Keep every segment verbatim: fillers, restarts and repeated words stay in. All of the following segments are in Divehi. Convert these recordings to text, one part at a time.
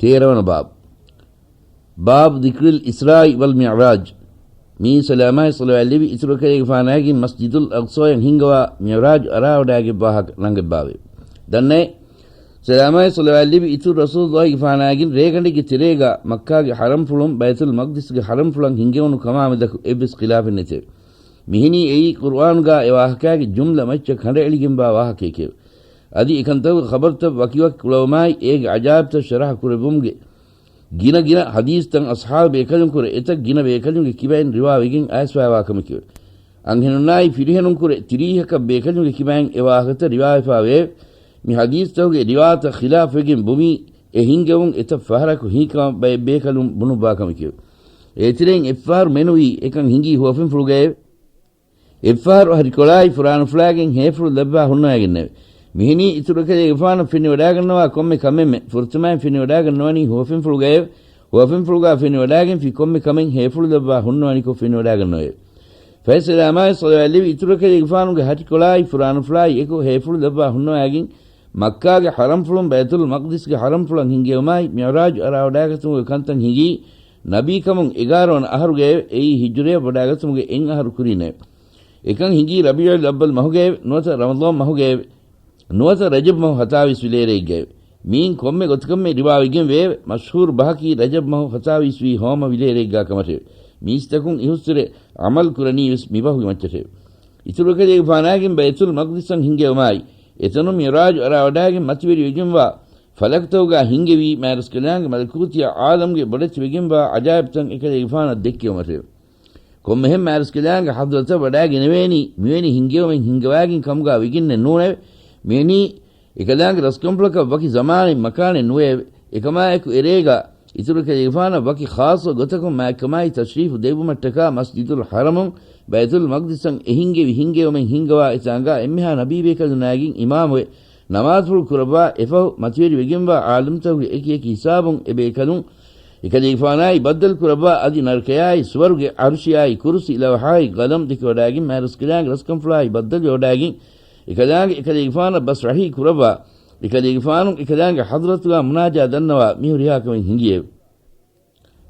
ތޭރަވަނަ ބާބު. ބާބު ޛިކްރިލް އިސްރާއި ވަލް މިޢުރާޖް. މިއީ ސަލާމާއި ޞަލަވާތް ލެއްވި އިތުރު އެކަލޭގެފާނާގެން މަސްޖިދުލް އަޤްޞާޔަށް ހިންގަވާ މިޢުރާޖު އަރާވަޑާގެން ވާހަކަ ރަނގަޅަށް ބާވޭ. ދަންނައޭ، ސަލާމާއި ޞަލަވާތް ލެއްވި އިތުރު ރަސޫލުއްލާހިގެފާނާގެން ރޭގަނޑެއްގެ ތެރޭގަ މައްކާގެ ޙަރަމްފުޅުން ބައިތުލް މަޤްދިސްގެ ޙަރަމްފުޅަށް ހިންގެވުނު ކަމާމެދަކު އެއްވެސް ޚިލާފެއް ނެތެވެ. މިހެނީ އެއީ ޤުރުއާނުގަ އެ ވާހަކާގެ ޖުމްލަ މައްޗަށް ކަނޑައެޅިގެންވާ ވާހަކައެކެވެ. އަދި އެކަންތަކުގެ ޚަބަރުތައް ވަކިވަކި ކުޅަވުމާއި، އޭގެ ޢަޖާއިބްތައް ޝަރަޙަ ކުރެއްވުމުގެ ގިނަ ގިނަ ޙަދީޘްތައް އަޞްޙާބު ބޭކަލުންކުރެ އެތައް ގިނަ ބޭކަލުންގެ ކިބައިން ރިވާވެގެން އައިސްފައިވާ ކަމެކެވެ. އަންހެނުންނާއި ފިރިހެނުންކުރެ ތިރީހަކަށް ބޭކަލުންގެ ކިބައިން އެ ވާހަކަތައް ރިވާވެފައިވެއެވެ. މި ޙަދީޘްތަކުގެ ރިވާތައް ޚިލާފުވެގެން ބުނީ އެ ހިންގެވުން އެތައް ފަހަރަކު ހީކަމަށް ބައެއް ބޭކަލުން ބުނުއްވާ ކަމެކެވެ. އޭތެރެއިން އެއްފަހަރު މެނުވީ އެކަން ހިނގީ ހުވަފެންފުޅުގައެވެ. އެއްފަހަރު ހަށިކޮޅާއި ފުރާނަފުޅާގެން ހޭފުޅު ލައްވާ ހުންނަވައިގެންނެވެ. މިހެނީ އިތުރު އެކަލޭގެފާނަށް ފެނިވަޑާގަންނަވާ ކޮންމެ ކަމެއްމެ ފުރަތަމައިން ފެނިވަޑާގަންނަވަނީ ހުވަފެންފުޅުގައެވެ. ހުވަފެންފުޅުގާ ފެނިވަޑާގެންފި ކޮންމެ ކަމެއް ހޭފުޅު ލައްވާ ހުންނަވަނިކޮށް ފެނިވަޑާގަންނަވައެވެ. ފަހެ ސަލާމާއި ޞަލަވާތް ލެއްވި އިތުރު އެކަލޭގެފާނުގެ ހަށިކޮޅާއި ފުރާނަފުޅާއި އެކު ހޭފުޅު ލައްވާ ހުންނަވައިގެން މައްކާގެ ޙަރަމްފުޅުން ބައިތުލް މަޤްދިސްގެ ޙަރަމްފުޅަށް ހިންގެވުމާއި މިޢުރާޖު އަރާވަޑާގަތުމުގެ ކަންތައް ހިނގީ ނަބީކަމުން އެގާރަ ވަނަ އަހަރުގައެވެ. އެއީ ހިޖުރަޔަށް ވަޑާގަތުމުގެ އެއް އަހަރު ކުރީންނެވެ. އެކަން ހިނގީ ރަބީޢުލް އައްވަލް މަހުގައެވެ. ނުވަތަ ރަމަޟާން މަހުގައެވެ. ނުވަތަ ރަޖަބް މަހު ހަތާވީސް ވިލޭރޭގައެވެ. މިއިން ކޮންމެ ގޮތަކަށްމެ ރިވާވެގެން ވެއެވެ. މަޝްހޫރު ބަހަކީ ރަޖަބް މަހު ހަތާވީސް ވީ ހޯމަ ވިލޭރޭގާ ކަމަށެވެ. މީސްތަކުން އިހުއްސުރެ ޢަމަލު ކުރަނީވެސް މިބަހުގެ މައްޗަށެވެ. އިތުރު އެކަލޭގެފާނާގެން ބައިތުލް މަޤްދިސަށް ހިންގެވުމާއި، އެތަނުން މިޢުރާޖު އަރާވަޑާގެން މަތިވެރިވެގެންވާ ފަލަކުތަކުގާ ހިންގެވީ މާތްރަސްކަލާނގެ މަލަކޫތީ ޢާލަމްގެ ބޮޑެތިވެގެންވާ ޢަޖާއިބްތައް އެކަލޭގެފާނަށް ދެއްކެވުމަށެވެ. ކޮންމެހެން މާތްރަސްކަލާނގެ ޙަޟްރަތަށް ވަޑާގެނެވޭނީ މިވެނި ހިންގެވުމެއް ހިންގަވާގެން ކަމުގާ ވެގެންނެއް ނޫނެވެ. މިވެނީ އެކަލާނގެ ރަސްކަންފުޅަކަށް ވަކި ޒަމާނެއް މަކާނެއް ނުވެއެވެ. އެކަމާއެކު އެރޭގާ އިތުރު އެކަލޭގެފާނަށް ވަކި ޚާއްޞަ ގޮތަކުން މާތްކަމާއި ތަޝްރީފު ދެއްވުމަށްޓަކާ މަސްޖިދުލް ޙަރަމުން ބައިތުލް މަޤްދިސަށް އެހިންގެވި ހިންގެވުމެއް ހިންގަވާ އެތާނގާ އެންމެހާ ނަބީބޭކަލުންނާގެން އިމާމުވެ، ނަމާދުފުޅު ކުރައްވާ އެފަހު މަތިވެރިވެގެންވާ ޢާލަމްތަކުގެ އެކި އެކި ހިސާބުން އެބޭކަލުން އެކަލޭގެފާނާއި ބައްދަލު ކުރައްވާ އަދި ނަރަކަޔާއި ސުވަރުގެ ޢަރުޝިއާއި ކުރުސި ލަވަޙާއި ގަލަމް ދެކެވަޑާގެން މާތްރަސްކަލާނގެ ރަސްކަންފުޅާއި ބައްދަލުވެވަޑާގެން އެކަލާނގެ އެކަލޭގެފާނަށް ބަސް ރަހީ ކުރައްވާ، އެކަލޭގެފާނު އެކަލާނގެ ޙަޟްރަތުގާ މުނާޖާ ދަންނަވާ މި ހުރިހާ ކަމެއް ހިނގިއެވެ.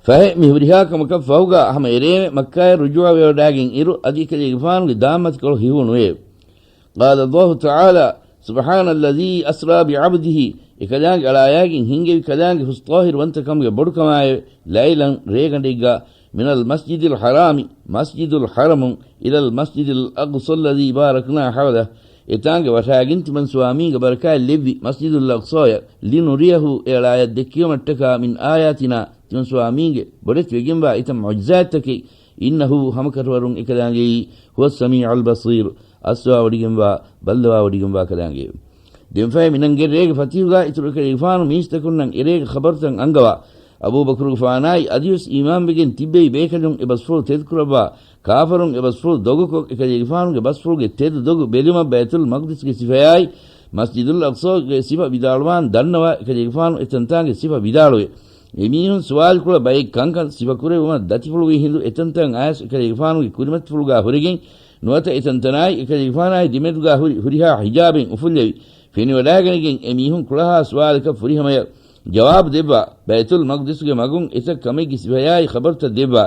ފަހެ މި ހުރިހާ ކަމަކަށް ފަހުގާ ހަމަ އެރޭމެ މައްކާޔަށް ރުޖޫޢަވެވަޑާގެން އިރު އަދި އެކަލޭގެފާނުގެ ދާންމަތިކޮޅު ހިފުނުވެއެވެ. قال الله تعالى، سبحان الذي أسرى بعبده، އެކަލާނގެ އަޅާޔާގެން ހިންގެވި ކަލާނގެ ހުސް ޠާހިރުވަންތަކަމުގެ ބޮޑުކަމާއެވެ. ليلا، ރޭގަނޑެއްގާ، من المسجد الحرام، މަސްޖިދުލް ޙަރަމުން، إلى المسجد الأقصى الذي باركنا حوله، އެތާނގެ ވަށާގެން ތިމަން ސުވާމީގެ ބަރަކާތް ލެއްވި މަސްޖިދުލް އަޤްޞާޔަށް، لنريه، އެ އަޅާޔަށް ދެއްކެވުމަށްޓަކާ، من آياتنا، ތިމަން ސުވާމީގެ ބޮޑެތިވެގެންވާ އެތައް މުޢުޖިޒާތްތަކެއް، إنه، ހަމަކަށަވަރުން އެކަލާނގެއީ، هو السميع البصير، އައްސަވާވޮޑިގެންވާ، ބައްލަވާވޮޑިގެންވާ ކަލާނގެއެވެ. ދެންފަހެ މިނަންގެ ރޭގެ ފަތިހުގާ އިތުރު އެކަލޭގެފާނު މީސްތަކުންނަށް އެރޭގެ ޚަބަރުތައް އަންގަވާ، އަބޫބަކުރުގެފާނާއި އަދިވެސް އީމާންވެގެން ތިއްބެވި ބޭކަލުން އެ ބަސްފުޅު ތެދުކުރައްވާ، ކާފަރުން އެ ބަސްފުޅު ދޮގުކޮށް، އެކަލޭގެފާނުގެ ބަސްފުޅުގެ ތެދު ދޮގު ބެލުމަށް ބައިތުލް މަޤްދިސްގެ ސިފަޔާއި، މަސްޖިދުލް އަޤްޞާގެ ސިފަ ވިދާޅުވާން ދަންނަވާ، އެކަލޭގެފާނު އެތަންތާނގެ ސިފަ ވިދާޅުވެ، އެމީހުން ސުވާލުކުޅަ ބައެއް ކަންކަން ސިފަކުރެއްވުމަށް ދަތިފުޅުވި ހިނދު އެތަންތަން އައިސް އެކަލޭގެފާނުގެ ކުރިމަތިފުޅުގާ ހުރެގެން، ނުވަތަ އެތަންތަނާއި އެކަލޭގެފާނާއި ދެމެދުގާ ހުރި ހުރިހާ ހިޖާބެއް އުފުއްލެވި، ފެނިވަޑާގަނެގެން އެމީހުން ކުޅަހާ ސުވާލަކަށް ފުރިހަމަޔަށް ޖަވާބު ދެއްވާ، ބައިތުލް މަޤްދިސުގެ މަގުން އެތައް ކަމެއްގެ ސިފަޔާއި ޚަބަރުތައް ދެއްވާ،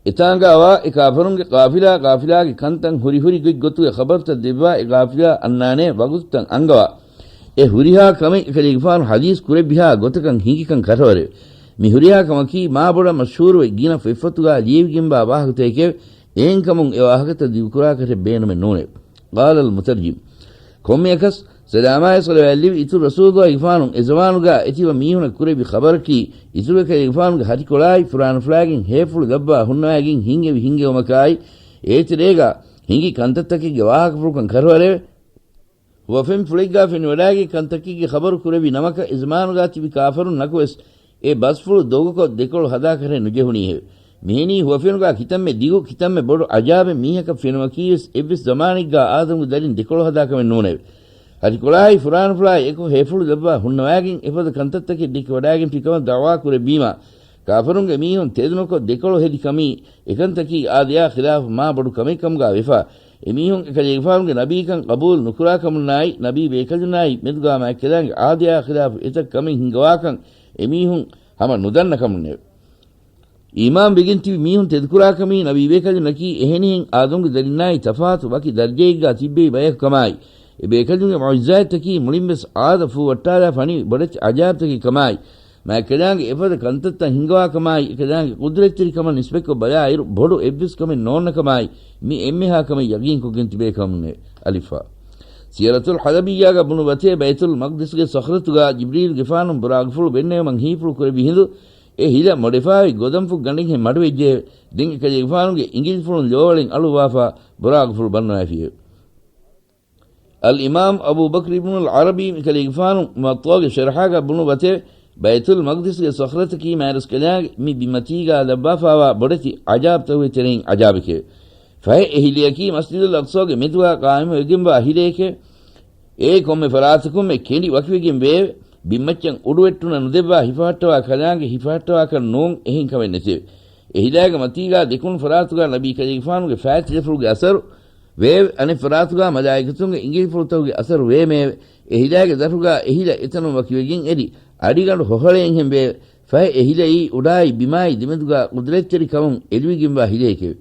އެތާނގާވާ އެ ކާފަރުންގެ ޤާފިލާ، ޤާފިލާގެ ކަންތައް ހުރި ހުރި ގޮތްގޮތުގެ ޚަބަރުތައް ދެއްވާ، އެ ޤާފިލާ އަންނާނޭ ވަގުތުތައް އަންގަވާ، އެ ހުރިހާ ކަމެއް އެކަލޭގެފާނު ޙަދީޘް ކުރެއްވިހާ ގޮތަކަށް ހިނގިކަން ކަށަވަރެވެ. މި ހުރިހާ ކަމަކީ މާ ބޮޑަށް މަޝްހޫރުވެ ގިނަ ފޮތްފޮތުގާ ލިޔެވިގެންވާ ވާހަކަތަކެކެވެ. އެހެންކަމުން އެ ވާހަކަތައް ދިގުކުރާކަށެއް ބޭނުމެއް ނޫނެވެ. قال المترجم، ކޮންމެއަކަސް ސަލާމާއި ޞަލަވާތްލެއްވި އިތުރު ރަސޫލުއްލާހިގެފާނު އެ ޒަމާނުގާ އެތިބަ މީހުނަށް ކުރެއްވި ޚަބަރަކީ، އިތުރު އެކަލޭގެފާނުގެ ހަށިކޮޅާއި ފުރާނަފުޅާގެން ހޭފުޅު ލައްވާ ހުންނަވައިގެން ހިންގެވި ހިންގެވުމަކާއި، އޭތެރޭގާ ހިނގި ކަންތައްތަކެއްގެ ވާހަކަފުޅުކަން ކަށަވަރެވެ. ހުވަފެން ފުޅެއްގާ ފެނިވަޑާގެ ކަންތަކެއްގެ ޚަބަރު ކުރެއްވި ނަމަކަށް އެޒަމާނުގާ ތިބި ކާފަރުން ނަކުވެސް އެ ބަސްފުޅު ދޮގުކޮށް ދެކޮޅު ހަދާކަށެއް ނުޖެހުނީހެވެ. މިހެނީ ހުވަފެނުގާ ކިތަންމެ ދިގު، ކިތަންމެ ބޮޑު ޢަޖާބެއް މީހަކަށް ފެނުމަކީވެސް އެއްވެސް ޒަމާނެއްގާ އާދަމުގެ ދަރިން ދެކޮޅު ހަދާކަމެއް ނޫނެވެ. ހަށިކޮޅާއި ފުރާނަފުޅާއި އެކު ހޭފުޅު ލައްވާ ހުންނަވާގެން އެފަދަ ކަންތައްތަކެއް ދެކިވަޑާގެންފި ކަމަށް ދަޢުވާ ކުރެއްވީމާ، ކާފަރުންގެ މީހުން ތެދުނުކޮށް ދެކޮޅު ހެދި ކަމީ، އެކަންތަކީ އާދަޔާ ޚިލާފު މާ ބޮޑު ކަމެއް ކަމުގާ ވެފާ. އެމީހުން އެކަލޭގެފާނުގެ ނަބީކަން ޤަބޫލު ނުކުރާކަމުންނާއި، ނަބީ ބޭކަލުންނާއި މެދުގާ މާތްކަލާނގެ އާދަޔާ ޚިލާފު އެތައް ކަމެއް ހިންގަވާކަން އެމީހުން ހަމަ ނުދަންނަ ކަމުންނެވެ. އީމާން ވެގެން ތިބި މީހުން ތެދުކުރާކަމީ ނަބީ ބޭކަލުންނަކީ އެހެނިހެން އާދަމްގެ ދަރިންނާއި ތަފާތު ވަކި ދަރަޖައެއްގާ ތިއްބެވި ބަޔަކު ކަމާއި، އެ ބޭކަލުންގެ މުޢުޖިޒާތްތަކީ މުޅިން ވެސް އާދަ ފޫ ވައްޓާލާ ފަނިވި ބޮޑެތި އަޖާބްތަކެއް ކަމާއި، މާތްކަލާނގެ އެފަދަ ކަންތައްތައް ހިންގަވާ ކަމާއި، އެކަލާނގެ ޤުދުރަތްތެރިކަމަށް ނިސްބަތްކޮށް ބަލާއިރު ބޮޑު އެއްވެސް ކަމެއް ނޯންނަ ކަމާއި، މި އެންމެހާ ކަމެއް ޔަގީންކޮށްގެން ތިބޭ ކަމުންނެވެ. އަލިފާ. ސިޔަރަތުލް ޙަލަބިއްޔާގަ ބުނު ވަތޭ ބައިތުލް މަޤްދިސްގެ ޞަޚްރަތުގާ ޖިބްރީލްގެފާނު ބުރާގުފުޅު ބެންނެވުމަށް ހީފުޅު ކުރެއްވި ހިނދު، އެ ހިލަ މޮޑެފާވި ގޮދަންފުށް ގަނޑެއްހެން މަޑުވެއްޖެއެވެ. ދެން އެކަލޭގެފާނުގެ އިނގިލިފުޅުން ލޯވަޅެން އަޅުއްވާފާ ބުރާގުފުޅު ބަންނަވައިފިއެވެ. އަލްއިމާމް އަބޫ ބަކްރި އިބްނުލް ޢަރަބީ އެކަލޭގެފާނު މުވައްޠާގެ ޝަރްޙާގަ ބުނު ވަތެވެ. ބައިތުލް މަޤްދިސްގެ ޞަޚްރަތަކީ މާތްރަސްކަލާނގެ މި ބިމަތީގާ ލައްވާފާވާ ބޮޑެތި ޢަޖާބްތަކުގެ ތެރެއިން ޢަޖާބެކެވެ. ފަހެ އެ ހިލަޔަކީ މަސްޖިދުލް އަޤްޞާގެ މެދުގާ ޤާއިމުވެގެންވާ ހިލައެކެވެ. އެ ކޮންމެ ފަރާތަކުންމެ ކެނޑި ވަކިވެގެން ވެއެވެ. ބިންމައްޗަށް އުޑުވެއްޓުނަ ނުދެއްވާ ހިފަހައްޓަވާ ކަލާނގެ ހިފަހައްޓަވާކަށް ނޫން އެހެން ކަމެއް ނެތެވެ. އެ ހިލާގެ މަތީގާ ދެކުނު ފަރާތުގާ ނަބީ ކަލޭގެފާނުގެ ފާތިލަފުޅުގެ އަސަރު ވެއެވެ. އަނެއް ފަރާތުގާ މަލާއިކަތުންގެ އިނގިލިފުޅުތަކުގެ އަސަރު ވޭމެއެވެ. އެ ހިލާގެ ދަށުގާ އެ ހިލަ އެތަނުން ވަކިވެގެން އެރި އަޑިގަނޑު ހޮހަޅޭންހެން ވެއެވެ. ފަހެ އެ ހިލައީ އުޑާއި ބިމާއި ދެމެދުގާ ޤުދުރަތްތެރި ކަމުން އެލުވިގެންވާ ހިލައެކެވެ.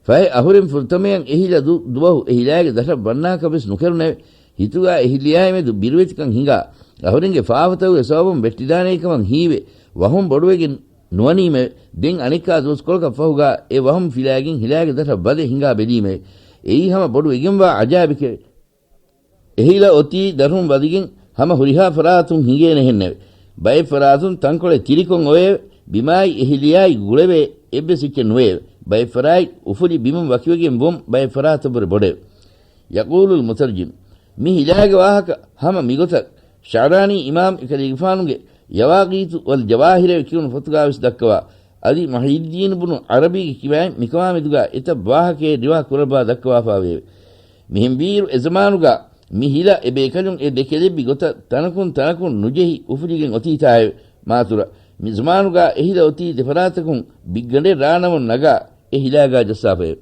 ފަހެ އަހުރެން ފުރަތަމަޔަށް އެ ހިލަ ދު ދުވަހު އެ ހިލާގެ ދަށަށް ވަންނާކަށް ވެސް ނުކެރުނެވެ. ހިތުގާ އެ ހިލަޔާއި މެދު ބިރުވެތިކަން ހިނގާ، އަހުރެންގެ ފާފަތަކުގެ ސަބަބުން ވެއްޓިދާނޭ ކަމަށް ހީވެ، ވަހުން ބޮޑުވެގެން ނުވަނީމެވެ. ދެން އަނެއްކާ ދުވަސްކޮޅަކަށް ފަހުގާ އެ ވަހުން ފިލާގެން ހިލާގެ ދަށަށް ވަދެ ހިނގާ ބެލީމެވެ. އެއީ ހަމަ ބޮޑު ވެގެންވާ އަޖާބެކެވެ. އެ ހިލަ އޮތީ ދަށުން ވަދެގެން ހަމަ ހުރިހާ ފަރާތުން ހިނގޭނެހެންނެވެ. ބައެއް ފަރާތުން ތަންކޮޅެއް ތިރިކޮށް އޮވެއެވެ. ބިމާއި އެ ހިލަޔާއި ގުޅެވޭ އެއްވެސް އެއްޗެއް ނުވެއެވެ. ބައެއް ފަރާތް އުފުލި ބިމުން ވަކިވެގެން ވުން ބައެއް ފަރާތަށްވުރެ ބޮޑެވެ. ޔަޤޫލުލް މުތަރްޖިމް، މި ހިލާގެ ވާހަކަ ހަމަ މިގޮތަށް ޝަޢުރާނީ އިމާމް އެކަލޭގެފާނުގެ ޔަވާޤީތު ވަލް ޖަވާހިރެވެ ކިޔުނު ފޮތުގާވެސް ދައްކަވާ، އަދި މުޙިއްޔިއްދީނު ބުނު ޢަރަބީގެ ކިބައިން މިކަމާ މެދުގާ އެތައް ވާހަކައެއް ރިވާ ކުރައްވާ ދައްކަވާފާވެއެވެ. މިހެންވީއިރު އެ ޒަމާނުގާ މި ހިލަ އެ ބޭކަލުން އެ ދެކެލެއްވި ގޮތަށް ތަނަކުން ތަނަކުން ނުޖެހި އުފުލިގެން އޮތީތާއެވެ. މާތުރަށް މި ޒަމާނުގާ އެ ހިލަ އޮތީ ދެފަރާތަކުން ބިއްގަނޑެއް ރާނަމުން ނަގާ އެ ހިލާގާ ޖައްސާފައެވެ.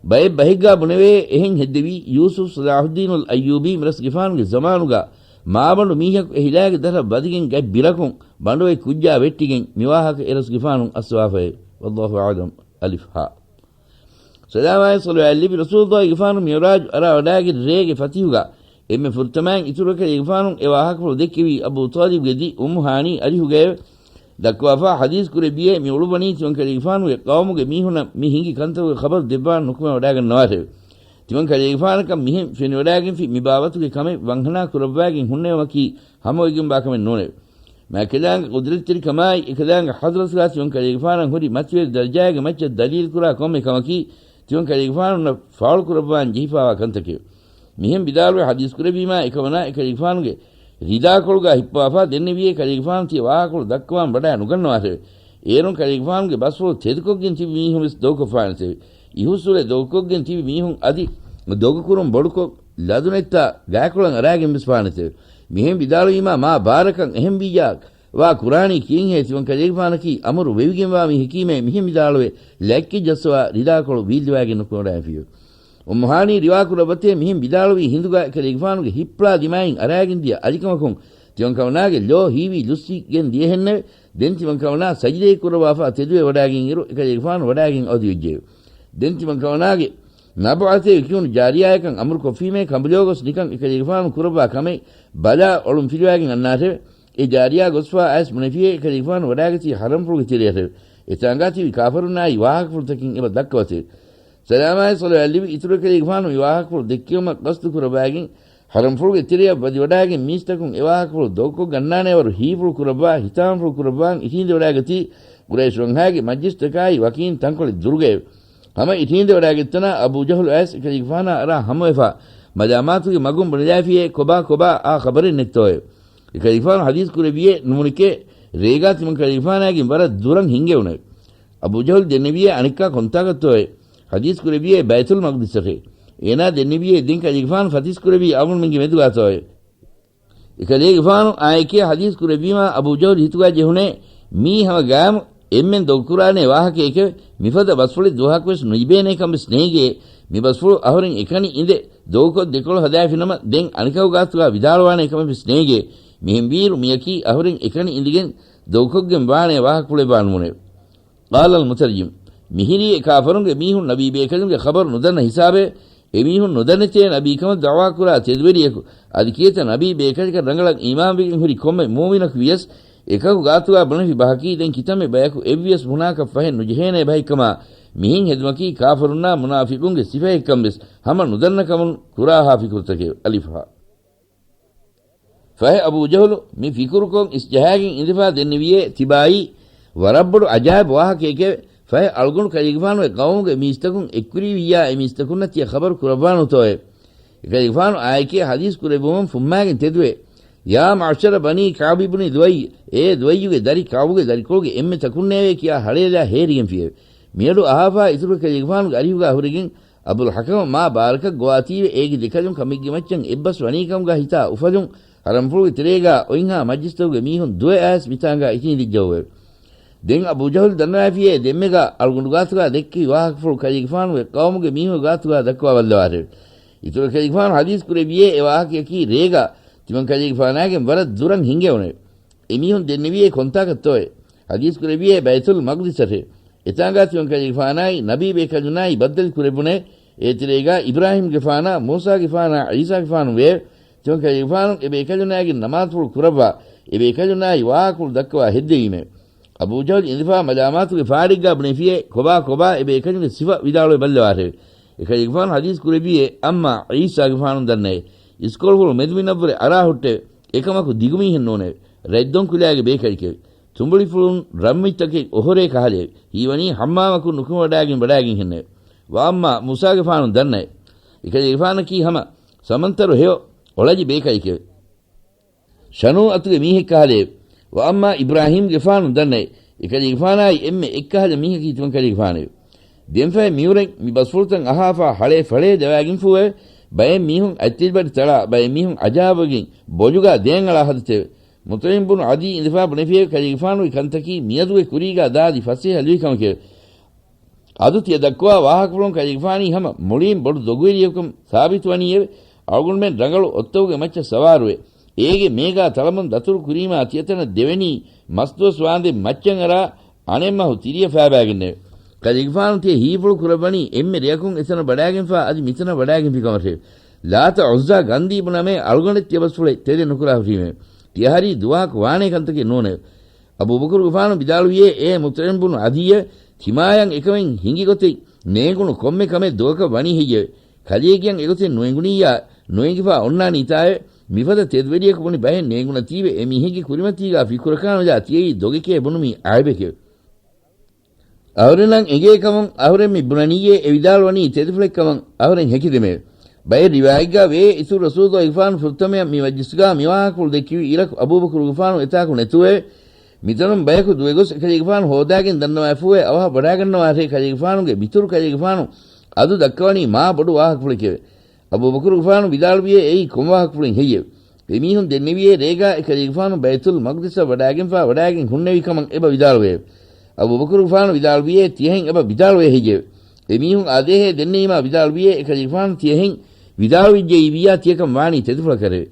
ބައެއް ބަހެއްގާ ބުނެވޭ އެހެން ހެއްދެވީ ޔޫސުފް ޞަލާޙުއްދީނުލް އައްޔޫބީ މިރަސްގެފާނުގެ ޒަމާނުގާ މާބަނޑު މީހަކު އެ ހިލާގެ ދަށަށް ވަދެގެން ގަތް ބިރަކުން ބަނޑުއޮތް ކުއްޖާ ވެއްޓިގެން މިވާހަކަ އެރަސްގެފާނުން އައްސަވާފައެވެ. ވައްލާހު އަޢްލަމް. އަލިފް ހާ. ސަލާމާއި ޞަލަވާތް ލިބި ރަސޫލުއްލާހިގެފާނު މިޢުރާޖު އަރާ ވަޑާގެން ރޭގެ ފަތިހުގާ އެންމެ ފުރަތަމައިން އިތުރު ކަލޭގެފާނު އެ ވާހަކަފުޅު ދެއްކެވީ އަބޫ ޠާލިބްގެ ދި އުއްމު ހާނީ އަރިހުގައެވެ. ދައްކަވާފާ ޙަދީޘް ކުރެއްވިއޭ މި އުޅުއްވަނީ ތިމަން ކަލޭގެފާނުގެ ޤައުމުގެ މީހުންނަށް މި ހިނގި ކަންތަކުގެ ޚަބަރު ދެއްވާން ނުކުމެ ވަޑާގަންނަވާށެވެ. ތިމަން ކަލޭގެފާނަކަށް މިހެން ފެނިވަޑާގެންފި މި ބާވަތުގެ ކަމެއް ވަންހަނާ ކުރައްވާގެން ހުންނެވުމަކީ ހަމަވެގެންވާ ކަމެއް ނޫނެވެ. މާތްކަލާނގެ ޤުދުރަތްތެރިކަމާއި އެކަލާނގެ ޙަޟްރަތުގާ ތިމަން ކަލޭގެފާނަށް ހުރި މަތިވެރި ދަރަޖާއެއްގެ މައްޗަށް ދަލީލުކުރާ ކޮންމެ ކަމަކީ ތިމަން ކަލޭގެފާނުންނަށް ފާޅުކުރައްވާން ޖެހިފާވާ ކަންތަކެވެ. މިހެން ވިދާޅުވެ ޙަދީޘް ކުރެއްވީމާ އެކަމަނާ އެކަލޭގެފާނުގެ ރިދާކޮޅުގާ ހިއްޕަވާފާ ދެންނެވިއޭ ކަލޭގެފާނު ތިޔަ ވާހަކަފުޅު ދައްކަވާން ވަޑާ ނުގަންނަވާށެވެ. އޭރުން ކަލޭގެފާނުގެ ބަސްފުޅު ތެދުކޮށްގެން ތިބި މީހުން ވެސް ދޮގުކޮށްފާނެތެވެ. އިހުއްސުރެ ދޮގުކޮށްގެން ތިބި މީހުން އަދި ދޮގުކުރުން ބޮޑުކޮށް ލަދުނެއްތާ ގާތްކޮޅަށް އަރާގެން ވެސް ފާނެތެވެ. މިހެން ވިދާޅުވީމާ މާ ބާރަކަށް އެހެން ވިއްޔާ ވާ ކުރާނީ ކިއެއްހޭ ތިމަން ކަލޭގެފާނަކީ އަމުރު ވެވިގެންވާ މީހަކީމޭ މިހެން ވިދާޅުވެ ލައްކި ޖައްސަވާ ރިދާކޮޅު ވީއްލިވާގެން ނުކުމެވަޑައިފިއެވެ. އުއްމު ހާނީ ރިވާކުރައްވަތޭ މިހެން ވިދާޅުވީ ހިނދުގާ އެކަލޭގެފާނުގެ ހިއްޕުޅާ ދިމާއިން އަރާގެންދިޔަ އަލިކަމަކުން ތިމަން ކަމަނާގެ ލޯ ހީވީ ލުއްސިގެން ދިޔަހެންނެވެ. ދެން ތިމަން ކަމަނާ ސަޖިދައެއް ކުރައްވާފާ ތެދުވެ ވަޑާގެން އިރު އެކަލޭގެފާނު ވަޑާގެން އަވަދިވެއްޖެއެވެ. ދެން ތިމަން ކަމަނާގެ ނަބުޢަތޭ ކިޔުނު ޖާރިޔާޔަކަށް އަމުރު ކޮށްފީމޭ ކަނބުލޯގޮސް ނިކަން އެކަލޭގެފާނު ކުރައްވާ ކަމެއް ބަލާ އޮޅުން ފިލުވާގެން އަންނާށެވެ. އެ ޖާރިޔާ ގޮސްފާ އައިސް ބުނެފިއޭ އެކަލޭގެފާނު ވަޑާގަތީ ޙަރަމްފުޅުގެ ތެރެއަށެވެ. އެތާނގާ ތިބި ކާފަރުންނާއި ވާހަކަފުޅުތަކެއް އެބަ ދައްކަވަތެވެ. ސަލާމާއި ޞަލަވާތް ލިބި އިތުރު އެކަލޭގެފާނު މި ވާހަކަފުޅު ދެއްކެވުމަށް ޤަޞްދު ކުރައްވާގެން ޙަރަމްފުޅުގެ ތެރެއަށް ވަދެވަޑާގެން މީސްތަކުން އެ ވާހަކަފުޅު ދޮގުކޮށް ގަންނާނޭވަރު ހީފުޅު ކުރައްވާ ހިތާމަފުޅު ކުރައްވާން އިށީނދެވަޑާގަތީ ޤުރައިޝް ވަންހާގެ މަޖްލިސްތަކާއި ވަކީން ތަންކޮޅެއް ދުރުގައެވެ. ހަމަ އިށީނދެވަޑާގަތްތަނާ އަބޫ ޖަހުލު އައިސް އެކަލޭގެފާނާ އަރާ ހަމަވެފާ މަލާމާތުގެ މަގުން ބުނެލާފިއޭ ކޮބާ ކޮބާ އާ ޚަބަރެއް ނެތްތޯއެވެ. އެކަލޭގެފާނު ޙަދީޘް ކުރެއްވިއޭ ނުމުނެކޭ ރޭގާ ތިމަން ކަލޭގެފާނާގެން ވަރަށް ދުރަށް ހިންގެވުނެވެ. އަބޫ ޖަހުލް ދެންނެވިއޭ އަނެއްކާ ކޮންތާކަށްތޯއޭ؟ ޙަދީޘް ކުރެއްވިއޭ ބައިތުލް މަޤްދިސަކޭ. އޭނާ ދެންނެވިއޭ ދެން ކަލޭގެފާނު ފަތިސް ކުރެއްވީ އަވަނުމެންގެ މެދުގާތޯއޭ؟ އެކަލޭގެފާނު އާއެކޭ ޙަދީޘް ކުރެއްވީމާ އަބޫ ޖަހުލް ހިތުގާ ޖެހުނޭ މީ ހަމަ ގާމު އެންމެން ދޮގުކުރާނޭ ވާހަކައެކެވެ. މިފަދަ ބަސްފުޅެއް ދުވަހަކުވެސް ނުލިބޭނޭ ކަން ވެސް ނޭނގޭ. މި ބަސްފުޅު އަހުރެން އެކަނި އިނދެ ދޮގުކޮށް ދެކޮޅު ހަދާފިނަމަ، ދެން އަނެކަކު ގާތުގާ ވިދާޅުވާނޭ ކަމެއް ވެސް ނޭނގޭ. މިހެންވީއިރު މިޔަކީ އަހުރެން އެކަނި އިނދެގެން ދޮގުކޮށްގެން ވާނޭ ވާހަކަފުޅެއްވާ ނަމޫނެވެ. ޤާލަލް މުތަރްޖިމް، މިހިރީ އެ ކާފަރުންގެ މީހުން ނަބީ ބޭކަލުންގެ ޚަބަރު ނުދަންނަ ހިސާބެވެ. އެމީހުން ނުދަންނެތޭ ނަބީކަމަށް ދަޢުވާ ކުރާ ތެދުވެރިޔަކު، އަދި ކިޔަތަ ނަބީ ބޭކަލަކަށް ރަނގަޅަށް އީމާންވެގެން ހުރި ކޮންމެ މުއުމިނަކު ވިޔަސް، އެކަކު ގާތުގާ ބުނެފި ބަހަކީ ދެން ކިތަންމެ ބަޔަކު އެއްވިޔަސް ބުނާކަށް ފަހެއް ނުޖެހޭނޭ ބަހެއްކަމާ، މިހެން ހެދުމަކީ ކާފަރުންނާ މުނާފިޤުންގެ ސިފައެއްކަން ވެސް ހަމަ ނުދަންނަ ކަމުން ކުރާހާ ފިކުރުތަކެވެ. އަލިފް ހާ. ފަހެ އަބޫ ޖަހުލު މި ފިކުރުކޮށް އިސްޖަހާގެން އިނދެފާ ދެންނެވިޔޭ ތިބާއީ ވަރަށް ބޮޑު އަޖާއިބު ވާހަކައެކެވެ. ފަހެ އަޅުގަނޑު ކަލޭގެފާނުގެ ޤައުމުގެ މީސްތަކުން އެއްކުރީވިއްޔާ އެ މީސްތަކުންނަށް ތިޔަ ޚަބަރު ކުރައްވާނޫތޯއެވެ؟ އެކަލޭގެފާނު އާއެކޭ ޙަދީޘް ކުރެއްވުމުން ފުއްމާގެން ތެދުވޭ. ޔާ މަޢުޝަރަ ބަނީ ކަޢުބި ބުނި ލުއައި، އޭ ލުއައްޔުގެ ދަރި ކަޢުބުގެ ދަރިކޮޅުގެ އެންމެ ތަކުންނޭވެ ކިޔާ ހަޅޭލާ ހޭރިގެންފިއެވެ. މިއަޑު އަހާފާ އިތުރު ކަލޭގެފާނުގެ އަރިހުގާ ހުރެގެން އަބުލް ޙަކަމަށް މާ ބާރަކަށް ގޮވާތީވެ އޭގެ ދެކަލުން ކަމެއްގެ މައްޗަށް އެއްބަސް ވަނީކަމުގާ ހިތާ އުފަލުން، ޙަރަމްފުޅުގެ ތެރޭގާ އޮތްހާ މަޖްލިސްތަކުގެ މީހުން ދުވެ އައިސް މިތާނގާ އިށީނދިއްޖައުވެ. ދެން އަބޫ ޖަހުލް ދަންނަވާފިޔޭ ދެންމެގާ އަޅުގަނޑު ގާތުގާ ދެއްކެވި ވާހަކަފުޅު ކަލޭގެފާނުގެ ޤައުމުގެ މީހުން ގާތުގާ ދައްކަވާ ބައްލަވާށެވެ. އިތުރު ކަލޭގެފާނު ޙަދީޘް ކުރެއްވިޔޭ އެ ވާހަކަޔަކީ ރޭގާ ތިމަން ކަލޭގެފާނާގެން ވަރަށް ދުރަށް ހިނގެވުނެވެ. އެމީހުން ދެންނެވިޔޭ ކޮންތާކަށްތޯއެވެ؟ ޙަދީޘް ކުރެއްވިޔޭ ބައިތުލް މަޤްދިސަށެވެ. އެތާނގާ ތިމަން ކަލޭގެފާނާއި ނަބީ ބޭކަލުންނާއި ބައްދަލު ކުރެއްވުނެ. އޭތެރޭގާ އިބްރާހީމްގެފާނާ، މޫސާގެފާނާ، ޢީސާގެފާނު ވެއެވެ. ތިމަން ކަލޭގެފާނު އެބޭކަލުންނާގެން ނަމާދުފުޅު ކުރައްވާ، އެބޭކަލުންނާއި ވާހަކަފުޅު ދައްކަވާ ހެއްދެވީމެވެ. އަބޫ ޖަހުލް އިނދެފާ މަލާމާތުގެ ފާޑެއްގާ ބުނެފިޔޭ ކޮބާ ކޮބާ އެބޭކަލުންގެ ސިފަ ވިދާޅުވެ ބައްލަވާށެވެ. އެކަލޭގެފާނު ޙަދީޘް ކުރެއްވިޔޭ އައްމާ ޢީސާގެފާނު ދަންނައޭ. އިސްކޮޅުފުޅު މެދުމިނަށްވުރެ އަރާ ހުއްޓެވެ. އެކަމަކު ދިގުމީހެއް ނޫނެވެ. ރަތްދޮން ކުލައިގެ ބޭކަލެކެވެ. ތުނބުޅިފުޅުން ރަންމިތަކެއް އޮހޮރޭ ކަހަލައެވެ. ހީވަނީ ހައްމާމަކުން ނުކުމެވަޑާގެން ވަޑާގެންހެންނެވެ. ވައައްމާ މޫސާގެފާނު ދަންނައޭ. އެކަލޭގެފާނަކީ ހަމަ ސަމަންތަރު ހެޔޮ އޮޅަޖި ބޭކަލެކެވެ. ޝަނޫއަތުގެ މީހެއް ކަހަލައެވެ. ވައައްމާ އިބްރާހީމްގެފާނު ދަންނައޭ. އެކަލޭގެފާނާއި އެންމެ އެއްކަހަލަ މީހަކީ ތިމަން ކަލޭގެފާނެވެ. ދެންފަހެ މިއުރެން މި ބަސްފުޅުތައް އަހާފާ ހަޅޭ ފަޅޭ ދަވާގެންފޫއެވެ. ބައެއް މީހުން އަތްތިލްބަޑި ތަޅާ، ބައެއް މީހުން އަޖާބުވެގެން ބޮލުގާ ދެއަނގަޅާ ހަދަތެވެ. މުޠްޢިމް ބުނު ޢަދީ އިނދެފާ ބުނެފިއެވެ. ކަލޭގެފާނުގެ ކަންތަކީ މިއަދުގެ ކުރީގާ ދާދި ފަސޭހަ ލުއިކަމެކެވެ. އަދު ތިޔަ ދައްކަވާ ވާހަކަފުޅުން ކަލޭގެފާނީ ހަމަ މުޅީން ބޮޑު ދޮގުވެރިޔަކުން ސާބިތުވަނީއެވެ. އަޅުގަނޑުމެން ރަނގަޅު އޮއްތަކުގެ މައްޗަށް ސަވާރުވެ، އޭގެ މޭގާ ތަޅަމުން ދަތުރު ކުރީމާ ތިޔަތަނަށް ދެވެނީ މަސްދުވަސް ވާނދެން މައްޗަށް އަރާ އަނެއް މަހު ތިރިއަށް ފާބާގެންނެވެ. ކަލޭގެފާނު ތިޔަ ހީފުޅު ކުރައްވަނީ އެންމެ ރެޔަކުން އެތަނަށް ވަޑާގެންފާ އަދި މިތަނަށް ވަޑާގެންފިކަމަށެވެ. ލާތަ ޢުއްޒާ ގަންދީ ބުނަމޭ އަޅުގަނޑެއް ތިޔަ ބަސްފުޅެއް ތެދެއް ނުކުރާ ހުރީމެވެ. ތިޔަ ހަރީ ދުވަހަކު ވާނޭ ކަންތަކެއް ނޫނެވެ. އަބޫބަކުރުގެފާނު ވިދާޅުވިޔޭ، އޭ މުޠްޢިމް ބުނު ޢަދީއޭ، ތިމާޔަށް އެކަމެއް ހިނގި ގޮތެއް ނޭނގުނު ކޮންމެ ކަމެއް ދޮގަކަށް ވަނީ ހެއްޔެވެ؟ ކަލޭގެއަށް އެގޮތެއް ނުއެނގުނިއްޔާ، ނުއެނގިފާ އޮންނާނީތާއެވެ؟ މިފަދަ ތެދުވެރިޔަކު ބުނި ބަހެއް ނޭނގުނަތީވެ އެ މީހެއްގެ ކުރިމަތީގާ ފިކުރަކާނުލާ ތިޔައީ ދޮގެކޭ ބުނުމީ ޢައިބެކެވެ. އަހުރެންނަށް އެނގޭ ކަމުން އަހުރެން މި ބުނަނީއޭ އެ ވިދާޅުވަނީ ތެދުފުޅެއް ކަމަށް އަހުރެން ހެކިދެމެވެ. ބައެއް ރިވާޔަތްގާ ވޭ އިތުރު ރަސޫލުގެފާނު ފުރަތަމަޔަށް މި މަޖްލިސްގާ މި ވާހަކަފުޅު ދެއްކެވި އިރަކު އަބޫބަކުރުގެފާނު އެތާކު ނެތުވެ. މިތަނުން ބަޔަކު ދުވެގޮސް އެކަލޭގެފާނު ހޯދާގެން ދަންނަވާފޫއެ އަވަހަށް ވަޑާގަންނަވާށޭ ކަލޭގެފާނުގެ މިތުރު ކަލޭގެފާނު އަދު ދައްކަވަނީ މާ ބޮޑު ވާހަކަފުޅެކެވެ. އަބޫބަކުރުގެފާނު ވިދާޅުވިޔޭ އެއީ ކޮން ވާހަކަފުޅެއް ހެއްޔެވެ؟ އެމީހުން ދެންނެވިޔޭ ރޭގާ އެކަލޭގެފާނު ބައިތުލް މަޤްދިސަށް ވަޑާގެންފާ ވަޑާގެން ހުންނެވި ކަމަށް އެބަ ވިދާޅުވެއެވެ. އަބޫބަކުރުގެފާނު ވިދާޅުވިޔޭ ތިޔަހެން އެބަ ވިދާޅުވޭ ހެއްޔެވެ؟ އެމީހުން އާދޭހޭ ދެންނެވީމާ ވިދާޅުވިޔޭ އެކަލޭގެފާނު ތިޔަހެން ވިދާޅުވިއްޖެއީވިއްޔާ ތިޔަކަން ވާނީ ތެދުފުޅަކަށެވެ.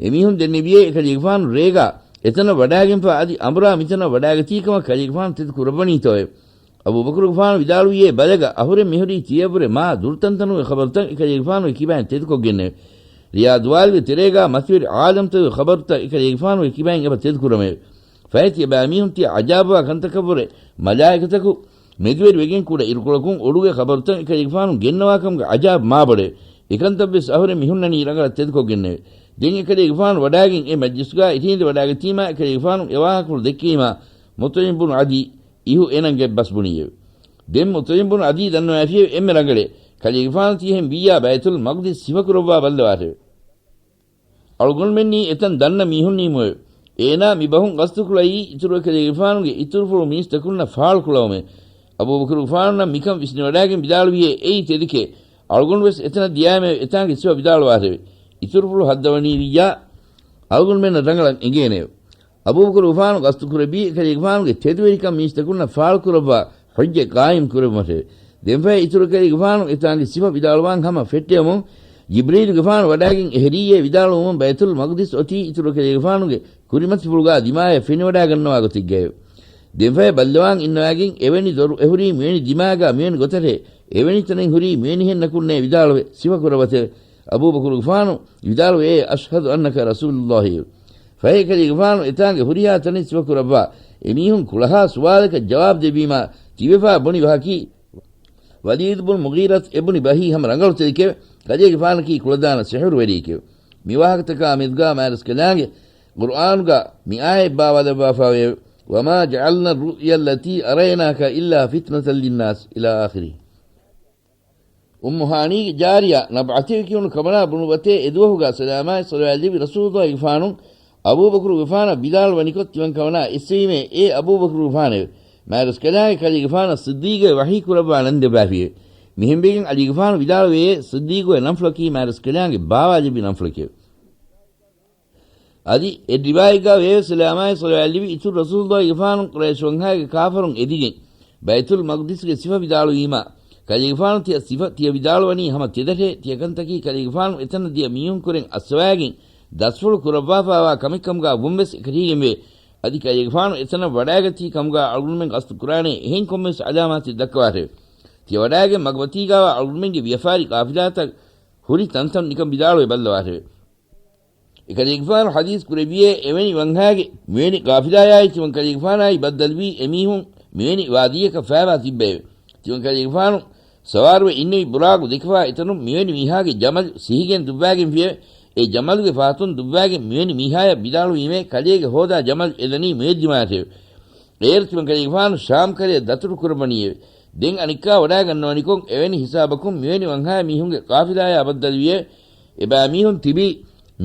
އެމީހުން ދެންނެވިޔޭ އެކަލޭގެފާނު ރޭގާ އެތަނަށް ވަޑާގެންފާ އަދި އަނބުރާ މިތަނަށް ވަޑާގަތީ ކަމަށް ކަލޭގެފާނު ތެދު ކުރައްވަނީތޯއެވެ؟ އަބޫބަކުރުގެފާނު ވިދާޅުވިޔޭ ބަލަގަ އަހުރެން މިހުރީ ތިޔަށްވުރެ މާ ދުރުތަންތަނުގެ ޚަބަރުތައް އެކަލޭގެފާނުގެ ކިބައިން ތެދުކޮށްގެންނެވެ. ރިޔާ ދުވާލުގެ ތެރޭގާ މަތިވެރި އާލަމްތަކުގެ ޚަބަރުތައް އެކަލޭގެފާނުގެ ކިބައިން އެބަ ތެދުކުރަމެވެ. ފަހެ ތިޔަބައިމީހުން ތިޔަ އަޖާބުވާ ކަންތަކަށްވުރެ މަލާއިކަތަކު މެދުވެރިވެގެން ކުޑަ އިރުކޮޅަކުން އުޑުގެ ޚަބަރުތައް އެކަލޭގެފާނު ގެންނަވާކަމުގެ އަޖާބު މާބޮޑެވެ. އެކަންތައްވެސް އަހުރެން މިހުންނަނީ ރަނގަޅަށް ތެދުކޮށްގެންނެވެ. ދެން އެކަލޭގެފާނު ވަޑާގެން އެ މަޖްލިސްގާ އިށީނދެ ވަޑާގަތީމާ އެކަލޭގެފާނު އެވާހަކަފުޅު ދެއްކެވީމާ މުޠްޢިމް ބުނު ޢަދީ އިހު އޭނަންގެ ބަސް ބުނިއެވެ. ދެން މުޠްޢިމް ބުނު ޢަދީ ދަންނަވައިފިއެވެ. އެންމެ ރަނގަޅޭ. ކަލޭގެފާނު ތިޔަހެން ވިއްޔާ ބައިތުލް މަޤްދިސް ސިފަކުރައްވާ ބައްލަވާށެވެ. އަޅުގަނޑުމެންނީ އެތަން ދަންނަ މީހުންނީމުއެވެ. އޭނާ މި ބަހުން ގަސްތުކުޅައީ އިތުރު އެކަލޭގެފާނުގެ އިތުރުފުޅު މީސްތަކުންނަށް ފާޅުކުޅައުމެވެ. އަބޫބަކުރުގެފާނުންނަށް މިކަން ވިސްނިވަޑާގެން ވިދާޅުވިއޭ އެއީ ތެދެކޭ. އަޅުގަނޑުވެސް އެތަނަށް ދިޔާމެވެ. އެތާނގެ ސިފަ ވިދާޅުވާށެވެ. އިތުރުފުޅު ހައްދަވަނީވިއްޔާ އަޅުގަނޑުމެންނަށް ރަނގަޅަށް އެނގޭނެއެވެ. އަބޫބަކުރުގެފާނު ގަސްތުކުރެއްވީ އެކަލޭގެފާނުގެ ތެދުވެރިކަން މީސްތަކުންނަށް ފާޅުކުރައްވާ ޙުއްޖަތް ޤާއިމް ކުރެއްވުމަށެވެ. ދެންފަހެ އިތުރު ކަލޭގެފާނު އެތާނގެ ސިފަ ވިދާޅުވާން ހަމަ ފެއްޓެވުމުން، ޖިބްރީލުގެފާނު ވަޑާގެން އެހެރީއޭ ވިދާޅުވުމުން ބައިތުލް މަގްދިސް އޮތީ އިތުރު ކަލޭގެފާނުގެ ކުރިމަތިފުޅުގާ ދިމާޔަށް ފެނިވަޑާގަންނަވާ ގޮތެއްގައެވެ. ދެންފަހެ ބައްލަވާން އިންނަވާގެން އެވެނި ދޮރު އެހުރީ މިވެނި ދިމާގާ މިވެނި ގޮތަށޭ، އެވެނި ތަނެއް ހުރީ މިވެނިހެންނަކުންނޭ ވިދާޅުވެ ސިފަކުރައްވަތެވެ. އަބޫބަކުރުގެފާނު ވިދާޅުވެއޭ، އަޝްހަދު އަންނަކަ ރަސޫލުﷲ އެވެ. ފަހެ ކަލޭގެފާނު އެތާނގެ ހުރިހާ ތަނެއް ސިފަކުރައްވާ، އެމީހުން ކުޅަހާ ސުވާލަކަށް ޖަވާބު ދެއްވީމާ ތިބެފާ ބުނި ވަހަކީ، ވަލީދު ބުނު މުޣީރަތު އެބުނި ބަހީ ހަމަ ރަނގަޅު ތެދެކެވެ. ކަލޭގެފާނަކީ ކުޅަދާނަ ސިޙުރުވެރިއެކެވެ. މި ވާހަކަތަކާ މެދުގާ މާތްރަސްކަލާނގެ ޤުރްއާނުގާ މި އާޔަތް ބާވާލައްވާފައިވެއެވެ. وما جعلنا الرؤيا التي أريناك إلا فتنة للناس إلى آخره. އުއްމު ހާނީގެ ޖާރިޔާ ނަބްޢަތިވެ ކިޔުނު ކަމަނާ ބުނުއްވަތޭ އެދުވަހުގާ ސަލާމާއި ޞަލަވާތް ލެއްވި ރަސޫލުﷲގެފާނު އަބޫބަކުރުގެފާނަށް ވިދާޅުވަނިކޮށް ތިމަން ކަމަނާ އެއްސެވީމޭ އޭ އަބޫބަކުރުގެފާނެވެ. މާތްރަސްކަލާނގެ ކަލޭގެފާނަށް ޞިއްދީޤުވެ ވަޙީ ކުރައްވާ ނަން ދެއްވާފިއެވެ. މިހެންވެގެން ޢަލީގެފާނު ވިދާޅުވެޔޭ ޞިއްދީޤުވެ ނަންފުޅަކީ މާތްރަސްކަލާނގެ ބާވާލެއްވި ނަންފުޅެކެވެ. އަދި އެއް ރިވާޔަތްގާ ވެއެވެ. ސަލާމާއި ޞަލަވާތް ލެއްވި އިތުރު ރަސޫލުﷲގެފާނު ޤުރައިޝް ވަންހާގެ ކާފަރުން އެދިގެން ބައިތުލް މަގްދިސްގެ ސިފަ ވިދާޅުވީމާ، ކަލޭގެފާނު ތިޔަ ސިފަ ތިޔަ ވިދާޅުވަނީ ހަމަ ތެދަށޭ، ތިޔަ ކަންތަކީ ކަލޭގެފާނު އެތަނަށް ދިޔަ މީހުންކުރެން އައްސަވާގެން ދަސްފުޅު ކުރައްވާފާވާ ކަމެއްކަމުގާ ވުންވެސް އެކަށީގެންވޭ. އަދި ކަލޭގެފާނު އެތަނަށް ވަޑާގަތީ ކަމުގާ އަޅުގަނޑުމެން ގަސްތު ކުރާނޭ އެހެން ކޮންމެވެސް އަލާމާތެއް ދައްކަވާށެވެ. ތިޔަ ވަޑާގެން މަގުމަތީގާވާ އަޅުގަނޑުމެންގެ ވިޔަފާރި ޤާފިލާތައް ހުރި ތަންތަން ނިކަން ވިދާޅުވެ ބައްލަވާށެވެ. އެކަލޭގެފާނު ޙަދީޘް ކުރެއްވިއޭ އެވެނި ވަންހާގެ މިވެނި ޤާފިލާޔާއި ތިމަން ކަލޭގެފާނާއި ބައްދަލުވީ އެމީހުން މިވެނި ވާދީއަކަށް ފާވާ ތިއްބައެވެ. ތިމަން ކަލޭގެފާނު ސަވާރުވެ އިންނެވި ބުރާގު ދެކެފާ އެތަނުން މިވެނި މީހާގެ ޖަމަލު ސިހިގެން ދުއްވާގެންފިއެވެ. އެ ޖަމަލުގެ ފަހަތުން ދުއްވާގެން މިވެނި މީހާޔަށް ވިދާޅުވީމޭ ކަލޭގެ ހޯދާ ޖަމަލު އެދަނީ މުއެއްދިމާއަށެވެ. އޭރު ތިމަން ކަލޭގެފާނު ޝާމް ކަރަޔަށް ދަތުރު ކުރައްވަނީއެވެ. ދެން އަނެއްކާ ވަޑާގަންނަވަނިކޮށް އެވެނި ހިސާބަކުން މިވެނި ވަންހާ މީހުންގެ ޤާފިލާޔާ ބައްދަލުވިއެވެ. އެބައިމީހުން ތިބީ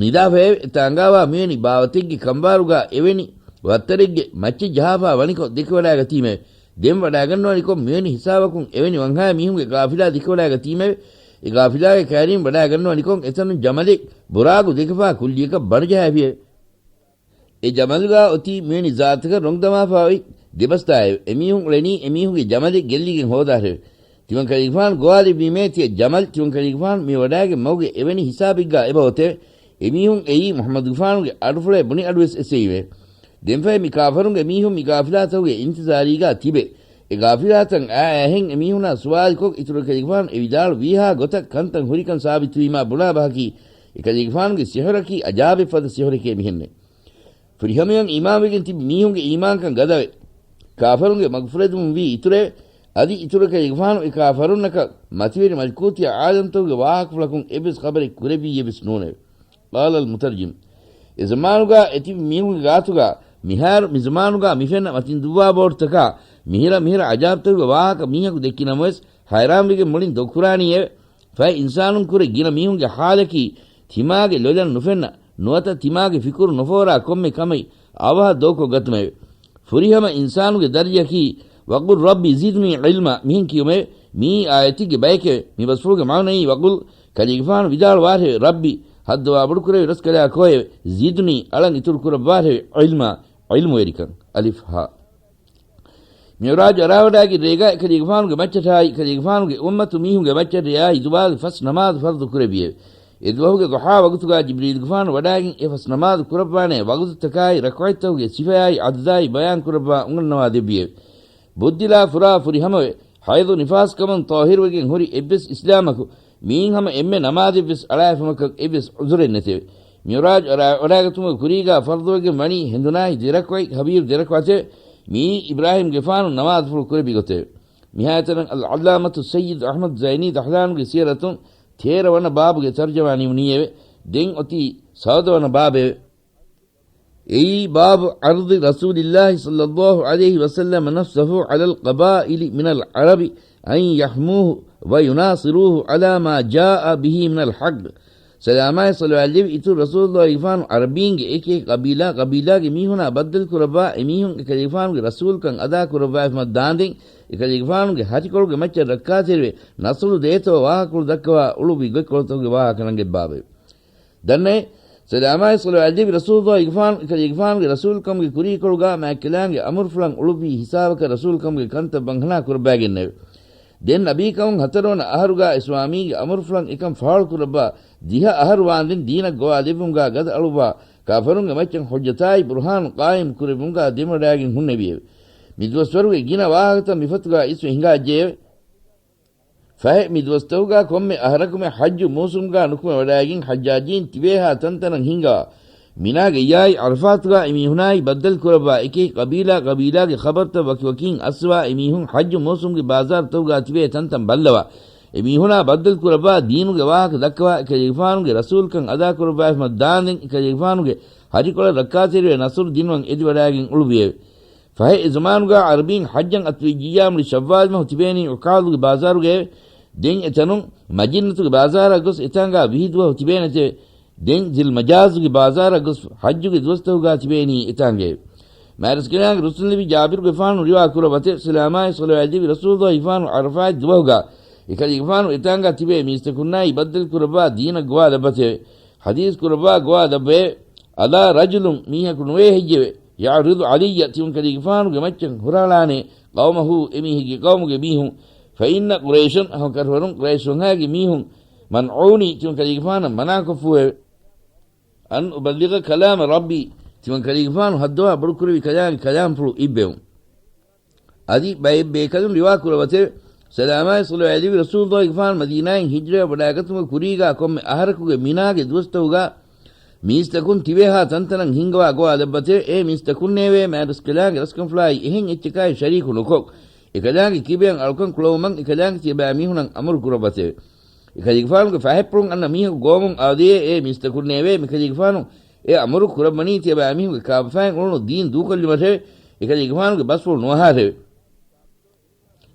ނިދާފައެވެ. އެތާނގާވާ މިވެނި ބާވަތެއްގެ ކަނބާރުގާ އެވެނި ވައްތަރެއްގެ މައްޗެއް ޖަހާފާ ވަނިކޮށް ދެކެވަޑާގަތީމެވެ. ދެން ވަޑާގަންނަވަނިކޮށް މިވެނި ހިސާބަކުން އެވެނި ވަންހާ މީހުންގެ ޤާފިލާ ދެކެވަޑާގަތީމެވެ. އެ ޤާފިލާގެ ކައިރިން ވަޑާގަންނަވަނިކޮށް އެތަނުން ޖަމަލެއް ބުރާގު ދެކެފާ ކުއްލިއަކަށް ބަނޑުޖަހާފިއެވެ. އެ ޖަމަލުގާ އޮތީ މިވެނި ޒާތަކަށް ރޮނގުދަމާފާ އޮތް ދެބަސްތާއެވެ. އެމީހުން އުޅެނީ އެމީހުންގެ ޖަމަލެއް ގެއްލިގެން ހޯދާށެވެ. ތިމަން ކަލޭގެފާނު ގޮވާލެއްވީމޭ ތިޔަ ޖަމަލް ތިމަން ކަލޭގެފާނު މި ވަޑާގެ މަގުގެ އެވެނި ހިސާބެއްގާ އެބަ އޮތެވެ. އެމީހުން އެއީ މުޙައްމަދުގެފާނުގެ އަޑުފުޅޭ ބުނި އަޑުވެސް އެއްސެވީމެވެ. ދެންފަހެ މި ކާފަރުންގެ މީހުން މި ޤާފިލާތަކުގެ އިންތިޒާރީގާ ތިބެ، އެ ޤާފިލާތައް އާއެހެން އެމީހުނާ ސުވާލުކޮށް އިތުރު ކަލޭގެފާނު އެ ވިދާޅު ވީހާ ގޮތަށް ކަންތައް ހުރިކަން ސާބިތުވީމާ ބުނާ ބަހަކީ، އެ ކަލޭގެފާނުގެ ސިޙުރަކީ އަޖާބެއް ފަދަ ސިޙުރެކޭ މިހެންނެވެ. ފުރިހަމަޔަށް އީމާންވެގެން ތިބި މީހުންގެ އީމާންކަން ގަދަވެ، ކާފަރުންގެ މަގުފުރެދުމުން ވީ އިތުރެވެ. އަދި އިތުރު ކަލޭގެފާނު އެ ކާފަރުންނަކަށް މަތިވެރި މަލަކޫތީ ޢާލަމްތަކުގެ ވާހަކަފުޅަކުން އެއްވެސް ޚަބަރެއް ކުރެއްވިއްޔެއް ވެސް ނޫނެވެ. قال المترجم، އެ ޒަމާނުގާ އެތިބި މީހުންގެ ގާތުގާ މިހާރު މި ޒަމާނުގާ މިފެންނަ މަތިން ދުއްވާ ބޯޓުތަކާ މިހިރަ މިހިރަ އަޖާބްތަކުގެ ވާހަކަ މީހަކު ދެއްކި ނަމަވެސް، ހައިރާންވެގެން މުޅިން ދޮގުކުރާނީއެވެ. ފަހެ އިންސާނުން ކުރެ ގިނަ މީހުންގެ ޙާލަކީ، ތިމާގެ ލޮލަށް ނުފެންނަ، ނުވަތަ ތިމާގެ ފިކުރު ނުފޯރާ ކޮންމެ ކަމެއް އަވަހަށް ދޮގުކޮށް ގަތުމެވެ. ފުރިހަމަ އިންސާނުގެ ދަރަޖައަކީ، وقل رب زدني علما މިހެން ކިޔުމެވެ. މިއީ އާޔަތެއްގެ ބަޔެކެވެ. މި ބަސްފުޅުގެ މާނައީ، وقل، ކަލޭގެފާނު ވިދާޅުވާށެވެ، رب، ހައްދަވާ ބޮޑުކުރެވި ރަސްކަލާކޯއެވެ، زدني، އަޅަން އިތުރު ކުރައްވާށެވެ، علما، ޢިލްމުވެރިކަން. އަލިފް ހާ. މިޢުރާޖު އަރާވަޑާގެ ރޭގާ އެކަލޭގެފާނުގެ މައްޗަށާއި، ކަލޭގެފާނުގެ އުއްމަތު މީހުންގެ މައްޗަށް ރެޔާއި ދުވާލު ފަސް ނަމާދު ފަރުޟު ކުރެއްވިއެވެ. އެ ދުވަހުގެ ޟުޙާ ވަގުތުގާ ޖިބްރީލުގެފާނު ވަޑާގެން އެ ފަސް ނަމާދު ކުރައްވާނޭ ވަގުތުތަކާއި ރަކުޢަތްތަކުގެ ސިފަޔާއި ޢަދަދާއި ބަޔާން ކުރައްވާ އުނގަންނަވާ ދެއްވިއެވެ. ބުއްދިލާ ފުރާ ފުރިހަމަވެ، ޙައިޟު ނިފާސްކަމުން ޠާހިރުވެގެން ހުރި އެއްވެސް އިސްލާމަކު މިއިން ހަމަ އެންމެ ނަމާދެއްވެސް އަޅާފަމަކަށް އެއްވެސް ޢުޛުރެއް ނެތެވެ. މިޢުރާޖު އަރާ ވަޑާގަތުމުގެ ކުރީގާ ފަރުޟުވެގެން ވަނީ ހެނދުނާހި ދެރަކުޢަތް، ހަވީރު ދެރަކުޢަތެވެ. މިއީ އިބްރާހީމްގެފާނު ނަމާދުފުޅު ކުރެއްވި ގޮތެވެ. މިހާތަނަށް އަލްޢައްލާމަތު ސައްޔިދު އަޙްމަދު ޒައިނީ ދަޙްލާނުގެ ސިޔަރަތުން ތޭރަ ވަނަ ބާބުގެ ތަރްޖަމާ ނިމުނީއެވެ. ދެން އޮތީ ސައުދަ ވަނަ ބާބެވެ. އެއީ، باب عرض رسول الله صلى الله عليه وسلم نفسه على القبائل من العرب أن يحموه ويناصروه على ما جاء به من الحق. ސަލާމާއި ޞަލަވާތް ލެއްވި އިތުރު ރަސޫލުﷲގެފާނު ޢަރަބީންގެ އެކި އެކި ޤަބީލާ ޤަބީލާގެ މީހުނާ ބައްދަލު ކުރައްވާ އެމީހުން އެކަލޭގެފާނުގެ ރަސޫލުކަން އަދާ ކުރައްވާފަމަށް ދާންދެން، އެކަލޭގެފާނުގެ ހަށިކޮޅުގެ މައްޗަށް ރައްކާތެރިވެ، ނަޞްރު ދޭތޯ ވާހަކަކޮޅު ދައްކަވާ އުޅުއްވި ގޮތްކޮޅުތަކުގެ ވާހަކަ ނަންގެއް ބާބެވެ. ދަންނައޭ، ސަލާމާއި ޞަލަވާތް ލެއްވި ރަސޫލުﷲގެފާނު އެކަލޭގެފާނުގެ ރަސޫލުކަމުގެ ކުރީކޮޅުގާ މާތްކަލާނގެ އަމުރުފުޅަށް އުޅުއްވި ހިސާބަކަށް ރަސޫލުކަމުގެ ކަންތައް ވަންހަނާ ކުރައްވާގެންނެވެ. ދެން ނަބީކަމުން ހަތަރުވަނަ އަހަރުގާ އިސްލާމީގެ އަމުރުފުޅަށް އެކަން ފާޅުކުރައްވާ، ދިހަ އަހަރު ވާންދެން ދީނަށް ގޮވާލެއްވުމުގާ ގަދައަޅުއްވާ، ކާފަރުންގެ މައްޗަށް ޙުއްޖަތާއި ބުރުހާނު ޤާއިމް ކުރެއްވުމުގާ ދެމިވަޑައިގެން ހުންނެވިއެވެ. މި ދުވަސްވަރުގެ ގިނަ ވާހަކަތައް މިފޮތުގާ އިސްވެ ހިނގާއްޖެއެވެ. ފަހެ މި ދުވަސްތަކުގާ ކޮންމެ އަހަރަކުމެ ޙައްޖު މޫސުމްގާ ނުކުމެވަޑައިގެން ޙައްޖާޖީން ތިބޭހާ ތަންތަނަށް ހިންގާ، މިނާގައްޔާއި ޢަރަފާތުގާ އެމީހުނާއި ބައްދަލުކުރައްވާ އެކި ޤަބީލާ ޤަބީލާގެ ޚަބަރުތައް ވަކިވަކީން އައްސަވާ އެމީހުން ޙައްޖު މޫސުމްގެ ބާޒާރުތަކުގާ ތިބޭ ތަންތަން ބައްލަވާ، އެމީހުނާ ބައްދަލުކުރައްވާ ދީނުގެ ވާހަކަ ދައްކަވާ، އެކަލޭގެފާނުގެ ރަސޫލްކަން އަދާކުރައްވާފަ ދާންދެން އެކަލޭގެފާނުގެ ހަށިކޮޅަށް ރައްކާތެރިވެ ނަޞްރު ދިނުމަށް އެދިވަޑައިގެން އުޅުއްވިއެވެ. ފަހެ އެ ޒަމާނުގާ ޢަރަބީން ޙައްޖަށް އަތުވެއްޖިއްޔާ މުޅި ޝައްވާލް މަހު ތިބޭނީ ޢުކާޟުގެ ބާޒާރުގައެވެ. ދެން އެތަނުން މަޖިންނަތުގެ ބާޒާރަށް ގޮސް އެތާނގާ ވިހި ދުވަހު ތިބޭނެތެވެ. ދެން ޒިލް މަޖާޒުގެ ބާޒާރަށް ގޮސް ޙައްޖުގެ ދުވަސްތަކުގާ ތިބޭނީ އެތާނގައެވެ. މާތްރަސްކަލާނގެ ރުއްސުންލެވި ޖާބިރުގެފާނު ރިވާ ކުރައްވަތެވެ. ސަލާމާއި ޞަލަވާތް ލެއްވި ރަސޫލުއްލާހިގެފާނު ޢަރަފާތް ދުވަހުގާ އެކަލޭގެފާނު އެތާނގާ ތިބޭ މީސްތަކުންނާއި ބައްދަލު ކުރައްވާ ދީނަށް ގޮވާލައްވަތެވެ. ޙަދީޘް ކުރައްވާ ގޮވާލައްވައެވެ. އަލާ ރަޖުލުން، މީހަކު ނުވޭ ހެއްޔެވެ؟ ޔަޢުރިޟު ޢަލައްޔަ، ތިމަންކަލޭގެފާނުގެ މައްޗަށް ހުށަހަޅާނޭ، ޤައުމަހު، އެމީހެއްގެ ޤައުމުގެ މީހުން، ފައިންނަ ޤުރައިޝަން، އަހަރުކަށަވަރުން ޤުރައިޝް ވަންހާގެ މީހުން، މަންޢޫނީ، ތިމަންކަލޭގެފާނަށް މަނާކޮށްފޫއެވެ. އަން އުބައްލިޣަ ކަލާމަ ރައްބީ، ތިމަންކަލޭގެފާނު ހައްދަވާ ބޮޑުކުރެއްވި ކަލާނގެ ކަލާމްފުޅު އިއްވެވުން. އަދި ބައެއް ބޭކަލުން ރިވާ ކުރައްވަތެވެ. ސަލާމާއި ޞަލަވާތް ލެއްވި ރަސޫލުއްލާހިގެފާނު މަދީނާއިން ހިޖްރަވެ ވަޑައިގަތުމުގެ ކުރީގާ ކޮންމެ އަހަރަކުގެ މިނާގެ ދުވަސްތަކުގާ މީސްތަކުން ތިބޭހާ ތަންތަނަށް ހިންގަވާ ގޮވާލައްވަތެވެ. އޭ މީސްތަކުންނޭވެ! މާތްރަސްކަލާނގެ ރަސްކަންފުޅާއި އެހެން އެއްޗަކާއި ޝަރީކު ނުކޮށް، އެކަލާނގެ ކިބަޔަށް އަޅުކަން ކުޅަވުމަށް އެކަލާނގެ ތިޔަބައިމީހުނަށް އަމުރު ކުރައްވަތެވެ. އެކަލޭގެފާނުގެ ފަހަތްޕުޅުން އަންނަ މީހަކު ގޮވަމުން އާދޭ! އޭ މީސްތަކުންނޭވެ! މިކަލޭގެފާނު އެ އަމުރު ކުރައްވަނީ ތިޔަބައިމީހުންގެ ކާބަފައިން އުޅުނު ދީން ދޫކޮށްލުމަށެވެ. އެކަލޭގެފާނުގެ ބަސްފުޅު ނުއަހާށެވެ.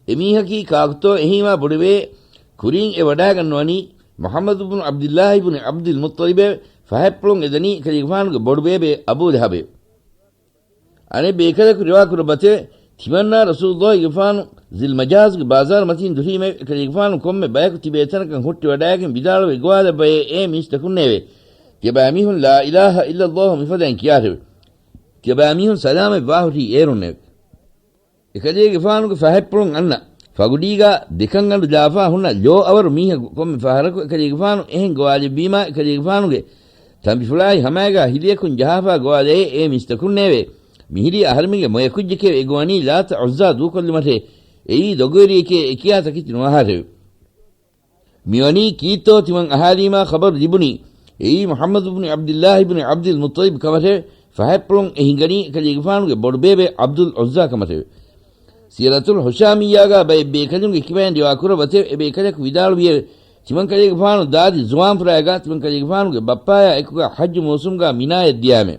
އެމީހަކީ ކާކުތޯ އެހީމާ ބޮޑެވޭ؟ ކުރިން އެ ވަޑައިގަންނަވަނީ މުޙައްމަދު ބުނު ޢަބްދިއްލާހި ބުނި ޢަބްދިލް މުއްޠަލިބެވެ. ފަހަތްޕުޅުން އެދަނީ އެކަލޭގެފާނުގެ ބޮޑުބޭބެ އަބޫ ލަހަބެވެ. އަނެއް ބޭކަލަކު ރިވާކުރައްވަތެވެ. ތިމަންނާ ރަސޫލުއްލާހިގެފާނު ޒިލްމަޖާޒުގެ ބާޒާރު މަތީން ދުށީމެވެ. އެކަލޭގެފާނު ކޮންމެ ބަޔަކު ތިބޭ ތަނަކަށް ހުއްޓިވަޑައިގެން ވިދާޅުވެ ގޮވާލައްވައޭ، އޭ މީސްތަކުންނޭވެ! ތިޔަބައިމީހުން ލާ އިލާހަ އިއްލައްލާހު މިފަދައިން ކިޔާށެވެ. ތިޔަބައިމީހުން ސަލާމަތް ވާހުށީ އޭރުންނެވެ. އެކަލޭގެފާނުގެ ފަހަތްޕުޅުން އަންނަ ފަގުޑީގާ ދެކަންގަނޑު ލާފާ ހުންނަ ލޯ އަވަރު މީހަކު ކޮންމެ ފަހަރަކު އެކަލޭގެފާނު އެހެން ގޮވާލެއްވީމާ، އެކަލޭގެފާނުގެ ތަނބިފުޅާއި ހަމައިގާ ހިލިއަކުން ޖަހާފާ ގޮވާލައޭ، އޭ މީސްތަކުންނޭވެ! މިހިރީ އަހަރެމެންގެ މޮޔަކުއްޖެކޭ އެ ގޮވަނީ ލާތަ ޢުއްޒާ ދޫކޮށްލުމަށޭ. އެއީ ދޮގުވެރިއެކޭ އެ ކިޔާ ތަކެތި ނުއަހާށެވެ. މިވަނީ ކީއްތޯ ތިމަން އަހާލީމާ ޚަބަރު ލިބުނީ؟ އެއީ މުޙައްމަދު ބުނި ޢަބްދިއްލާހި ބުނި ޢަބްދިލް މުއްޠަލިބް ކަމަށެވެ. ފަހަތްޕުޅުން އެ ހިނގަނީ އެކަލޭގެފާނުގެ ބޮޑުބޭބެ ޢަބްދުލް ޢުއްޒާ ކަމަށެވެ. ސީރަތުލް ހުޝާމިއްޔާގާ ބައެއް ބޭކަލުންގެ ކިބައިން ރިވާ ކުރައްވަތެވެ. އެ ބޭކަލަކު ވިދާޅުވިއެވެ. ތިމަންކަލޭގެފާނު ދާދި ޒުވާންފުރާގާ ތިމަންކަލޭގެފާނުގެ ބައްޕާޔާ އެކުގާ ޙައްޖު މޫސުމްގާ މިނާޔަށް ދިޔާމެވެ.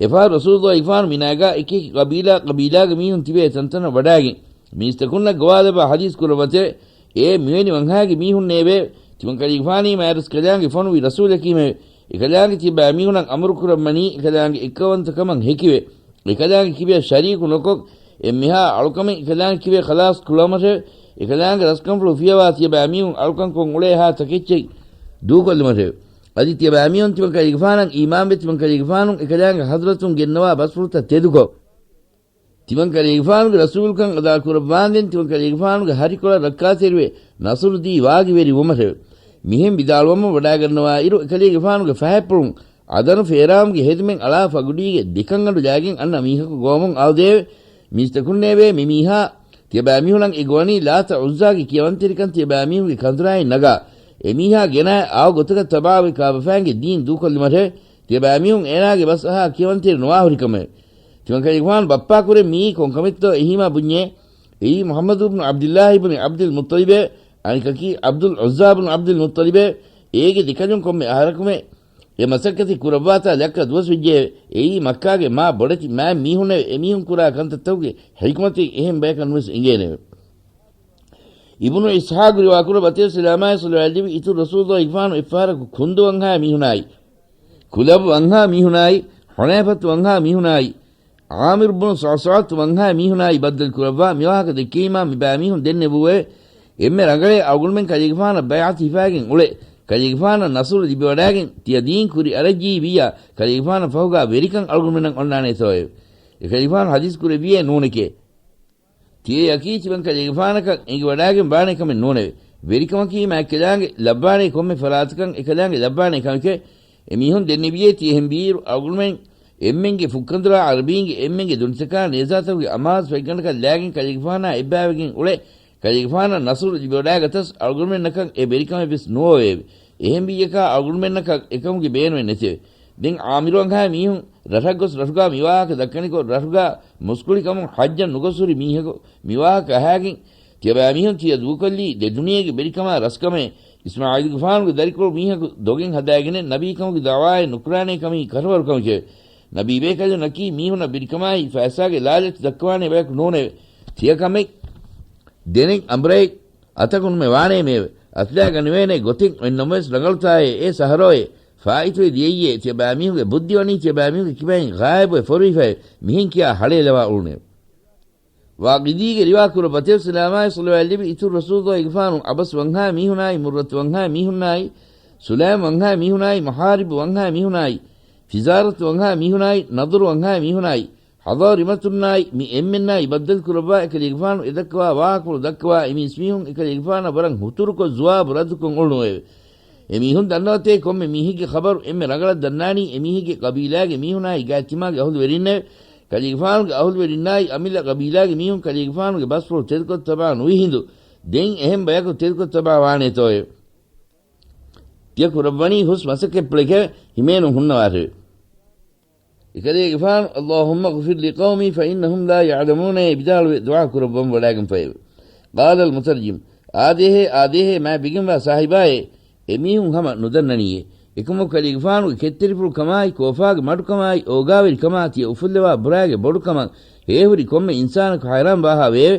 އެފަހަރު ރަސޫލުއްލާހިގެފާނު މިނާގާ އެކި އެކި ޤަބީލާ ޤަބީލާގެ މީހުން ތިބޭ ތަންތަނަށް ވަޑައިގެން މީސްތަކުންނަށް ގޮވާލައްވާ ޙަދީޘް ކުރައްވަތެވެ. އޭ މިވެނި ވަންހާގެ މީހުންނޭވެ! ތިމަންކަލޭގެފާނީ މާތްރަސްކަލާނގެ ފޮނުވި ރަސޫލަކީމެވެ. އެކަލާނގެ ތިޔަބައިމީހުންނަށް އަމުރު ކުރައްވަނީ އެކަލާނގެ އެއްކައުވަންތަކަމަށް ހެކިވެ، އެކަލާނގެ ކިބަޔަށް ޝަރީކު ނުކޮށް، އެންމެހާ އަޅުކަމެއް އެކަލާނގެ ކިބަޔަށް ޚަލާޞް ކުޅަވުމަށެވެ. އެކަލާނގެ ރަސްކަންފުޅު ފިޔަވާ ތިޔަބައިމީހުން އަޅުކަންކޮށް އުޅޭހާ ތަކެއްޗެއް ދޫކޮށްލުމަށެވެ. އަދި ތިޔަބައިމީހުން ތިމަންކަލޭގެފާނަށް އީމާންވެ ތިމަންކަލޭގެފާނުން އެކަލާނގެ ޙަޟްރަތުން ގެންނަވާ ބަސްފުޅުތައް ތެދުކޮށް، ތިމަންކަލޭގެފާނުގެ ރަސޫލުކަން އަދާކުރައްވާންދެން ތިމަންކަލޭގެފާނުގެ ހަށިކޮޅަށް ރައްކާތެރިވެ ނަޞުރުދީ ވާގިވެރިވުމަށެވެ. މިހެން ވިދާޅުވަމުން ވަޑައިގަންނަވާއިރު، އެކަލޭގެފާނުގެ ފަހަތްޕުޅުން އަދަނު ފޭރާމުގެ ހެދުމެއް އަޅާ ފަގުޑީގެ ދެކަންގަނޑު ލައިގެން އަންނަ މީހަކު ގޮވަމުން އާދެއެވެ. މީސްތަކުންނޭވެ! މި މީހާ ތިޔަބައިމީހުނަށް އެ ގޮވަނީ ލާތަ ޢުއްޒާގެ ކިޔަވަންތެރިކަން ތިޔަބައިމީހުންގެ ކަނދުރާއިން ނަގާ، އެމީހާ ގެނައި އާ ގޮތަކަށް ތަބާވެ ކާބަފައިންގެ ދީން ދޫކޮށްލުމަށެވެ. ތިޔަބައިމީހުން އޭނާގެ ބަސް އަހާ ކިޔަވަންތެރި ނުވާހުރިކަމެވެ. ތިމަންކަލޭގެފާނު ބައްޕާ ކުރެ މިއީ ކޮން ކަމެއްތޯ އެހީމާ ބުންޏޭ. އެއީ މުޙައްމަދު ބުނު ޢަބްދިއްލާހި ބުނި ޢަބްދިލް މުއްޠަލިބެވެ. އަނެކަކީ ޢަބްދުލް ޢުއްޒާ ބުނު ޢަބްދިލް މުއްޠަލިބެވެ. އޭގެ ދެކަލުން ކޮންމެ އަހަރަކުމެ އެ މަސައްކަތެއް ކުރައްވާތާ ލައްކަ ދުވަސް ވެއްޖެއެވެ. އެއީ މައްކާގެ މާ ބޮޑެތި މާތް މީހުންނެވެ. އެމީހުން ކުރާ ކަންތައްތަކުގެ ޙިކްމަތެއް އެހެން ބަޔަކަށް ނުވެސް އެނގޭނެވެ. އިބްނު އިސްޙާޤު ރިވާކުރައްވަތެވެ. ސަލާމާއި ޞަލަވާތް ލެއްވި އިތުރު ރަސޫލުއްލާހިގެފާނު އެއްފަހަރަކު ކުންދު ވަންހާ މީހުނާއި، ކުލަބު ވަންހާ މީހުނާއި، ޙުނައިފަތު ވަންހާ މީހުނާއި، ޢާމިރު ބުނު ޞަޢްޞަޢަތު ވަންހާ މީހުނާއި ބައްދަލު ކުރައްވާ މިވާހަކަ ދެއްކެވީމާ މިބައިމީހުން ދެންނެވުއެވެ. އެންމެ ރަނގަޅޭ އަޅުގަނޑުމެން ކަލޭގެފާނަށް ބައިޢަތު ހިފައިގެން އުޅެ، ކަލޭގެފާނަށް ނަޞްރު ލިބިވަޑައިގެން ތިޔަ ދީން ކުރިއަރައްޖީ ވިއްޔާ، ކަލޭގެފާނަށް ފަހުގާ ވެރިކަން އަޅުގަނޑުމެންނަށް އޮންނާނޭތޯއެވެ. އެކަލޭގެފާނު ޙަދީޘް ކުރެއްވިއޭ ނޫނެކޭ. ތިޔައަކީ ތިމަން ކަލޭގެފާނަކަށް އެނގިވަޑާގެން ވާނެ ކަމެއް ނޫނެވެ. ވެރިކަމަކީ މާތްކަލާނގެ ލައްވާނޭ ކޮންމެ ފަރާތަކަށް އެކަލާނގެ ލައްވާނޭ ކަމެކެވެ. އެމީހުން ދެންނެވިޔޭ ތިޔަހެން ބީއިރު އަޅުގަނޑުމެން އެންމެންގެ ފުއްކަނދުރާ ޢަރަބީންގެ އެންމެންގެ ދުނިތަކާ ނޭޒާތަކުގެ އަމާޒު ފަތްގަނޑަކަށް ލާގެން ކަލޭގެފާނާ އެއްބައިވެގެން އުޅެ، ކަލޭގެފާނަށް ނަޞްރު ލިބިވަޑާގަތަސް އަޅުގަނޑުމެންނަކަށް އެ ވެރިކަމެއް ވެސް ނޯވެއެވެ. އެހެން ވިއްޔަކާ އަޅުގަނޑުމެންނަކަށް އެކަމުގެ ބޭނުމެއް ނެތެވެ. ދެން ޢާމިރު ވަންހާ މީހުން ރަށަށް ގޮސް ރަށުގާ މިވާހަކަ ދައްކަނިކޮށް، ރަށުގާ މުސްކުޅިކަމުން ޙައްޖަށް ނުގޮސް ހުރި މީހަކު މިވާހަކަ އަހާގެން، ތިޔަބައިމީހުން ތިޔަ ދޫކޮށްލީ ދެ ދުނިޔޭގެ ވެރިކަމާ ރަސްކަމެވެ. އިސްމާޢީލުގެފާނުގެ ދަރިކޮޅު މީހަކު ދޮގެއް ހަދާގެނެއް ނަބީކަމުގެ ދަޢުވާއެއް ނުކުރާނޭ ކަމީ ކަށަވަރު ކަމެކެވެ. ނަބީ ބޭކަލުންނަކީ މީހުންނަށް ވެރިކަމާއި ފައިސާގެ ލާލަޗު ދައްކަވާނޭ ބަޔަކު ނޫނެވެ. ތިޔަ ކަމެއް ދެނެއް އަނބުރައެއް އަތަކުންމެ ވާނޭމެއެވެ. އަތުލާގަނެވޭނެ ގޮތެއް އޮތްނަމަވެސް ރަނގަޅުތާއޭ، އޭ ސަހަރޯއޭ، ފާއިތުވެ ދިޔައީއޭ، ތިޔަބައިމީހުންގެ ބުއްދި ވަނީ ތިޔަބައިމީހުންގެ ކިބައިން ޣާއިބުވެ ފޮރުވިފައެވެ. މިހެން ކިޔާ ހަޅޭލަވާ އުޅުނެވެ. ވާގިދީގެ ރިވާ ކުރައްވަތެވެ. ސަލާމާއި ޞަލަވާތް ލިބި އިތުރު ރަސޫލު އިގްފާނު ޢަބަސް ވަންހާ މީހުނާއި، މުއްރަތު ވަންހާ މީހުނާއި، ސުލައިމް ވަންހާ މީހުނާއި، މަހާރިބު ވަންހާ މީހުނާއި، ފިޒާރަތު ވަންހާ މީހުނާއި، ނަޟުރު ވަންހާ މީހުނާއި، ޙަޟާރިމަތުންނާއި، މި އެންމެންނާއި ބައްދަލު ކުރައްވާ އެކަލޭގެފާނު އެދައްކަވާ ވާހަކަފުޅު ދައްކަވާ އެމީސްމީހުން އެކަލޭގެފާނަށް ވަރަށް ހުތުރުކޮށް ޒުވާބު ރައްދުކޮށް އުޅުނުއެވެ. އެމީހުން ދަންނަވަތޭ ކޮންމެ މީހެއްގެ ޚަބަރު އެންމެ ރަނގަޅަށް ދަންނާނީ އެމީހެއްގެ ޤަބީލާގެ މީހުނާއި ގާތްތިމާގެ އަހުލުވެރިންނެވެ. ކަލޭގެފާނުގެ އަހުލުވެރިންނާއި އަމިއްލަ ޤަބީލާގެ މީހުން ކަލޭގެފާނުގެ ބަސްފުޅު ތެދުކޮށް ތަބާ ނުވި ހިނދު، ދެން އެހެން ބަޔަކު ތެދުކޮށް ތަބާ ވާނޭތޯއެވެ. ތިޔަ ކުރައްވަނީ ހުސް މަސައްކަތްޕުޅެކެވެ. ހިމޭނުން ހުންނަވާށެވެ. އެކަލޭގެފާނު، اللهم اغفر لقومي فإنهم لا يعلمون އޭ ވިދާޅުވެ ދުޢާ ކުރައްވަން ވަޑާގެންފައެވެ. قال المترجم، އާދޭހޭ، އާދޭހޭ، މާތް ބިގެންވާ ސާހިބާއޭ، އެމީހުން ހަމަ ނުދަންނަނީއޭ. އެކަމަކު ކަލޭގެފާނުގެ ކެތްތެރިފުޅު ކަމާއި، ކޯފާގެ މަޑުކަމާއި، އޯގާވެރިކަމާ ތިޔަ އުފުއްލަވާ ބުރާގެ ބޮޑުކަމަށް ހޭހުރި ކޮންމެ އިންސާނަކު ހައިރާން ވާހާ ވެއެވެ.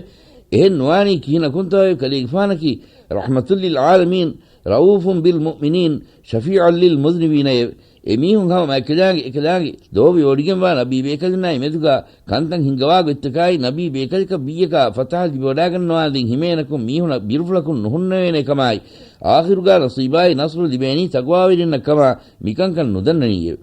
އެހެން ނުވާނީ ކިހިނަކުންތޯއެވެ؟ ކަލޭގެފާނަކީ رحمة للعالمين، رؤوف بالمؤمنين، شفيعا للمذنبين އެވެ. އެމީހުން ހަމަ މާތްކަލާނގެ އެކަލާނގެ ލޯބި ވޮޑިގެންވާ ނަބީ ބޭކަލުންނާއި މެދުގާ ކަންތައް ހިންގަވާ ގޮތްތަކާއި، ނަބީ ބޭކަލަކަށް ވިއްޔަކާ ފަތަހަ ލިބިވަޑާގަންނަވާ ދެން ހިމޭނަކުން މީހުނަށް ބިރުފުޅަކުން ނުހުންނެވޭނެ ކަމާއި، އާޚިރުގާ ނަސީބާއި ނަޞްރު ލިބޭނީ ތަޤްވާވެރިންނަށް ކަމަށް މިކަންކަން ނުދަންނަނީއެވެ.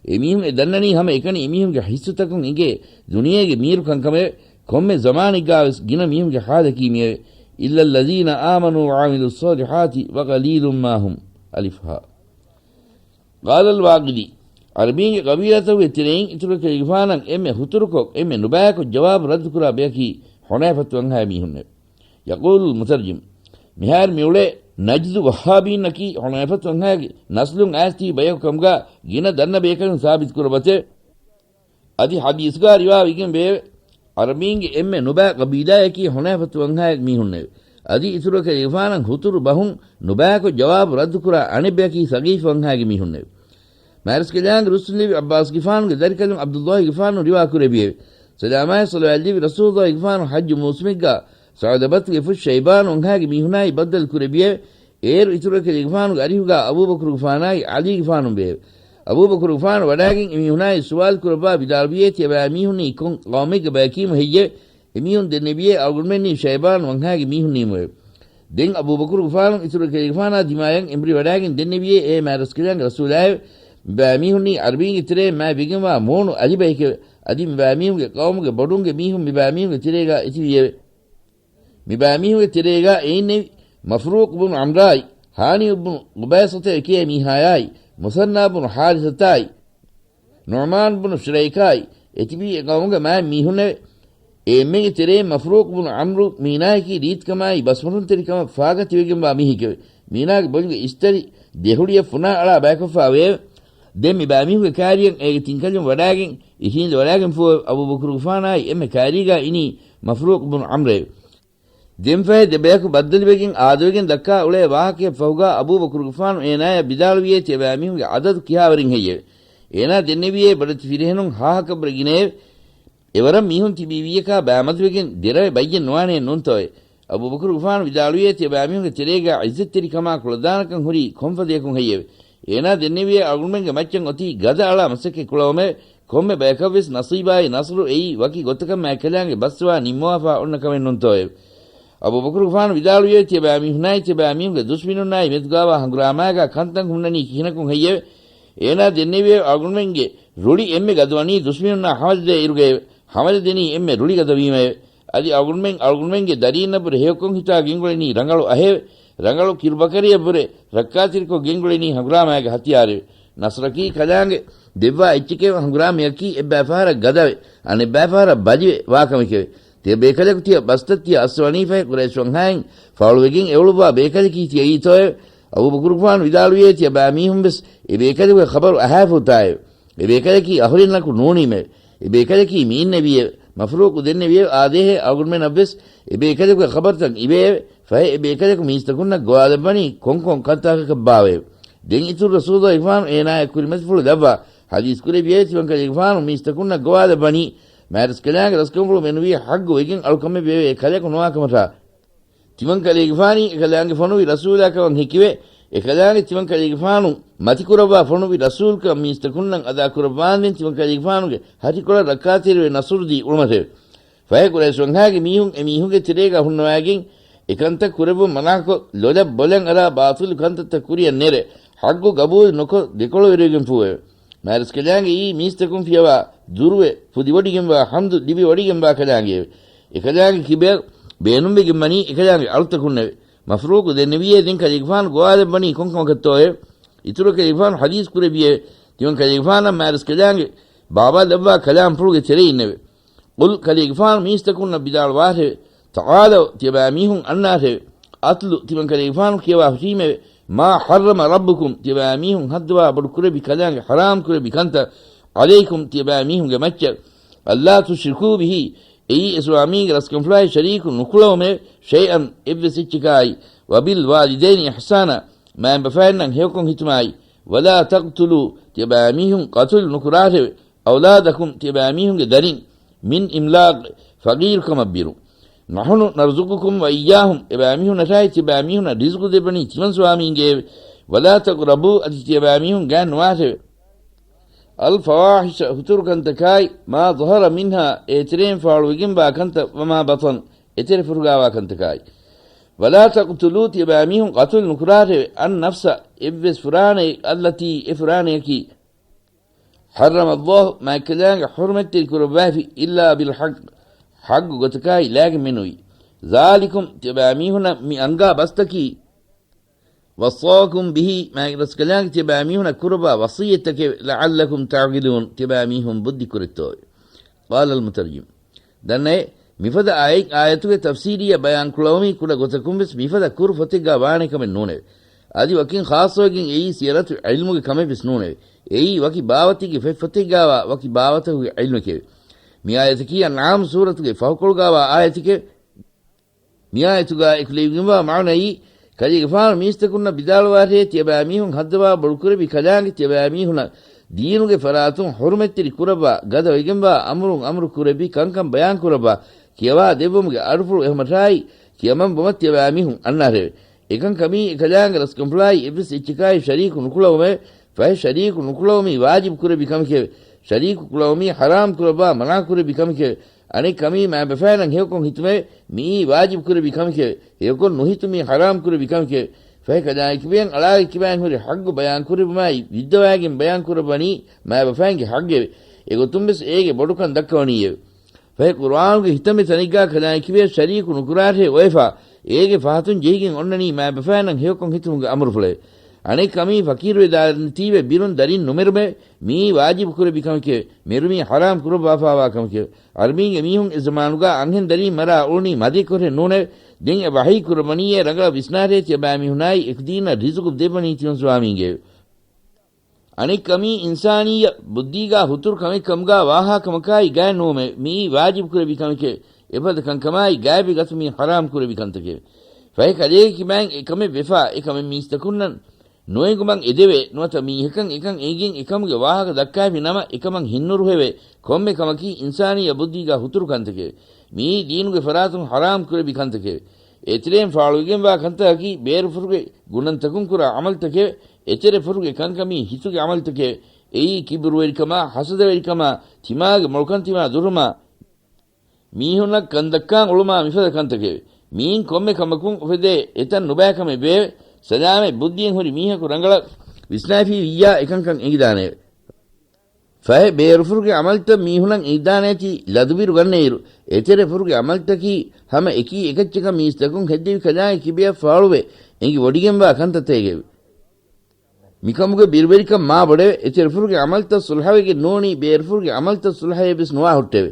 އެމީހުން އެ ދަންނަނީ ހަމަ އެކަނި އެމީހުންގެ ހިއްސުތަކުން އެނގޭ ދުނިޔޭގެ މީރު ކަންކަމެވެ. ކޮންމެ ޒަމާނެއްގާވެސް ގިނަ މީހުންގެ ޙާލަކީ މިއެވެ. إلا الذين آمنوا وعملوا الصالحات وقليل ما هم. އަލިފް ހާ. قال الواقدي، ޢަރަބީންގެ ޤަބީލާތަކުގެ ތެރެއިން އިތުރު ކަލޭގެފާނަށް އެންމެ ހުތުރުކޮށް، އެންމެ ނުބައިކޮށް ޖަވާބު ރައްދުކުރާ ބަޔަކީ ޙުނައިފަތު ވަންހާ މީހުންނެވެ. يقول المترجم، މިހާރު މިއުޅޭ ނަޖްދު ވައްހާބީންނަކީ ޙުނައިފަތު ވަންހާގެ ނަސްލުން އައިސް ތިބި ބަޔަކު ކަމުގާ ގިނަ ދަންނަ ބޭކަލުން ސާބިތު ކުރައްވަތެވެ. އަދި ޙަދީޘްގާ ރިވާވެގެން ވެއެވެ. ޢަރަބީންގެ އެންމެ ނުބައި ޤަބީލާޔަކީ ޙުނައިފަތު ވަންހާގެ މީހުންނެވެ. އަދި އިތުރަށް ކަލޭގެފާނަށް ހުތުރު ބަހުން ނުބައިކޮށް ޖަވާބު ރައްދުކުރާ އަނެއް ބަޔަކީ ސަގީފު ވަންހާގެ މީހުންނެވެ. މާރަސްކަލާނގެ ރުއްސުންލެވި ޢައްބާސްގެފާނުގެ ދަރިކަލުން ޢަބްދުﷲގެފާނު ރިވާ ކުރެއްވިއެވެ. ސަލާމާއި ޞަލަވާތް ލިބި ރަސޫލުﷲގެފާނު ޙައްޖު މޫސުމެއްގާ ސަޢުލަބަތުގެ ފުށް ޝައިބާނު ވަންހާގެ މީހުނާއި ބައްދަލު ކުރެއްވިއެވެ. އޭރު އިތުރަށް ކަލޭގެފާނުގެ އަރިހުގާ އަބޫބަކުރުގެފާނާއި ޢަލީގެފާނު ވެއެވެ. އަބޫބަކުރުގެފާނު ވަޑާގެން އެމީހުނާއި ސުވާލު ކުރައްވާ ވިދާޅުވިއޭ ތިޔަބައިމީހުންނީ ކޮން ޤައުމެއްގެ ބަޔަކީމު ހެއްޔެވެ؟ އެމީހުން ދެންނެވިއޭ އަޅުގަނޑުމެންނީ ޝައިބާނު ވަންހާގެ މީހުންނީމުއެވެ. ދެން އަބޫބަކުރުގެފާނު އިތުރަށް ކަލޭގެފާނާ ދިމާޔަށް އެނބުރި ވަޑާގެން ދެންނެވިއޭ އޭ މާރަސްކަލާނގެ ރަސޫލާއެވެ. މިބައިމީހުންނީ ޢަރަބީންގެ ތެރެއިން މާތް ބިގެންވާ މޫނު އަލިބައެކެވެ. އަދި މިބައިމީހުންގެ ޤައުމުގެ ބޮޑުންގެ މީހުން މިބައިމީހުންގެ ތެރޭގާ އެތިވިއެވެ. މިބައިމީހުންގެ ތެރޭގާ އެއިންނެވި، މަފްރޫޤު ބުނު ޢަމްރާއި، ހާނިއު ބުނު ޤުބައިޞަތޭ ކިޔޭ މީހާޔާއި، މުސަންނާ ބުނު ޙާރިޘަތާއި، ނުޢުމާން ބުނު ޝުރައިކާއި، އެތިބީ އެ ޤައުމުގެ މާތް މީހުންނެވެ. އެ އެންމެންގެ ތެރެއިން މަފްރޫޤު ބުނު ޢަމްރު މީނާޔަކީ ރީތިކަމާއި ބަސްމޮށުންތެރިކަމަށް ފާގަތިވެގެންވާ މީހެކެވެ. މީނާގެ ބޮލުގެ އިސްތަށި ދެ ހުޅިއަށް ފުނާ އަޅާ ބައިކޮށްފާ ވެއެވެ. ދެން މި ބައިމީހުންގެ ކާރިޔަށް އޭގެ ތިންކަލުން ވަޑާގެން އިށީނދެ ވަޑާގެންފޫއެވެ. އަބޫބަކުރުގެފާނާއި އެންމެ ކާރީގާ އިނީ މަފްރޫޤު ބުނު ޢަމްރެވެ. ދެންފަހެ ދެބަޔަކު ބައްދަލުވެގެން އާދަވެގެން ދައްކާ އުޅޭ ވާހަކައަށް ފަހުގާ އަބޫބަކުރުގެފާނު އޭނާޔަށް ވިދާޅުވިއޭ ތިޔަބައިމީހުންގެ އަދަދު ކިހާވަރެއް ހެއްޔެވެ؟ އޭނާ ދެންނެވިއޭ ބޮޑެތި ފިރިހެނުން ހާހަކަށްވުރެ ގިނައެވެ. އެވަރަށް މީހުން ތިބީ ވިއްޔަކާ ބައިމަދުވެގެން ދެރަވެ ބައްޔެއް ނުވާނޭ ނޫންތޯއޭ؟ އަބޫބަކުރުގެފާނު ވިދާޅުވިއޭ ތިޔަބައިމީހުންގެ ތެރޭގާ ޢިއްޒަތްތެރިކަމާ ކުޅަދާނަކަން ހުރީ ކޮންފަދަޔަކުން ހެއްޔެވެ؟ އޭނާ ދެންނެވިއޭ އަޅުގަނޑުމެންގެ މައްޗަށް އޮތީ ގަދަ އަޅާ މަސައްކަތް ކުޅައުމެވެ. ކޮންމެ ބަޔަކަށްވެސް ނަސީބާއި ނަޞްރު އެއީ ވަކި ގޮތަކަށް މާތްކަލާނގެ ބަސްވާ ނިންމަވާފާ އޮންނަ ކަމެއް ނޫންތޯއެވެ؟ އަބޫބަކުރުގެފާނު ވިދާޅުވިއެވެ. ތިޔަބައިމީހުނާއި ތިޔަބައިމީހުންގެ ދުޝްމިނުންނާއި މެދުގާވާ ހަނގުރާމާގާ ކަންތައް ހުންނަނީ ކިހިނަކުން ހެއްޔެވެ؟ އޭނާ ދެންނެވިއެވެ. އަޅުގަނޑުމެންގެ ރުޅި އެންމެ ގަދަވަނީ ދުޝްމިނުންނާ ހަމަޖަދޭ އިރުގައެވެ. ހަމަޖަދެނީ އެންމެ ރުޅި ގަދަވީމައެވެ. އަދި އަޅުގަނޑުމެން އަޅުގަނޑުމެންގެ ދަރީންނަށްވުރެ ހެޔޮކޮން ހިތާ ގެންގުޅެނީ ރަނގަޅު އަހެވެ. ރަނގަޅު ކިރުބަކަރިއަށްވުރެ ރައްކާތެރިކޮށް ގެންގުޅެނީ ހަނގުރާމައިގެ ހަތިޔާރެވެ. ނަޞްރަކީ ކަލާނގެ ދެއްވާ އެއްޗެކެވެ. ހަނގުރާމަޔަކީ އެއްބައިފަހަރަށް ގަދަވެ، އަނެއްބައިފަހަރަށް ބަލިވެ ވާކަމެކެވެ. ތިޔަ ބޭކަލަކު ތިޔަ ބަސްތައް ތިޔަ އައްސަވަނީ ފަހެ ޤުރައިޝް ވަންހާއިން ފާޅުވެގެން އެއުޅުއްވާ ބޭކަލަކީ ތިޔައީތޯއެވެ؟ އަބޫބަކުރުގެފާނު ވިދާޅުވިއޭ ތިޔަބައިމީހުން ވެސް އެ ބޭކަލެކުގެ ޚަބަރު އަހާފޫތާއެވެ. އެ ބޭކަލަކީ އަހުރެންނަކު ނޫނީމެވެ. އެ ބޭކަލަކީ މިއިންނެވިއެވެ. މަފްރޫޤު ދެންނެވިއެވެ. އާދޭހޭ އަޅުގަނޑުމެންނަށް ވެސް އެ ބޭކަލެކުގެ ޚަބަރުތައް އިވެއެވެ. ފަހެ އެ ބޭކަލަކު މީސްތަކުންނަށް ގޮވާލައްވަނީ ކޮންކޮން ކަންތަކަކަށްބާވައެވެ. ދެން އިތުރު ރަސޫލުގެފާނު އޭނާޔަށް ކުރިމަތިފުޅު ލައްވާ ޙަދީޘް ކުރެއްވިއެވެ. ތިމަންކަލޭގެފާނު މީސްތަކުންނަށް ގޮވާލައްވަނީ މާތްރަސްކަލާނގެ ރަސްކަންފުޅު މެނުވީ ޙައްޤު ވެގެން އަޅުކަމެއް ވެއެވެ. އެ ކަލެކު ނުވާކަމަށާ. ތިމަންކަލޭގެފާނީ އެކަލާނގެ ފޮނުވި ރަސޫލާކަމަށް ހެކިވެ، އެކަލާނގެ ތިމަންކަލޭގެފާނު މަތިކުރައްވާ ފޮނުވި ރަސޫލުކަން މީސްތަކުންނަށް އަދާކުރައްވާންދެން ތިމަންކަލޭގެފާނުގެ ހަށިކޮޅަށް ރައްކާތެރިވެ ނަޞްރުދީ އުޅުމަށެވެ. ފަހެ ޤުރައިޝް ވަންހާގެ މީހުން އެ މީހުންގެ ތެރޭގަ ހުންނަވައިގެން އެކަންތައް ކުރެއްވުން މަނާކޮށް، ލޮލަށް ބޮލަށް އަރާ ބާޠިލު ކަންތައްތައް ކުރިޔަށް ނެރެ، ޙައްޤު ގަބޫލު ނުކޮށް ދެކޮޅުވެރިވެގެންފޫއެވެ. މާތްރަސްކަލާނގެއީ މީސްތަކުން ފިޔަވާ ދުރުވެ ފުދިވޮޑިގެންވާ ޙަމްދު ލިބިވޮޑިގެންވާ ކަލާނގެއެވެ. އެކަލާނގެ ކިބަޔަށް ބޭނުންވެގެންވަނީ އެކަލާނގެ އަޅުތަކުންނެވެ. މަފްރޫޤު ދެންނެވިއޭ ދެން ކަލޭގެފާނު ގޮވާލައްވަނީ ކޮންކަމަކަށްތޯއެވެ؟ އިތުރު ކަލޭގެފާނު ޙަދީޘް ކުރެއްވިއެވެ. ތިމަން ކަލޭގެފާނަށް މާތްރަސްކަލާނގެ ބާވާލައްވާ ކަލާމްފުޅުގެ ތެރެއިންނެވެ. ޤުލް، ކަލޭގެފާނު މީސްތަކުންނަށް ވިދާޅުވާށެވެ. ތަޢާލަވް، ތިޔަބައިމީހުން އަންނާށެވެ. އަތްލު، ތިމަން ކަލޭގެފާނު ކިޔަވާ ހުށީމެވެ. މާ ޙައްރަމަ ރައްބުކުމް، ތިޔަބައިމީހުން ހައްދަވާ ބޮޑު ކުރެއްވި ކަލާނގެ ޙަރާމް ކުރެއްވި ކަންތައް، ޢަލައިކުމް، ތިޔަބައިމީހުންގެ މައްޗަށް، އައްލާ ތުޝްރިކޫ ބިހީ، އެއީ އެ ސްވާމީގެ ރަސްކަންފުޅާއި ޝަރީކު ނުކުޅަވުމެވެ. ޝައިއަން، އެއްވެސް އެއްޗަކާއި، ވަބިލް ވާލިދައިނި އިޙްސާނާ، މައިންބަފައިންނަށް ހެޔޮކޮން ހިތުމާއި، ވަލާ ތަޤްތުލޫ، ތިޔަބައިމީހުން ޤަތުލު ނުކުރާށެވެ. އައުލާދަކުމް، ތިޔަބައިމީހުންގެ ދަރިން، މިން އިމްލާޤް، ފަޤީރުކަމަށް ބިރު. ނަޙުނު ނަރްޒުޤުކުމް ވައިއްޔާހުމް، އެބައިމީހުންނަށާއި ތިޔަބައިމީހުންނަށް ރިޒުޤު ދެއްވަނީ ތިމަން ސްވާމީންގެއެވެ. ވަލާ ތަޤްރަބޫ، އަދި ތިޔަބައިމީހުން ގާތް ނުވާށެވެ. އަލް ފަވާޙިޝަ، ހުތުރު ކަންތަކާއި، މާ ޒަހަރަ މިންހާ، އޭތެރެއިން ފާޅުވެގެންވާ ކަންތައް، ވަމާ ބަޠަން، އެތެރެ ފުރުގާވާ ކަންތަކާއި. ވަލާ ތަޤްތުލޫ، ތިޔަބައިމީހުން ޤަތުލު ނުކުރާށެވެ، އައްނަފްސަ، އެއްވެސް ފުރާނައެއް، އައްލަތީ، އެ ފުރާނަޔަކީ، ޙައްރަމައްލާހު، މާތްކަލާނގެ ޙުރުމަތްތެރި ކުރައްވާފި، އިއްލާ ބިލްޙައްޤް، ޙައްޤު ގޮތަކާއި ލާގެން މެނުވީ. ޒާލިކުމް، ތިޔަބައިމީހުންނަށް މި އަންގާ ބަސްތަކީ، ވައްޞާކުމް ބިހީ، މާތްރަސްކަލާނގެ ތިޔަބައިމީހުންނަށް ކުރައްވާ ވަޞިއްޔަތްތަކެވެ. ލަޢައްލަކުމް ތަޢްޤިލޫން، ތިޔަބައިމީހުން ބުއްދި ކުރެއްތޯއޭ. ޤާލަލް މުތަރްޖިމް. ދަންނައޭ، މިފަދަ އާޔަތް، އާޔަތުގެ ތަފްސީރީއަށް ބަޔާން ކުޅަވުމީ ކުޑަ ގޮތަކުން ވެސް މިފަދަ ކުރު ފޮތެއްގާ ވާނެ ކަމެއް ނޫނެވެ. އަދި ވަކިން ޚާއްޞަވެގެން އެއީ ސިޔަރަތު ޢިލްމުގެ ކަމެއް ވެސް ނޫނެވެ. އެއީ ވަކި ބާވަތެއްގެ ފޮތް ފޮތެއްގާވާ ވަކި ބާވަތަކުގެ ޢިލްމެކެވެ. މި އާޔަތަކީ އަންޢާމް ސޫރަތުގެ ފަހުކޮޅުގާވާ އާޔަތެކެވެ. މިއާޔަތުގާ އެކުލެވިގެންވާ މާނައީ، ކަލޭގެފާނު މީސްތަކުންނަށް ވިދާޅުވާށޭ، ތިޔަބައިމީހުން ހައްދަވާ ބޮޑުކުރެއްވި ކަލާނގެ ތިޔަބައިމީހުނަށް ދީނުގެ ފަރާތުން ޙުރުމަތްތެރި ކުރައްވާ، ގަދަވެގެންވާ އަމުރުން އަމުރު ކުރެއްވި ކަންކަން ބަޔާންކުރައްވާ، ކިޔަވާ ދެއްވުމުގެ އަޑުފުޅު އެހުމަށާއި، ކިޔަމަން ބުމަށް ތިޔަބައިމީހުން އަންނާށެވެ. އެކަންކަމީ އެކަލާނގެ ރަސްކަންފުޅާއި އެއްވެސް އެއްޗަކާއި ޝަރީކު ނުކުޅަވުމެވެ. ފަހެ ޝަރީކު ނުކުޅަވުމީ ވާޖިބު ކުރެއްވި ކަމެކެވެ. ޝަރީކު ކުޅަވުމީ ޙަރާމް ކުރައްވާ މަނާ ކުރެއްވި ކަމެކެވެ. އަނެއް ކަމީ މާބަފައިންނަށް ހެޔޮކޮން ހިތުމެވެ. މިއީ ވާޖިބު ކުރެއްވި ކަމެކެވެ. ހެޔޮކޮން ނުހިތުމީ ޙަރާމް ކުރެއްވި ކަމެކެވެ. ފަހެ ކަލާނގެ ކިބަޔަން އަޅާގެ ކިބައިން ހުރި ޙައްޤު ބަޔާން ކުރެއްވުމާއި ވިއްދަވައިގެން ބަޔާން ކުރައްވަނީ މާބަފައިންގެ ޙައްޤެވެ. އެގޮތުން ވެސް އޭގެ ބޮޑުކަން ދައްކަވަނީއެވެ. ފަހެ ޤުރުއާނުގެ ހިތަމެ ތަނެއްގާ ކަލާނގެ ކިބަޔަށް ޝަރީކު ނުކުރާށޭ އޮވެފާ، އޭގެ ފަހަތުން ޖެހިގެން އޮންނަނީ މާބަފައިންނަށް ހެޔޮކޮން ހިތުމުގެ އަމުރުފުޅެވެ. އަނެއް ކަމީ ފަޤީރުވެދާނެތީވެ ބިރުން ދަރިން ނުމެރުމެވެ. މިއީ ވާޖިބު ކުރެއްވި ކަމެކެވެ. މެރުމީ ޙަރާމް ކުރައްވާފާވާ ކަމެކެވެ. އަރަބީންގެ މީހުން އެ ޒަމާނުގާ އަންހެން ދަރީން މަރާ އުޅުނީ މަދެއްކޮށެއް ނޫނެވެ. ދެން އެ ވަޙީ ކުރައްވަނީއޭ ރަނގަޅަށް ވިސްނާށޭ ތިޔަބައިމީހުނާއި އެކުދީންނަށް ރިޒުޤު ދެއްވަނީ ތިމަން ސްވާމީންގެއެވެ. އަނެއް ކަމީ އިންސާނިއްޔަ ބުއްދީގާ ހުތުރު ކަމެއް ކަމުގާ ވާހާ ކަމަކާއި ގާތް ނުވުމެވެ. މިއީ ވާޖިބު ކުރެއްވި ކަމެކެވެ. އެފަދަ ކަންކަމާއި ގާތްވެ ގަތުމީ ޙަރާމް ކުރެއްވި ކަންތަކެވެ. ފަހެ ކަލޭގެ ކިބައިން އެކަމެއް ވެފާ، އެކަމެއް މީސްތަކުންނަށް ނުއެނގުމަށް އެދެވޭ. ނުވަތަ މީހަކަށް އެކަން އެނގިގެން އެކަމުގެ ވާހަކަ ދައްކާފި ނަމަ، އެކަމަށް ހިތްނުރުހެވޭ. ކޮންމެ ކަމަކީ އިންސާނިއްޔަ ބުއްދީގާ ހުތުރު ކަންތަކެވެ. މިއީ ދީނުގެ ފަރާތުން ޙަރާމް ކުރެއްވި ކަންތަކެވެ. އެތެރެއިން ފާޅުވެގެންވާ ކަންތަކަކީ ބޭރުފުރުގެ ގުނަންތަކުން ކުރާ ޢަމަލުތަކެވެ. އެތެރެ ފުރުގެ ކަންކަމީ ހިތުގެ ޢަމަލުތަކެވެ. އެއީ ކިބުރުވެރިކަމާ، ޙަސަދަވެރިކަމާ، ތިމާގެ މޮޅުކަން ތިމާ ދުރުމާ، މީހުންނަށް ކަންދައްކާން އުޅުމާ މިފަދަ ކަންތަކެވެ. މިއިން ކޮންމެ ކަމަކުން އުފެދޭ އެތައް ނުބައިކަމެއް ވެއެވެ. ސަލާމަތް ބުއްދިއެއް ހުރި މީހަކު ރަނގަޅަށް ވިސްނާފީ ވިއްޔާ އެކަންކަން އެނގިދާނެއެވެ. ފަހެ ބޭރުފުރުގެ އަމަލްތައް މީހުނަށް އިންދާނެތި ލަދުބިރު ގަންނައިރު، އެތެރެފުރުގެ އަމަލްތަކީ ހަމަ އެކީ އެކައްޗަކަށް މީސްތަކުން ހެއްދެވި ކަލާނގެ ކިބަޔަށް ފާޅުވެ އެނގި ވޮޑިގެންވާ ކަންތައްތަކެވެ. މިކަމުގެ ބިރުވެރިކަން މާ ބޮޑެވެ. އެތެރެފުރުގެ އަމަލްތައް ސުލްހަވެގެން ނޫނީ ބޭރުފުރުގެ އަމަލްތައް ސުލްހައޭ ވެސް ނުވާ ހުއްޓެވެ.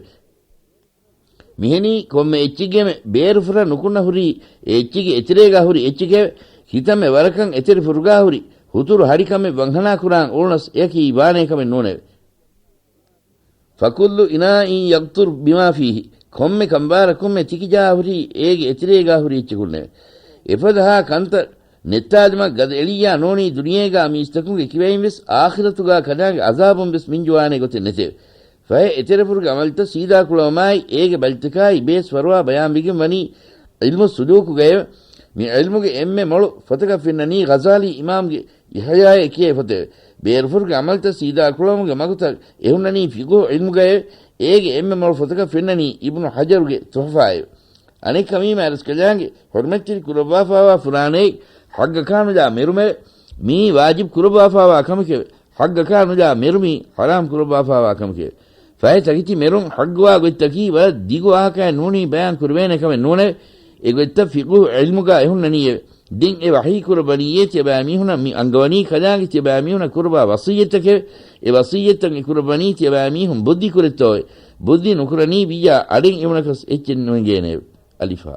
މިހެނީ ކޮންމެ އެއްޗެއްގެމެ ބޭރުފުރަށް ނުކުންނަ ހުރީ އެ އެއްޗެއްގެ އެތެރޭގާ ހުރި އެއްޗެކެވެ. ކިތަންމެ ވަރަކަށް އެތެރެފުރުގާ ހުރި ހުތުރު ހަޑިކަމެއް ވަންހަނާ ކުރާން އުޅުނަސް އެއަކީ ވާނޭ ކަމެއް ނޫނެވެ. فكل إناء يقطر بما فيه، ކޮންމެ ކަނބާރަކުންމެ ތިކިޖާ ހުރީ އޭގެ އެތެރޭގާ ހުރި އެއްޗަކުންނެވެ. އެފަދަހާ ކަންތައް ނެއްތާލުމަށް ގަދަ އެޅިއްޔާ ނޫނީ ދުނިޔޭގާ މީސްތަކުންގެ ކިބައިން ވެސް އާޚިރަތުގާ ކަލާނގެ އަޒާބުން ވެސް މިންޖުވާނެ ގޮތެއް ނެތެވެ. ފަހެ އެތެރެފުރުގެ އަމަލްތައް ސީދާ ކުޅަވުމާއި އޭގެ ބަލިތަކާއި ބޭސް ފަރުވާ ބަޔާންވެގެން ވަނީ ޢިލްމު ސުލޫކުގައެވެ. މި ޢިލްމުގެ އެންމެ މޮޅު ފޮތަކަށް ފެންނަނީ ޣަޒާލީ އިމާމްގެ އިޙްޔާއޭ ކިޔޭ ފޮތެވެ. ބޭރުފުރުގެ އަމަލްތައް ސީދާ ކުޅަވުމުގެ މަގުތައް އެހުންނަނީ ފިޤުހު ޢިލްމުގައެވެ. އޭގެ އެންމެ މޮޅު ފޮތަކަށް ފެންނަނީ އިބްނު ޙަޖަރުގެ ތުޙުފާއެވެ. އަނެއްކަމީ މާތްރަސްކަލާނގެ ޙުރުމަތްތެރި ކުރައްވާފާވާ ފުރާނައެއް ޙައްޤަކާ ނުލާ މެރުމެވެ. މިއީ ވާޖިބު ކުރައްވާފާވާ ކަމެކެވެ. ޙައްޤަކާ ނުލާ މެރުމީ ޙަރާމް ކުރައްވާފާވާ ކަމެކެވެ. ފަހެ ތަކެތި މެރުން ޙައްޤުވާ ގޮތްތަކީ ވަރަށް ދިގު ވާހަކައެއް ނޫނީ ބަޔާން ކުރެވޭނެ ކަމެއް ނޫނެވެ. އެ ގޮތްތައް ފިޤުހު ޢިލްމުގާ އެހުންނަނީއެވެ. ދެން އެ ވަޙީ ކުރައްވަނީއޭ ތިޔަބައިމީހުނަށް މި އަންގަވަނީ ކަލާނގެ ތިޔަބައިމީހުނަށް ކުރައްވާ ވަޞިއްޔަތްތަކެވެ. އެ ވަޞިއްޔަތްތައް އެ ކުރައްވަނީ ތިޔަބައިމީހުން ބުއްދި ކުރޭތޯއެވެ. ބުއްދި ނުކުރަނީ ވިއްޔާ އަޑެއް އެވުނަކަސް އެއްޗެއް ނުއެނގޭނެއެވެ. އަލިފާ.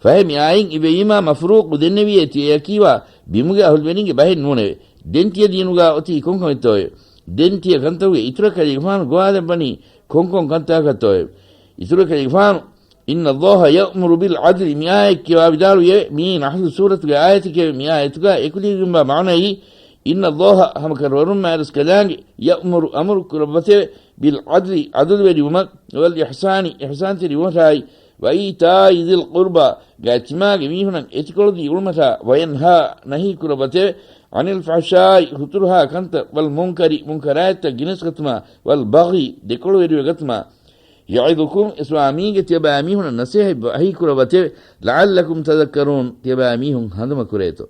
ފަހެ މި އާޔަތް އިވެވީމާ މަފްރޫޤު ދެންނެވިއޭ ތިޔައަކީވާ ބިމުގެ އަހުލުވެރިންގެ ބަހެއް ނޫނެވެ. ދެން ތިޔަ ދީނުގާ އޮތީ ކޮންކަމެއްތޯއެވެ؟ ދެން ތިޔަ ކަންތަކުގެ އިތުރަށް ކަލޭގެފާނު ގޮވާލައްވަނީ ކޮންކޮން ކަންތަކަކަށްތޯއެވެ؟ އިތުރަށް ކަލޭގެފާނު إن الله يأمر بالعدل މި އާޔަތް ކިޔަވާ ވިދާޅުވިއެވެ. މިއީ ނަޙްލު ސޫރަތުގެ އާޔަތެކެވެ. މި އާޔަތުގާ އެކުލެވިގެންވާ މާނައީ إن الله ހަމަކަށަވަރުން މާތްރަސްކަލާނގެ يأمر އަމުރު ކުރައްވަތެވެ. بالعدل ޢަދުލުވެރިވުމަށް، والإحسان އިޙްސާންތެރިވުމަށާއި، وإيتاء ذي القربى ގާތްތިމާގެ މީހުނަށް އެތިކޮޅުދީ އުޅުމަށާ، وينهى ނަހީ ކުރައްވަތެވެ. عن الفحشاء ހުތުރުހާ ކަންތައް، والمنكر މުންކަރާތްތައް ގިނަސްގަތުމާ، والبغي ދެކޮޅުވެރިވެގަތުމާ، يعظكم އެ ސުވާމީގެ ތިޔަބައިމީހުނަށް ނަސޭހަތް ވަޙީ ކުރައްވަތެވެ. لعلكم تذكرون ތިޔަބައިމީހުން ހަނދުމަ ކުރޭތޯ.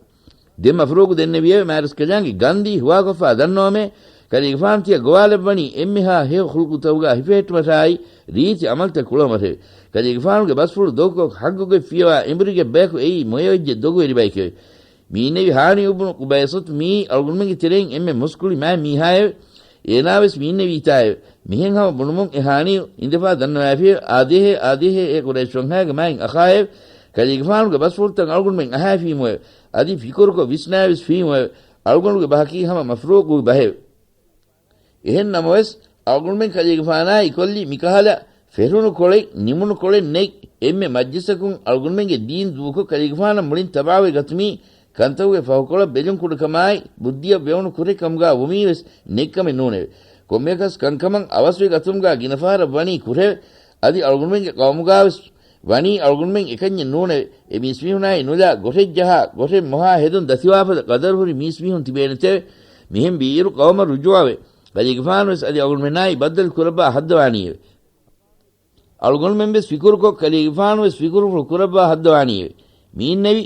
ދެން މަފްރޫޤު ދެންނެވިއެވެ. މާތްރަސްކަލާނގެ ގަންދީ ހުވާކޮށްފާ ދަންނަވަމޭ، ކަލޭގެފާނު ތިޔަ ގޮވާލައްވަނީ އެންމެހާ ހެޔޮ ޚުލްޤުތަކުގާ ހިފެހެއްޓުމަށާއި، ރީތި ޢަމަލުތައް ކުޅައުމަށެވެ. ކަލޭގެފާނުގެ ބަސްފުޅު ދޮގުކޮށް ޙައްޤުގެ ފިޔަވާ އެނބުރިގެ ބަޔަކު އެއީ މޮޔަވެއްޖެ ދޮގުވެރި ބައެކެވެ. މި އިންނެވި ހާނީ އުބުނު ޤުބައިސަތު މިއީ އަޅުގަނޑުމެންގެ ތެރެއިން އެންމެ މުސްކުޅި މާތް މީހާއެވެ. އޭނާވެސް މި އިންނެވީތާއެވެ. މިހެން ހަމަ ބުނުމުން އެ ހާނީ އިނދެފާ ދަންނަވައިފިއެވެ. އާދޭހޭ، އާދޭހޭ އޭ ޤުރައިޝް ވަންހާގެ މާތް އަޚާއެވެ. ކަލޭގެފާނުގެ ބަސްފުޅުތައް އަޅުގަނޑުމެން އަހައިފީމުއެވެ. އަދި ފިކުރުކޮށް ވިސްނާވެސް ފީމުއެވެ. އަޅުގަނޑުގެ ބަހަކީ ހަމަ މަފްރޫޤުގެ ބަހެވެ. އެހެން ނަމަވެސް، އަޅުގަނޑުމެން ކަލޭގެފާނާއި ކޮށްލި މިކަހަލަ ފެށުނު ކޮޅެއް، ނިމުނު ކޮޅެއް ނެތް. އެންމެ މަޖްލިސަކުން އަޅުގަނޑުމެންގެ ދީން ދޫކޮށް ކަލޭގެފާނަށް މުޅިން ތަބާވެ ގަތުމީ، ކަންތަކުގެ ފަހުކޮޅަށް ބެލުން ކުޑަކަމާއި، ބުއްދިއަށް ވެވުނު ކުރެއް ކަމުގާ ވުމީވެސް ނެތްކަމެއް ނޫނެވެ. ކޮންމެއަކަސް ކަންކަމަށް އަވަސްވެ ގަތުމުގާ ގިނަ ފަހަރަށް ވަނީ ކުރެވެ. އަދި އަޅުގަނޑުމެންގެ ޤައުމުގާވެސް ވަނީ އަޅުގަނޑުމެން އެކަންޏެއް ނޫނެވެ. އެ މީސްމީހުނާއި ނުލާ ގޮށެއް ޖަހާ، ގޮށެއް މޮހާ ހެދުން ދަތިވާފަދަ ޤަދަރުހުރި މީސްމީހުން ތިބޭނެތެވެ. މިހެން ވީއިރު ޤައުމަށް ރުޖޫޢަވެ، ކަލޭގެފާނުވެސް އަދި އަޅުގަނޑުމެންނާއި ބައްދަލު ކުރައްވާ ހައްދަވާނީއެވެ. އަޅުގަނޑުމެންވެސް ފިކުރުކޮށް، ކަލޭގެފާނުވެސް ފިކުރުފުޅު ކުރައްވާ ހައްދަވާނީއެވެ. މި އިންނެވި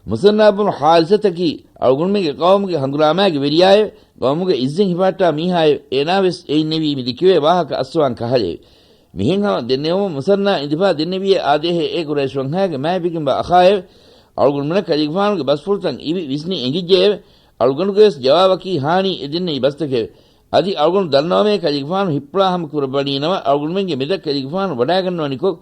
މުސަންނާ ބުނު ޙާރިސަތަކީ އަޅުގަނޑުމެންގެ ޤައުމުގެ ހަނގުރާމާގެ ވެރިޔާއެވެ. ޤައުމުގެ ޢިއްޒަތް ހިފަހައްޓާ މީހާއެވެ. އޭނާވެސް އެ އިންނެވީ މި ދެކެވޭ ވާހަކަ އައްސަވާން ކަހަލައެވެ. މިހެން ހަމަ ދެންނެވުމުން މުސަންނާ އިނދެފާ ދެންނެވިއޭ އާދޭހޭ އޭ ޤުރައިޝް ވަންހާގެ މާތްވެގެންވާ އަޚާއެވެ. އަޅުގަނޑުމެނަށް ކަލޭގެފާނުގެ ބަސްފުޅުތައް އިވި ވިސްނި އެނގިއްޖެއެވެ. އަޅުގަނޑުގެވެސް ޖަވާބަކީ ހާނީ އެ ދެންނެވި ބަސްތަކެވެ. އަދި އަޅުގަނޑު ދަންނަވަމޭ ކަލޭގެފާނު ހިއްޕުޅާ ހަމަ ކުރައްވަނީ ނަމަ، އަޅުގަނޑުމެންގެ މެދަށް ކަލޭގެފާނު ވަޑާގަންނަވަނިކޮށް،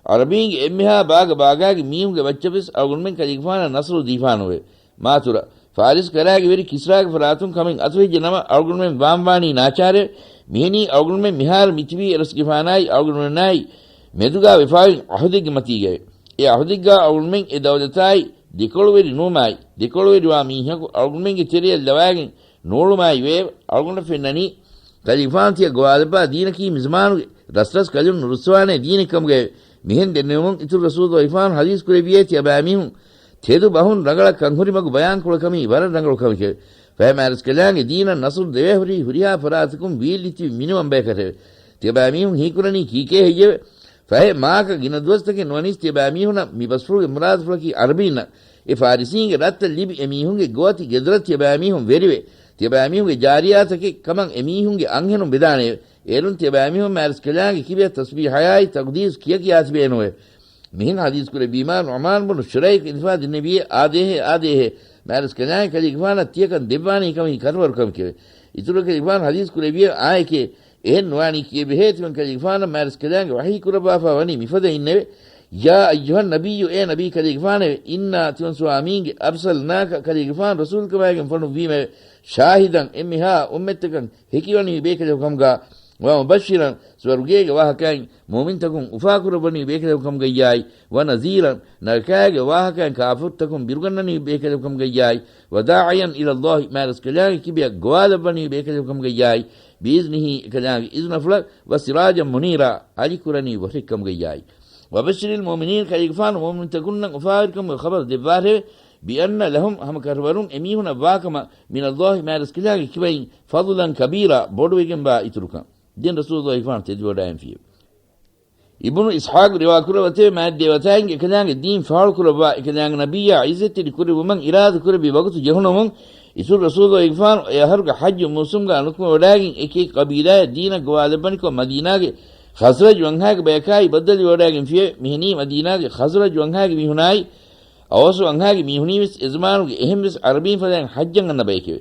ޢަރަބީންގެ އެންމެހާ ބާގަ ބާގާގެ މީހުންގެ މައްޗަށްވެސް އަޅުގަނޑުމެން ކަލޭގެފާނަށް ނަޞްރު ދީފާނުއެވެ. މާތުރަ، ފާރިސް ކަރާގެ ވެރި ކިސްރާގެ ފަރާތުން ކަމެއް އަތުވެއްޖެ ނަމަ، އަޅުގަނޑުމެން ވާންވާނީ ނާޗާރެވެ. މިހެނީ އަޅުގަނޑުމެން މިހާރު މިތިބީ އެރަސްގެފާނާއި އަޅުގަނޑުމެންނާއި މެދުގާ ވެފާވި ޢަހުދެއްގެ މަތީގައެވެ. އެ ޢަހުދެއްގާ އަޅުގަނޑުމެން އެ ދައުލަތާއި ދެކޮޅުވެރި ނުވުމާއި، ދެކޮޅުވެރިވާ މީހަކު އަޅުގަނޑުމެންގެ ތެރެއަށް ލަވާގެން ނޫޅުމާއި ވެއެވެ. އަޅުގަނޑަށް ފެންނަނީ، ކަލޭގެފާނު ތިޔަ ގޮވާލައްވާ ދީނަކީ މިޒަމާނުގެ ރަސްރަސް ކަލުން ނުރުއްސަވާނޭ ދީނެއް ކަމުގައެވެ. މިހެން ދެންނެވުމުން އިތުރު ރަސޫލު އިފާން ޙަދީޘް ކުރެއްވިއޭ ތިޔަބައިމީހުން ތެދު ބަހުން ރަނގަޅަށް ކަންހުރި މަގު ބަޔާން ކުޅަކަމީ ވަރަށް ރަނގަޅު ކަމެކެވެ. ފަހެ މާތްރަސްކަލާނގެ ދީނަށް ނަޞްރު ދެވޭ ހުރީ ހުރިހާ ފަރާތަކުން ވީއްލި ތިބި މިނިވަން ބަޔަކަށެވެ. ތިޔަބައިމީހުން ހީކުރަނީ ކީކޭ ހެއްޔެވެ؟ ފަހެ މާކަ ގިނަ ދުވަސްތަކެއް ނުވަނީސް ތިޔަބައިމީހުނަށް މި ބަސްފުޅުގެ މުރާދުފުޅަކީ ޢަރަބީންނަށް އެ ފާރިސީންގެ ރަށްތައް ލިބި އެމީހުންގެ ގޯތި ގެދޮރަށް ތިޔަބައިމީހުން ވެރިވެ، ތިޔަބައިމީހުންގެ ޖާރިޔާތަކެއް ކަމަށް އެމީހުންގެ އަންހެނުން ވެދާނެއެވެ. އޭރުން ތިޔަބައިމީހުން މާރިސްކަލާނގެ ކިބަޔަށް ތަސްބީޙާއާއި ތަޤްދީސް ކިޔަކިޔާ ތިބޭނުއެވެ. މިހެން ޙަދީޘް ކުރެއްވީމާ، ނުޢުމާން ބުނު ޝުރައިކް އިންފާ ދެންނެވިއޭ، އާދޭހޭ، އާދޭހޭ، މާރިސްކަލާނގެ ކަލޭގެފާނަށް ތިޔަކަން ދެއްވާނީ ކަމީ ކަށަވަރުކަމެކެވެ. އިތުރު ކަލޭގެފާނު ޙަދީޘް ކުރެއްވިއޭ، އާއެކޭ، އެހެން ނުވާނީ ކިޔެވެހޭ، ތިމަން ކަލޭގެފާނަށް މާރިސްކަލާނގެ ވަޙީ ކުރައްވާފާ ވަނީ މިފަދައިންނެވެ. يا أيها النبي، އޭ ނަބީ ކަލޭގެފާނެވެ. إنا، ތިމަން ސުވާމީންގެ، أرسلناك، ކަލޭގެފާނު ރަސޫލުކަމާގެން ފޮނުއްވީމެވެ. شاهدا، އެންމެހާ އުއްމަތްތަކަށް ހެކިވަނީ ބޭކަލެކު ކަމުގަ، ومبشرا، ސުވަރުގޭގެ ވާހަކައިން މުއުމިންތަކުން އުފާކުރައްވަނީ ބޭކަލެކު ކަމުގައްޔާއި، ونذيرا، ނަރަކާގެ ވާހަކައިން ކާފަރުތަކުން ބިރުގަންނަނީ ބޭކަލެކު ކަމުގައްޔާއި، وداعيا إلى الله، މާރިސްކަލާނގެ ކިބަޔަށް ގޮވާލައްވަނީ ބޭކަލެކު ކަމުގައްޔާއި، بإذنه، އެކަލާނގެ އިޒުނަފުޅަށް، وسراجا منيرا، އަލިކުރަނީ ވަށެއް ކަމުގައްޔާއި. وبشر المؤمنين، ކަލޭގެފާނު މުއުމިންތަކުންނަށް އުފާވެރިކަމުގެ ޚަބަރު ދެއްވާށެވެ. بأن لهم، ހަމަ ކަށަވަރުން އެމީހުނަށް ވާކަމަށް، من الله، މާރިސްކަލާނގެ ކިބައިން، فضلا كبيرا، ބޮޑުވެގެންވާ އިތުރުކަން. ދެން ރަސޫލުﷲ ފާން ތެދުވަޑައިންފިއެވެ. އިބުނު އިސްޙާޤު ރިވާކުރައްވަތެވެ. މާތް ދޭވަތާއިންގެ އެކަލާނގެ ދީން ފާޅުކުރައްވާ، އެކަލާނގެ ނަބިއްޔާ ޢިއްޒަތްތެރި ކުރެއްވުމަށް އިރާދަ ކުރެއްވި ވަގުތު ޖެހުނުމުން، އިތުރު ރަސޫލުﷲ ފާނު އެ އަހަރުގެ ޙައްޖު މޫސުމްގާ ނުކުމެވަޑައިގެން އެކި އެކި ޤަބީލާއަށް ދީނަށް ގޮވާލައްވަނިކޮށް، މަދީނާގެ ޚަޒްރަޖު ވަންހާގެ ބަޔަކާއި ބައްދަލުވެވަޑައިގެންފިއެވެ. މިހެނީ މަދީނާގެ ޚަޒްރަޖު ވަންހާގެ މީހުނާއި، އައުސު ވަންހާގެ މީހުނީވެސް އެޒަމާނުގެ އެހެންވެސް ޢަރަބީން ފަދައިން ޙައްޖަށް އަންނަ ބަޔެކެވެ.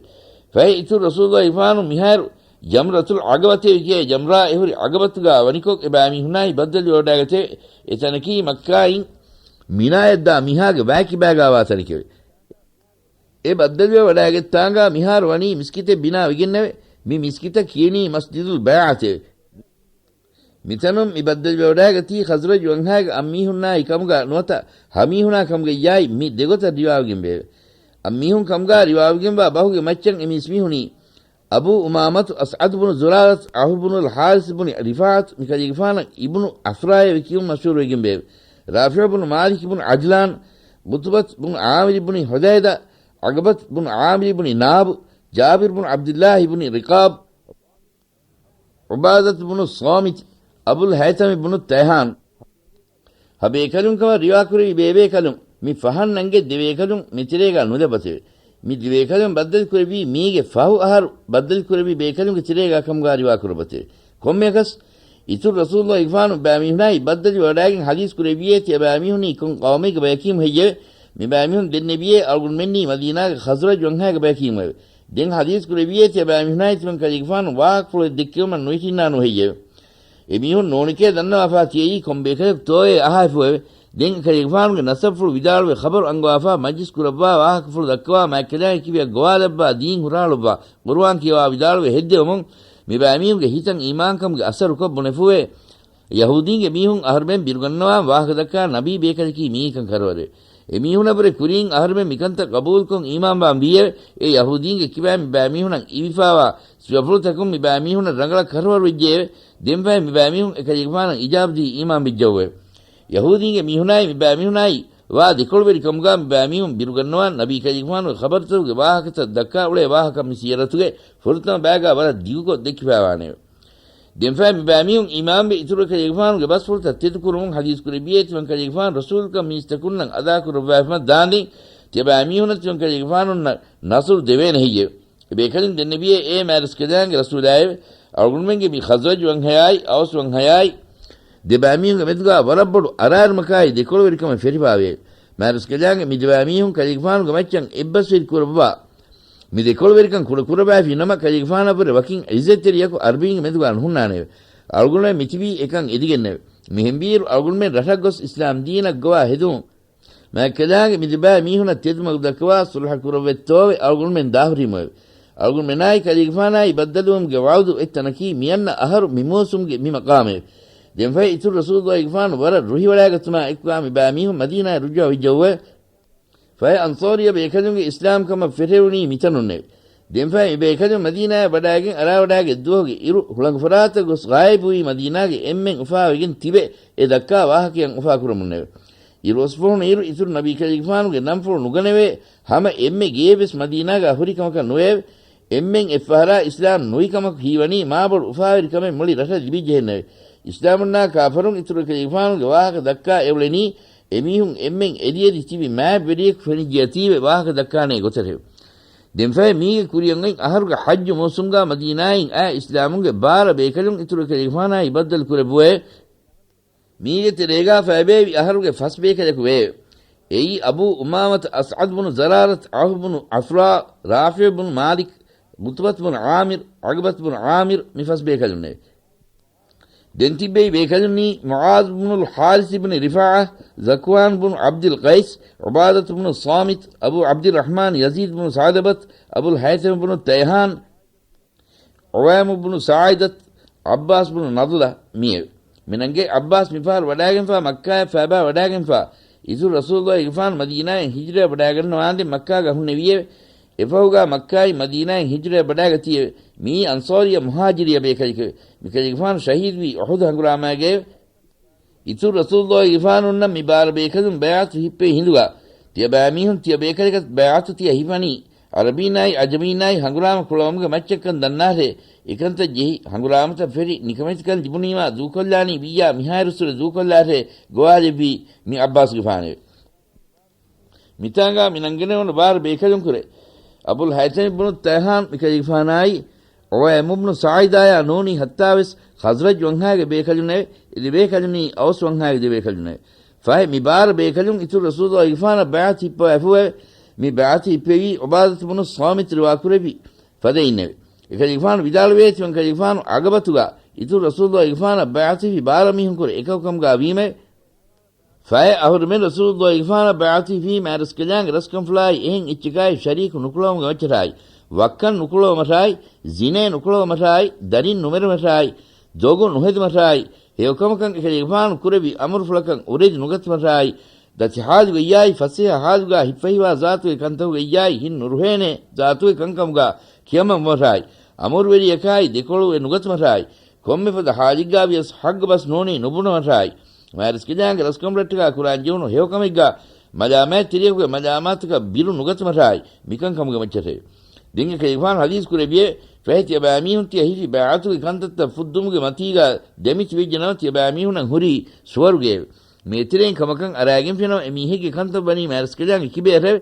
ފަހެ އިތުރު ރަސޫލުﷲ ފާނު މިހާރު ޖަމްރަތުލް ޢަޤަބަތޭ ކިޔޭ ޖަމްރާ އެހުރި ޢަޤަބަތުގާ ވަނިކޮށް، އެބައިމީހުނާއި ބައްދަލުވެވަޑައިގަތެވެ. އެތަނަކީ މައްކާއިން މިނާޔަށްދާ މިހާގެ ވާކިބާގާވާ ތަނެކެވެ. އެ ބައްދަލުވެވަޑައިގަތްތާނގާ މިހާރު ވަނީ މިސްކިތެއް ބިނާވެގެންނެވެ. މި މިސްކިތަށް ކިޔެނީ މަސްޖިދުލް ބައިޢަތެވެ. މިތަނުން މި ބައްދަލުވެވަޑައިގަތީ ޚަޒްރަޖު ވަންހާގެ އަންމީހުންނާއި ކަމުގާ ނުވަތަ ހަމީހުނާ ކަމުގައްޔާއި މި ދެގޮތަށް ރިވާވެގެންވެއެވެ. އަންމީހުން ކަމުގާ ރިވާވެގެންވާ ބަހުގެ މައްޗަށް އެ މީސްމީހުނީ އަބޫ އުމާމަތު އަސްޢަދު ބުނު ޒުރާރަތު ޢައުފު ބުނުލް ޙާރިސް ބުނި ރިފާޢަތު މި ކަލޭގެފާނަށް އިބްނު ޢަފްރާއެވެ ކިޔުން މަޝްހޫރުވެގެންވެއެވެ. ރާފިޢު ބުނު މާލިކް ބުނު ޢަޖްލާން، ޤުތުބަތު ބުނު ޢާމިރު ބުނި ޙުދައިދަ، ޢަޤަބަތު ބުނު ޢާމިރު ބުނި ނާބު، ޖާބިރު ބުނު ޢަބްދިއްލާހި ބުނި ރިޤާބު، ޢުބާދަތު ބުނު ޞާމިތު، އަބުލް ހައިތަމި ބުނު ތައިހާން. ހަ ބޭކަލުން ކަމަށް ރިވާކުރެވި ބޭބޭކަލުން މި ފަހަން ނަންގެ ދެބޭކަލުން މިތެރޭގާ ނުލަބަތެވެ. މި ދެބޭކަލުން ބައްދަލުކުރެއްވީ މީގެ ފަހު އަހަރު ބައްދަލުކުރެއްވި ބޭކަލުންގެ ތެރޭގާ ކަމުގާ ރިވާކުރައްވަތެވެ. ކޮންމެއަކަސް، އިތުރު ރަސޫލުﷲ އިގްފާނު ބައިމީހުނާއި ބައްދަލުވެވަޑައިގެން ޙަދީޘް ކުރެއްވިއޭ ތިޔަބައިމީހުނީ ކޮން ޤައުމެއްގެ ބަޔަކީމު ހެއްޔެވެ؟ މިބައިމީހުން ދެންނެވިއޭ އަޅުގަނޑުމެންނީ މަދީނާގެ ޚަޒްރަޖު ވަންހާގެ ބަޔަކީމުއެވެ. ދެން ޙަދީޘް ކުރެއްވިއޭ ތިޔަބައިމީހުނާއި ތިމަން ކަލޭގެފާނު ވާހަކަފުޅެއް ދެއްކެވުމަށް ނުވެތިންނާނޫ ހެއްޔެވެ؟ އެމީހުން ނޫނެކޭ ދަންނަވާފާ ތިޔައީ ކޮން ބޭކަލެއް ތޯއޭ އަހާފުއެވެ. ދެން ކަލޭގެފާނުގެ ނަސަބުފުޅު ވިދާޅުވެ ޚަބަރު އަންގަވާފާ މަޖްލިސް ކުރައްވާ ވާހަކަފުޅު ދައްކަވާ މާތްކަލާނގެ ކިބަޔަށް ގޮވާލައްވާ ދީން ހުށަހަޅުއްވާ ޤުރުއާން ކިޔަވާ ވިދާޅުވެ ހެއްދެވުމުން މިބައިމީހުންގެ ހިތަށް އީމާންކަމުގެ އަސަރުކޮށް ބުނެފޫއެވެ. ޔަހޫދީންގެ މީހުން އަހަރުމެން ބިރުގަންނަވާން ވާހަކަ ދައްކާ ނަބީ ބޭކަލަކީ މީހެއްކަން ކަރަވަރެވެ. އެމީހުންނަށްވުރެ ކުރީން އަހަރުމެން މިކަންތައް ޤަބޫލުކޮށް އީމާންވާން ވީއެވެ. އެ ޔަހޫދީންގެ ކިބައިން މިބައިމީހުނަށް އިވިފާވާ ސިފަފުޅުތަކުން މިބައިމީހުންނަށް ރަނގަޅަށް ކަރަވަރުވެއްޖެއެވެ. ދެންފަހެ މިބައިމީހުން އެކަލޭގެފާނަށް އިޖާބަދީ އީމާންވެއްޖެއެވެ. ޔަހޫދީންގެ މީހުނާއި މިބައިމީހުނާއި ވާ ދެކޮޅުވެރިކަމުގާ މިބައިމީހުން ބިރުގަންނަވާން ނަބީ ކަލޭގެފާނުގެ ޚަބަރުތަކުގެ ވާހަކަތައް ދައްކާ އުޅޭ ވާހަކަ މި ސީރަތުގެ ފުރަތަމަ ބައިގާ ވަރަށް ދިގުކޮށް ދެއްކިފައިވާނެއެވެ. ދެންފަހެ މިބައިމީހުން އީމާންވެ އިތުރު ކަލޭގެފާނުގެ ބަސްފުޅުތައް ތެދުކުރުމުން ޙަދީޘް ކުރެއްވިއޭ ތިމަން ކަލޭގެފާނު ރަސޫލުކަން މީސްތަކުންނަށް އަދާކުރައްވާފަމަ ދާނދެން ތިޔަބައިމީހުންނަށް ތިމަން ކަލޭގެފާނުންނަށް ނަޞްރު ދެވޭނެ ހެއްޔެވެ؟ އެބޭކަލުން ދެންނެވިއޭ އޭ މާރިސްކަލާނގެ ރަސޫލާއެވެ. އަޅުގަނޑުމެންގެ މި ޚަޒްރަޖު ވަންހަޔާއި އައުސް ވަންހަޔާއި ދެބައިމީހުންގެ މެދުގާ ވަރަށް ބޮޑު އަރާރުމަކާއި ދެކޮޅުވެރިކަމެއް ފެށިފާވެއެވެ. މާރިސްކަލާނގެ މި ދެބައިމީހުން ކަލޭގެފާނުގެ މައްޗަށް އެއްބަސްވެރި ކުރައްވާ މި ދެކޮޅުވެރިކަން ކުޑަކުރައްވާފި ނަމަ، ކަލޭގެފާނަށްވުރެ ވަކިން ޢިއްޒަތްތެރިޔަކު ޢަރަބީންގެ މެދުގާ ނުހުންނާނެއެވެ. އަޅުގަނޑުމެން މިތިބީ އެކަން އެދިގެންނެވެ. މިހެންވީއިރު އަޅުގަނޑުމެން ރަށަށް ގޮސް އިސްލާމް ދީނަށް ގޮވާ ހެދުމުން މާތްކަލާނގެ މި ދެބައި މީހުނަށް ތެދުމަގު ދައްކަވާ ޞުލްޙަ ކުރައްވައްތޯވެ އަޅުގަނޑުމެން ދާހުރީމުއެވެ. އަޅުގަނޑުމެނާއި ކަލޭގެފާނާއި ބައްދަލުވުމުގެ ވަޢުދު އޮތް ތަނަކީ މިއަންނަ އަހަރު މި މޫސުމްގެ މި މަޤާމެވެ. ދެންފަހެ އިތުރު ރަސޫލުﷲ އިގްފާނު ވަރަށް ރުހިވަޑައިގަތުމާ އެކުގާ މި ބައިމީހުން މަދީނާއަށް ރުޖޫޢަ ވެއްޖެއެވެ. ފަހެ އަންޞާރިއްޔަ ބޭކަލުންގެ އިސްލާމްކަމަށް ފެށެވުނީ މިތަނުންނެވެ. ދެންފަހެ މި ބޭކަލުން މަދީނާއަށް ވަޑައިގެން އަރާވަޑައިގަތް ދުވަހުގެ އިރު ހުޅަނގު ފަރާތަށް ގޮސް ޣާއިބުވީ މަދީނާގެ އެންމެން އުފާވެގެން ތިބެ އެ ދައްކާ ވާހަކައަށް އުފާކުރަމުންނެވެ. އިރު އޮސްފޮހުނު އިރު އިތުރު ނަބީ ކަލޭގެފާނުގެ ނަންފުޅު ނުގަނެވޭ ހަމަ އެންމެ ގެޔެއް ވެސް މަދީނާގާ ހުރި ކަމަކަށް ނުވެއެވެ. އެންމެން އެއްފަހަރާ އިސްލާމް ނުވި ކަމަކު ހީވަނީ މާބޮޑު އުފާވެރި ކަމެއް މުޅި ރަށަށް ލިބިއްޖެހެންނެވެ. އިސްލާމުންނާ ކާފަރުން އިތުރު ކަލޭގެފާނުގެ ވާހަކަ ދައްކާ އެއުޅެނީ އެމީހުން އެންމެން އެދިއެދި ތިބި މާތް ވެރިޔަކު ފެނިއްޖެއަތީވެ ވާހަކަ ދައްކާނޭ ގޮތަށެވެ. ދެންފަހެ މީގެ ކުރިއަށް އޮތް އަހަރުގެ ޙައްޖު މޫސުމްގާ މަދީނާއިން އާ އިސްލާމުންގެ ބާރަ ބޭކަލުން އިތުރު އެކަލޭގެފާނާއި ބައްދަލު ކުރެއްވުވޭ. މީގެ ތެރޭގާ ފައިބޭވި އަހަރުގެ ފަސް ބޭކަލަކު ވެއެވެ. އެއީ އަބޫ އުމާމަތު އަސްޢަދު ބުނު ޒަރާރަތު، ޢައުފު ބުނު ޢަފްރާ، ރާފިޢު ބުނު މާލިކު، ޢުތުބަތު ބުނު ޢާމިރު، ޢަގްބަތު ބުނު ޢާމިރު މި ފަސް ބޭކަލުންނެވެ. ދެން ތިއްބެވި ބޭކަލުންނީ މުޢާޛު ބުނުލް ޙާރިޘި ބުނު ރިފާޢަ، ޛަކްވާން ބުނު ޢަބްދިލް ޤައިސް، ޢުބާދަތު ބުނު ޞާމިތު، އަބޫ ޢަބްދިއްރަޙްމާން ޔަޒީދު ބުނު ސަޢުލަބަތު، އަބުލް ހައިޘަމް ބުނު ތައިހާން، ޢުވައިމު ބުނު ސާޢިދަތު، ޢައްބާސް ބުނު ނަޟްލަ މިއެވެ. މިނަންގެ ޢައްބާސް މިފަހަރު ވަޑާގެންފާ މައްކާއަށް ފައިބާ ވަޑާގެންފާ، އިތުރު ރަސޫލުއްލާހިގެފާނު މަދީނާއިން ހިޖުރަޔަށް ވަޑާގަންނަވާންދެން މައްކާގަ ހުންނެވިއެވެ. އެފަހުގާ މައްކާއިން މަދީނާއިން ހިޖުރަޔަށް ވަޑާގަތީއެވެ. މިއީ އަންޞާރިއްޔަ މުހާޖިރިއްޔަ ބޭކަލެކެވެ. މިކަލޭގެފާނު ޝަހީދުވީ އުޙުދު ހަނގުރާމާގައެވެ. އިތުރު ރަސޫލުއްލާހިގެފާނުންނަށް މި ބާރަ ބޭކަލުން ބަޔާތު ހިއްޕެވި ހިނދުގާ، ތިޔަބައިމީހުން ތިޔަ ބޭކަލަކަށް ބަޔާތު ތިޔަ ހިފަނީ، ޢަރަބީންނާއި ޢަޖަމީންނާއި ހަނގުރާމަ ކުޅަވުމުގެ މައްޗަށްކަން ދަންނާށޭ، އެކަންތައް ޖެހި، ހަނގުރާމަތައް ފެށި، ނިކަމެތިކަން ލިބުނީމާ ދޫކޮށްލާނީ ވިއްޔާ މިހާއިރުއްސުރެ ދޫކޮށްލާށޭ، ގޮވާލެއްވީ މި ޢައްބާސްގެފާނެވެ. މިތާނގާ މި ނަންގަނެވުނު ބާރަ ބޭކަލުންކުރެ، އަބުލް ހައިޘަމް ބުނު ތައިހާން މިކަލޭގެފާނާއި، ޢުވައިމު ބުނު ސާޢިދާޔާ ނޫނީ ހައްތާވެސް ޚަޒްރަޖް ވަންހާގެ ބޭކަލުންނެވެ. އެ ދެބޭކަލުންނީ އައުސް ވަންހާގެ ދެބޭކަލުންނެވެ. ފަހެ މި ބާރަ ބޭކަލުން އިތުރު ރަސޫލުއްލާހިގެފާނަށް ބައިޢަތު ހިއްޕަވައިފުއެވެ. މި ބައިޢަތު ހިއްޕެވީ ޢުބާދަތު ބުނު ޞާމިތު ރިވާކުރެއްވި ފަދައިންނެވެ. އެކަލޭގެފާނު ވިދާޅުވޭ ތިމަން ކަލޭގެފާނު ޢަގަބަތުގާ އިތުރު ރަސޫލުއްލާހިގެފާނަށް ބައިޢަތުވި ބާރަ މީހުންކުރެ އެކަކު ކަމުގާ ވީމެވެ. ފަހެ އަހުރެމެން ރަސޫލުއްލާހިގެފާނަށް ބައިޢަތުވީ މާރަސްކަލާނގެ ރަސްކަންފުޅާއި އެހެން އެއްޗަކާއި ޝަރީކު ނުކުޅަވުމުގެ މައްޗަށާއި، ވައްކަން ނުކުޅަވުމަށާއި، ޒިނޭ ނުކުޅަވުމަށާއި، ދަރިން ނުމެރުމަށާއި، ދޮގު ނުހެދުމަށާއި، ހެޔޮކަމަކަށް އެކަލޭގެފާނު ކުރެއްވި އަމުރުފުޅަކަށް އުރެދި ނުގަތުމަށާއި، ދަތި ޙާލުގައްޔާއި، ފަސޭހަ ޙާލުގާ ހިއްޕަހިވާ ޒާތުގެ ކަންތަކުގައްޔާއި، ހިތް ނުރުހޭނޭ ޒާތުގެ ކަންކަމުގާ ކިޔަމަންވުމަށާއި، އަމުރުވެރިޔަކާއި ދެކޮޅުވެ ނުގަތުމަށާއި، ކޮންމެފަދަ ޙާލެއްގާވިޔަސް ޙައްޤު ބަސް ނޫނީ ނުބުނުމަށާއި، މާރަސްކަލާނގެ ރަސްކަންފުޅަށްޓަކާ ކުރާން ޖެހުނު ހެޔޮކަމެއްގާ މަލާމާތްތެރިޔަކުގެ މަލާމާތަކަށް ބިރު ނުގަތުމަށާއި، މިކަންކަމުގެ މައްޗަށެވެ. ދެން އެކަލޭގެފާނު ޙަދީޘް ކުރެއްވިއެވެ. ފަހެ ތިޔަބައިމީހުން ތިޔަ ހިފި ބައިޢަތުގެ ކަންތައްތައް ފުއްދުމުގެ މަތީގާ ދެމިތި ވެއްޖެނަމަ، ތިޔަބައިމީހުންނަށް ހުރީ ސުވަރުގެއެވެ. މި އެތެރެއިން ކަމަކަށް އަރާގެންފިނަމަ، އެމީހެއްގެ ކަންތައް ވަނީ މާރަސްކަލާނގެ ކިބޭއަށެވެ.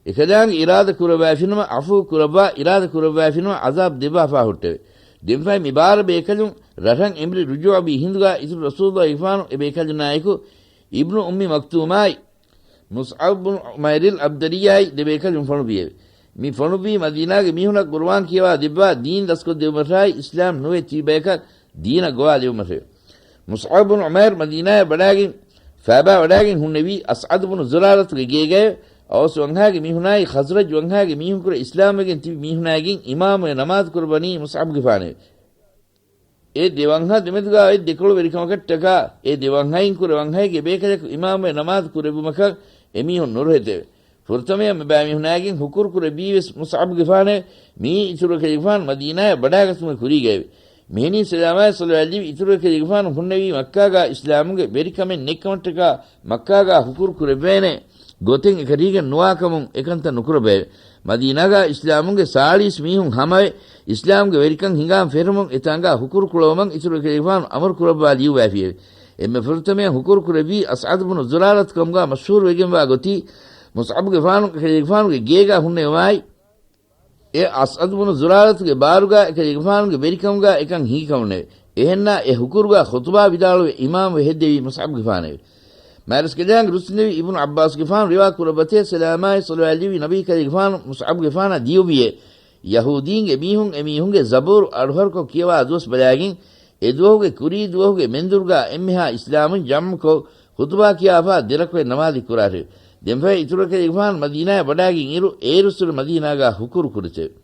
އެކަލާނގެ އިރާދަ ކުރައްވައިފިނަމަ، ޢަފޫ ކުރައްވާ، އިރާދަ ކުރައްވައިފިނަމަ، ޢަޒާބް ދެއްވާފާ ހުއްޓެވެ. ދެންފަހެ މި ބާރަ ބޭކަލުން ރަށަށް އެނބުރި ރުޖޫޢަވީ ހިނދުގާ އިތުރު ރަސޫލުއްލާހިގެފާނު އެބޭކަލުންނާއެކު އިބްނު އުއްމި މަކްތޫމާއި، މުޞްޢަބް ބުނު ޢުމައިރިލް ޢަބްދަރީއާއި ދެބޭކަލުން ފޮނުވިއެވެ. މި ފޮނުއްވީ މަދީނާގެ މީހުނަށް ޤުރުއާން ކިޔަވާ ދެއްވާ ދީން ދަސްކޮށްދެއްވުމަށާއި، އިސްލާމް ނުވެ ތިބި ބަޔަކަށް ދީނަށް ގޮވާލެވުމަށެވެ. މުޞްޢަބް ބުނު ޢުމައިރު މަދީނާއަށް ވަޑާގެން، ފައިބާ ވަޑާގެން ހުންނެވީ އަސްޢަދު ބުނު ޒުރާރަތުގެ ގޭގައެވެ. އައުސް ވަންހާގެ މީހުނާއި ޚަޒްރަޖް ވަންހާގެ މީހުންކުރެ އިސްލާމްވެގެން ތިބި މީހުނާއިގެން އިމާމުވެ ނަމާދު ކުރައްވަނީ މުޞްޢަބްގެފާނެވެ. އެ ދެ ވަންހަ ދެމެދުގާ އޮތް ދެކޮޅުވެރިކަމަކަށްޓަކާ، އެ ދެ ވަންހައިން ކުރެ ވަންހައެއްގެ ބޭކަލަކު އިމާމުވެ ނަމާދު ކުރެއްވުމަކަށް އެމީހުން ނުރުހެދެވެ. ފުރަތަމަޔަށް މިބައިމީހުނާގެން ހުކުރު ކުރެއްވީވެސް މުޞްޢަބްގެފާނެވެ. މިއީ އިތުރު އެކަލޭގެފާނު މަދީނާއަށް ވަޑާގަތުމުގެ ކުރީގައެވެ. މިހެނީ ސަލާމާއި ޞަލަވާތް ލިބި އިތުރު އެކަލޭގެފާނު ހުންނެވީ މައްކާގާ އިސްލާމުގެ ވެރިކަމެއް ނެތްކަމަށްޓަކާ، މައްކާގާ ހުކުރު ކުރެއްވޭނެ ގޮތެއް އެކަށީގެން ނުވާކަމުން އެކަންތައް ނުކުރައްވައެވެ. މަދީނާގާ އިސްލާމުންގެ ސާޅީސް މީހުން ހަމަވެ، އިސްލާމްގެ ވެރިކަން ހިނގާން ފެށުމުން އެތާނގާ ހުކުރު ކުޅަވުމަށް އިތުރު އެކަލޭގެފާނު އަމުރު ކުރައްވާ ލިޔުއްވައިފިއެވެ. އެންމެ ފުރަތަމަޔަށް ހުކުރު ކުރެއްވީ އަސްޢަދު ބުނު ޒުރާރަތު ކަމުގާ މަޝްހޫރު ވެގެންވާ ގޮތީ، މުޞްޢަބްގެފާނު އެކަލޭގެފާނުގެ ގޭގާ ހުންނެވުމާއި، އެ އަސްޢަދު ބުނު ޒުރާރަތުގެ ބާރުގާ އެކަލޭގެފާނުގެ ވެރިކަމުގާ އެކަން ހިނގިކަމުންނެވެ. އެހެންނާ އެ ހުކުރުގާ ޚުޠުބާ ވިދާޅުވެ އިމާމުވެ ހެއްދެވީ މުޞްޢަބްގެފާނެވެ. މާރަސްކަލާނގެ ރުއްސުންނެވި އިބްނު ޢައްބާސްގެފާނު ރިވާ ކުރައްވަތޭ، ސަލާމާއި ޞަލަވާތް ލިބި ނަބީ ކަލޭގެފާނު މުޞްޢަބްގެފާނަށް ދިޔުއްވިއޭ. ޔަހޫދީންގެ މީހުން އެމީހުންގެ ޒަބޫރު އަޑުހަރުކޮށް ކިޔަވާ ދުވަސް ބަލާގެން، އެ ދުވަހުގެ ކުރީ ދުވަހުގެ މެންދުރުގާ އެންމެހާ އިސްލާމުން ޖަމްޢުކޮށް، ޚުޠުބާ ކިޔާފާ ދެ ރަކުޢަތް ނަމާދެއް ކުރާށެވެ. ދެންފަހެ އިތުރު އެކަލޭގެފާނު މަދީނާއަށް ވަޑާގެން އިރު، އޭރުއްސުރެ މަދީނާގާ ހުކުރު ކުރެތެވެ.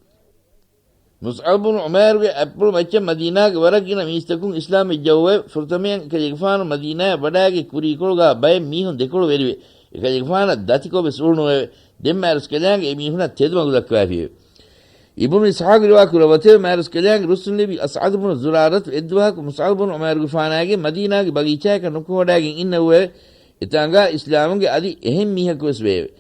މުޞްޢަބު ބުނު ޢުމައިރުގެ އަތްޕުޅު މައްޗަށް މަދީނާގެ ވަރަށް ގިނަ މީސްތަކުން އިސްލާމް ވެއްޖައުވެ، ފުރަތަމަޔަށް އެކަލޭގެފާނު މަދީނާއަށް ވަޑާގެ ކުރީކޮޅުގާ ބައެއް މީހުން ދެކޮޅު ވެރިވެ، އެކަލޭގެފާނަށް ދަތިކޮށް ވެސް އުޅުނުއެވެ. ދެން މާރަސްކަލާނގެ އެމީހުނަށް ތެދުމަގު ދައްކަވައިފިއެވެ. އިބުނު އިސްޙާޤު ރިވާ ކުރައްވަތެވެ. މާރަސްކަލާނގެ ރުއްސުން ލިބި އަސްޢަދު ބުނު ޒުރާރަތު އެއްދުވަހަކު މުޞްޢަބު ބުނު ޢުމައިރުގެފާނާގެ މަދީނާގެ ބަގީޗާއަކަށް ނުކުމެވަޑާގެން އިންނެވެ. އެތާނގާ އިސްލާމުގެ އަދި އެހެން މީހަކު ވެސް ވެއެވެ.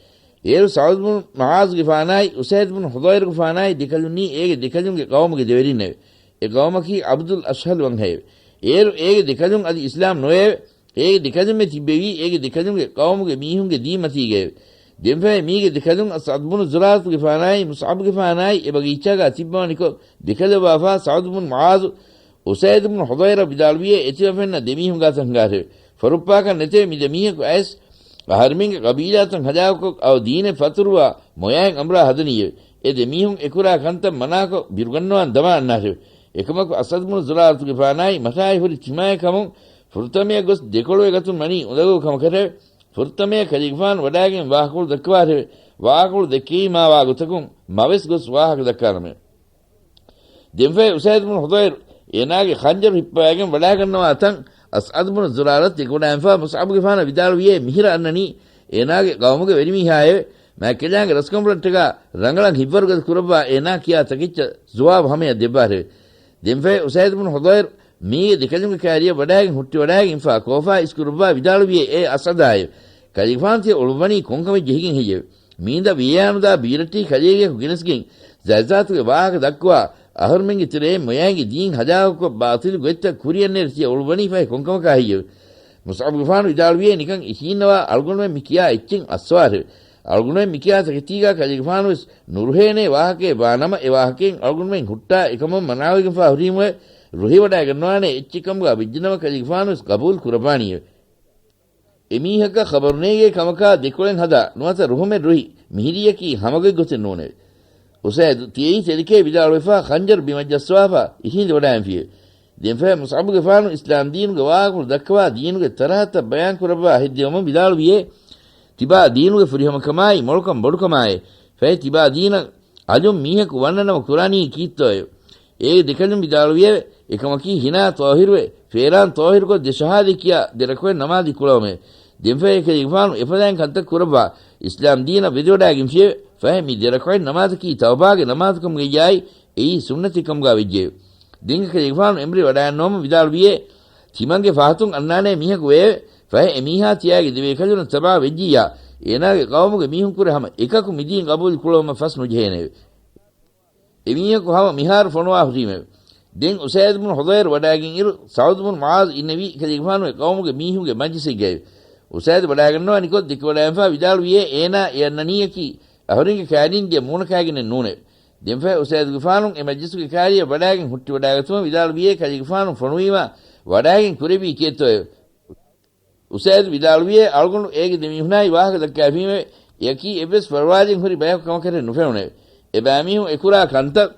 އޭރު ސަޢުދު ބުނު މުޢާޒުގެފާނާއި އުސައިދު ބުނު ޙުޟައިރުގެފާނާއި ދެކަލުންނީ އޭގެ ދެކަލުންގެ ޤައުމުގެ ދެވެރިންނެވެ. އެ ޤައުމަކީ ޢަބްދުލް އަޝްހަލް ވަންހައެވެ. އޭރު އޭގެ ދެކަލުން އަދި އިސްލާމް ނުވެއެވެ. އޭގެ ދެކަލުންމެ ތިއްބެވީ އޭގެ ދެކަލުންގެ ޤައުމުގެ މީހުންގެ ދީމަތީގައެވެ. ދެންފަހެ މީގެ ދެކަލުން އަސްޢަދު ބުނު ޒުރާރަތުގެފާނާއި މުޞްޢަބުގެފާނާއި އެބަގީޗާގާ ތިއްބަވަނިކޮށް، ދެކަލައްވާފާ ސަޢުދު ބުނު މުޢާޛު، އުސައިދު ބުނު ޙުޟައިރަށް ވިދާޅުވިޔޭ، އެތިބަ ފެންނަ ދެމީހުން ގާތަށް ހިނގާށެވެ. ފަރުއްޕާކަށް ނެތެވެ. މި ދެމީހަކު އައިސް އަހަރެމެންގެ ޤަބީލާތައް ހަލާކުކޮށް، އައު ދީނެއް ފަތުރުވާ މޮޔައިން އަނބުރާ ހަދަނީއެވެ. އެ ދެމީހުން އެކުރާ ކަންތައް މަނާކޮށް، ބިރުގަންނަވާން ދަމާ އަންނާށެވެ. އެކަމަކު އަސްޢަދު ބުނު ޒުރާރަތުގެފާނާއި މަތާއި ހުރި ތިމާއެއް ކަމުން، ފުރަތަމަޔަށް ގޮސް ދެކޮޅުވެ ގަތުން ވަނީ އުނދަގޫ ކަމަކަށެވެ. ފުރަތަމަޔަށް ކަލޭގެފާނު ވަޑާގެން ވާހަކަކޮޅު ދައްކަވާށެވެ. ވާހަކަކޮޅު ދެއްކެވީމާ ވާ ގޮތަކުން މަވެސް ގޮސް ވާހަކަ ދައްކާނަމެވެ. ދެންފަހެ އުސައިދު ބުނު ޙުޟައިރު އޭނާގެ ޚަންޖަރު ހިއްޕަވައިގެން ވަޑާގަންނަވާ ތަން އަސްޢަދު ބުނު ޒުރާރަތު ދެކެވަޑައިގެންފާ މުޞްޢަބުގެފާނަށް ވިދާޅުވިޔޭ، މިހިރަ އަންނަނީ އޭނާގެ ޤައުމުގެ ވެރިމީހާއެވެ. މާތްކަލާނގެ ރަސްކަނބުލަށްޓަކާ ރަނގަޅަށް ހިއްވަރުގަދަ ކުރައްވާ އޭނާ ކިޔާ ތަކެއްޗަށް ޖުވާބު ހަމަޔަށް ދެއްވާށެވެ. ދެންފަހެ އުސައިދު ބުނު ޙުޟައިރު މީގެ ދެކަލުންގެ ކާރިއަށް ވަޑާގެން ހުއްޓިވަޑާގެންފާ ކޯފާ އިސްކުރައްވާ ވިދާޅުވިޔޭ، އޭ އަސްޢަދާއެވެ. ކަލޭގެފާނު ތިޔަ އުޅުއްވަނީ ކޮންކަމެއް ޖެހިގެން ހެއްޔެވެ؟ މީނދަށް ވިޔަޔާނުދާ ބީރައްޓިހި ކަލޭގެއަކު ގެނެސްގެން، ޒައިޒާތުގެ ވާހަކަ ދައްކުވާ، އަހަރުމެންގެ ތެރެއިން މޮޔައިންގެ ދީން ހަލާކުކޮށް، ބާޠިލު ގޮތްތައް ކުރިއަށް ނެރެ ތިޔަ އުޅުއްވަނީ ފަހެ ކޮންކަމަކާ ހެއްޔެވެ؟ މުޞްޢަބުގެފާނު ވިދާޅުވިޔޭ، ނިކަން އިށީންނަވާ، އަޅުގަނޑުމެން މި ކިޔާ އެއްޗެއް އައްސަވާށެވެ. އަޅުގަނޑުމެން މި ކިޔާ ތަކެތީގާ ކަލޭގެފާނުވެސް ނުރުހޭނޭ ވާހަކައެއް ވާނަމަ، އެ ވާހަކައިން އަޅުގަނޑުމެން ހުއްޓާ އެކަމުން މަނާވެގެންފާ ހުރީމުއެވެ. ރުހިވަޑައިގަންނަވާނޭ އެއްޗެއް ކަމުގާ ވެއްޖެނަމަ، ކަލޭގެފާނުވެސް ޤަބޫލު ކުރައްވާނީއެވެ. އެމީހަކަށް ޚަބަރުނޭގޭ ކަމަކާ ދެކޮޅެއް ހަދާ، ނުވަތަ ރުހުމެއް ރުހި، މިހިރީއަކީ ހަމަގޮތް ގޮތެއް ނޫނެވެ. އުސައިދު ތިޔައީ ތެދެކޭ ވިދާޅުވެފާ، ޚަންޖަރު ބިމަށް ޖައްސަވާފާ، އިށީނދެވަޑާގެންފިއެވެ. ދެންފަހެ މުޞްޢަބުގެފާނު އިސްލާމް ދީނުގެ ވާހަކަކޮޅު ދައްކަވާ، ދީނުގެ ތަރަހަތައް ބަޔާން ކުރައްވާ ހެއްދެވުމުން ވިދާޅުވިޔޭ، ތިބާ ދީނުގެ ފުރިހަމަކަމާއި މޮޅުކަން ބޮޑުކަމާއި، ފަހެ ތިބާ ދީނަށް އަލުން މީހަކު ވަންނަނަމަ ކުރާނީ ކީއްތޯއެވެ؟ އޭގެ ދެކަލުން ވިދާޅުވިއެވެ. އެކަމަކީ ހިނާ ޠާހިރުވެ، ފޭރާން ޠާހިރުކޮށް ދެ ޝަހާދަތް ކިޔާ ދެ ރަކުޢަތް ނަމާދު ކުޅަވުމެވެ. ދެންފަހެ ކަލޭގެފާނު އެފަދައިން ކަންތައް ކުރައްވާ، އިސްލާމް ދީނަށް ވެދެވަޑާގެންފިއެވެ. ފަހެ މި ދެ ރަކުޢަތް ނަމާދަކީ ތައުބާގެ ނަމާދު ކަމުގައްޔާއި، އެއީ ސުންނަތެއް ކަމުގާ ވެއްޖެއެވެ. ދެން ކަލޭގެފާނު އެނބުރި ވަޑާގަންނަވަމުން ވިދާޅުވިޔޭ، ތިމަންގެ ފަހަތުން އަންނާނޭ މީހަކު ވެއެވެ. ފަހެ އެމީހާ ތިޔާގެ ދެބޭކަލުންނަށް ތަބާ ވެއްޖިއްޔާ، އޭނާގެ ޤައުމުގެ މީހުންކުރެ ހަމަ އެކަކު މިދީން ޤަބޫލު ކުޅަވުމަށް ފަސް ނުޖެހޭނެއެވެ. އެމީހަކު ހަމަ މިހާރު ފޮނުވާ ހުރީމެވެ. ދެން އުސައިދު ބުނު ޙުޟައިރު ވަޑާގެން އިރު، ސަޢުދު ބުނު މުޢާޛު އިންނެވީ ކަލޭގެފާނުގެ ޤައުމުގެ މީހުންގެ މަޖްލިސެއްގައެވެ. އުސައިދު ވަޑާގަންނަވާނިކޮށް، ދެކެވަޑާގެންފާ ވިދާޅުވިޔޭ، އޭނާ އެ އަންނަނީއަކީ އަހުރެންގެ ކާރިން ދިޔަ މޫނަކާގެނެއް ނޫނެވެ. ދެންފަހެ އުސައިދުގެފާނު އެ މަޖްލިސުގެ ކާރިއަށް ވަޑާގެން ހުއްޓިވަޑާގަތުމަށް ވިދާޅުވިޔޭ، ކަލޭގެފާނު ފޮނުވީމާ ވަޑާގެން ކުރެއްވީ ކީއްތޯއެވެ؟ އުސައިދު ވިދާޅުވިޔޭ، އަޅުގަނޑު އޭގެ ދެމީހުނާއި ވާހަކަ ދައްކާފީމެވެ. އެއަކީ އެއްވެސް ފަރުވާލެއް ހުރި ބަޔަކު ކަމަކަށެއް ނުފެނުނެވެ. އެބައިމީހުން އެކުރާ ކަންތައް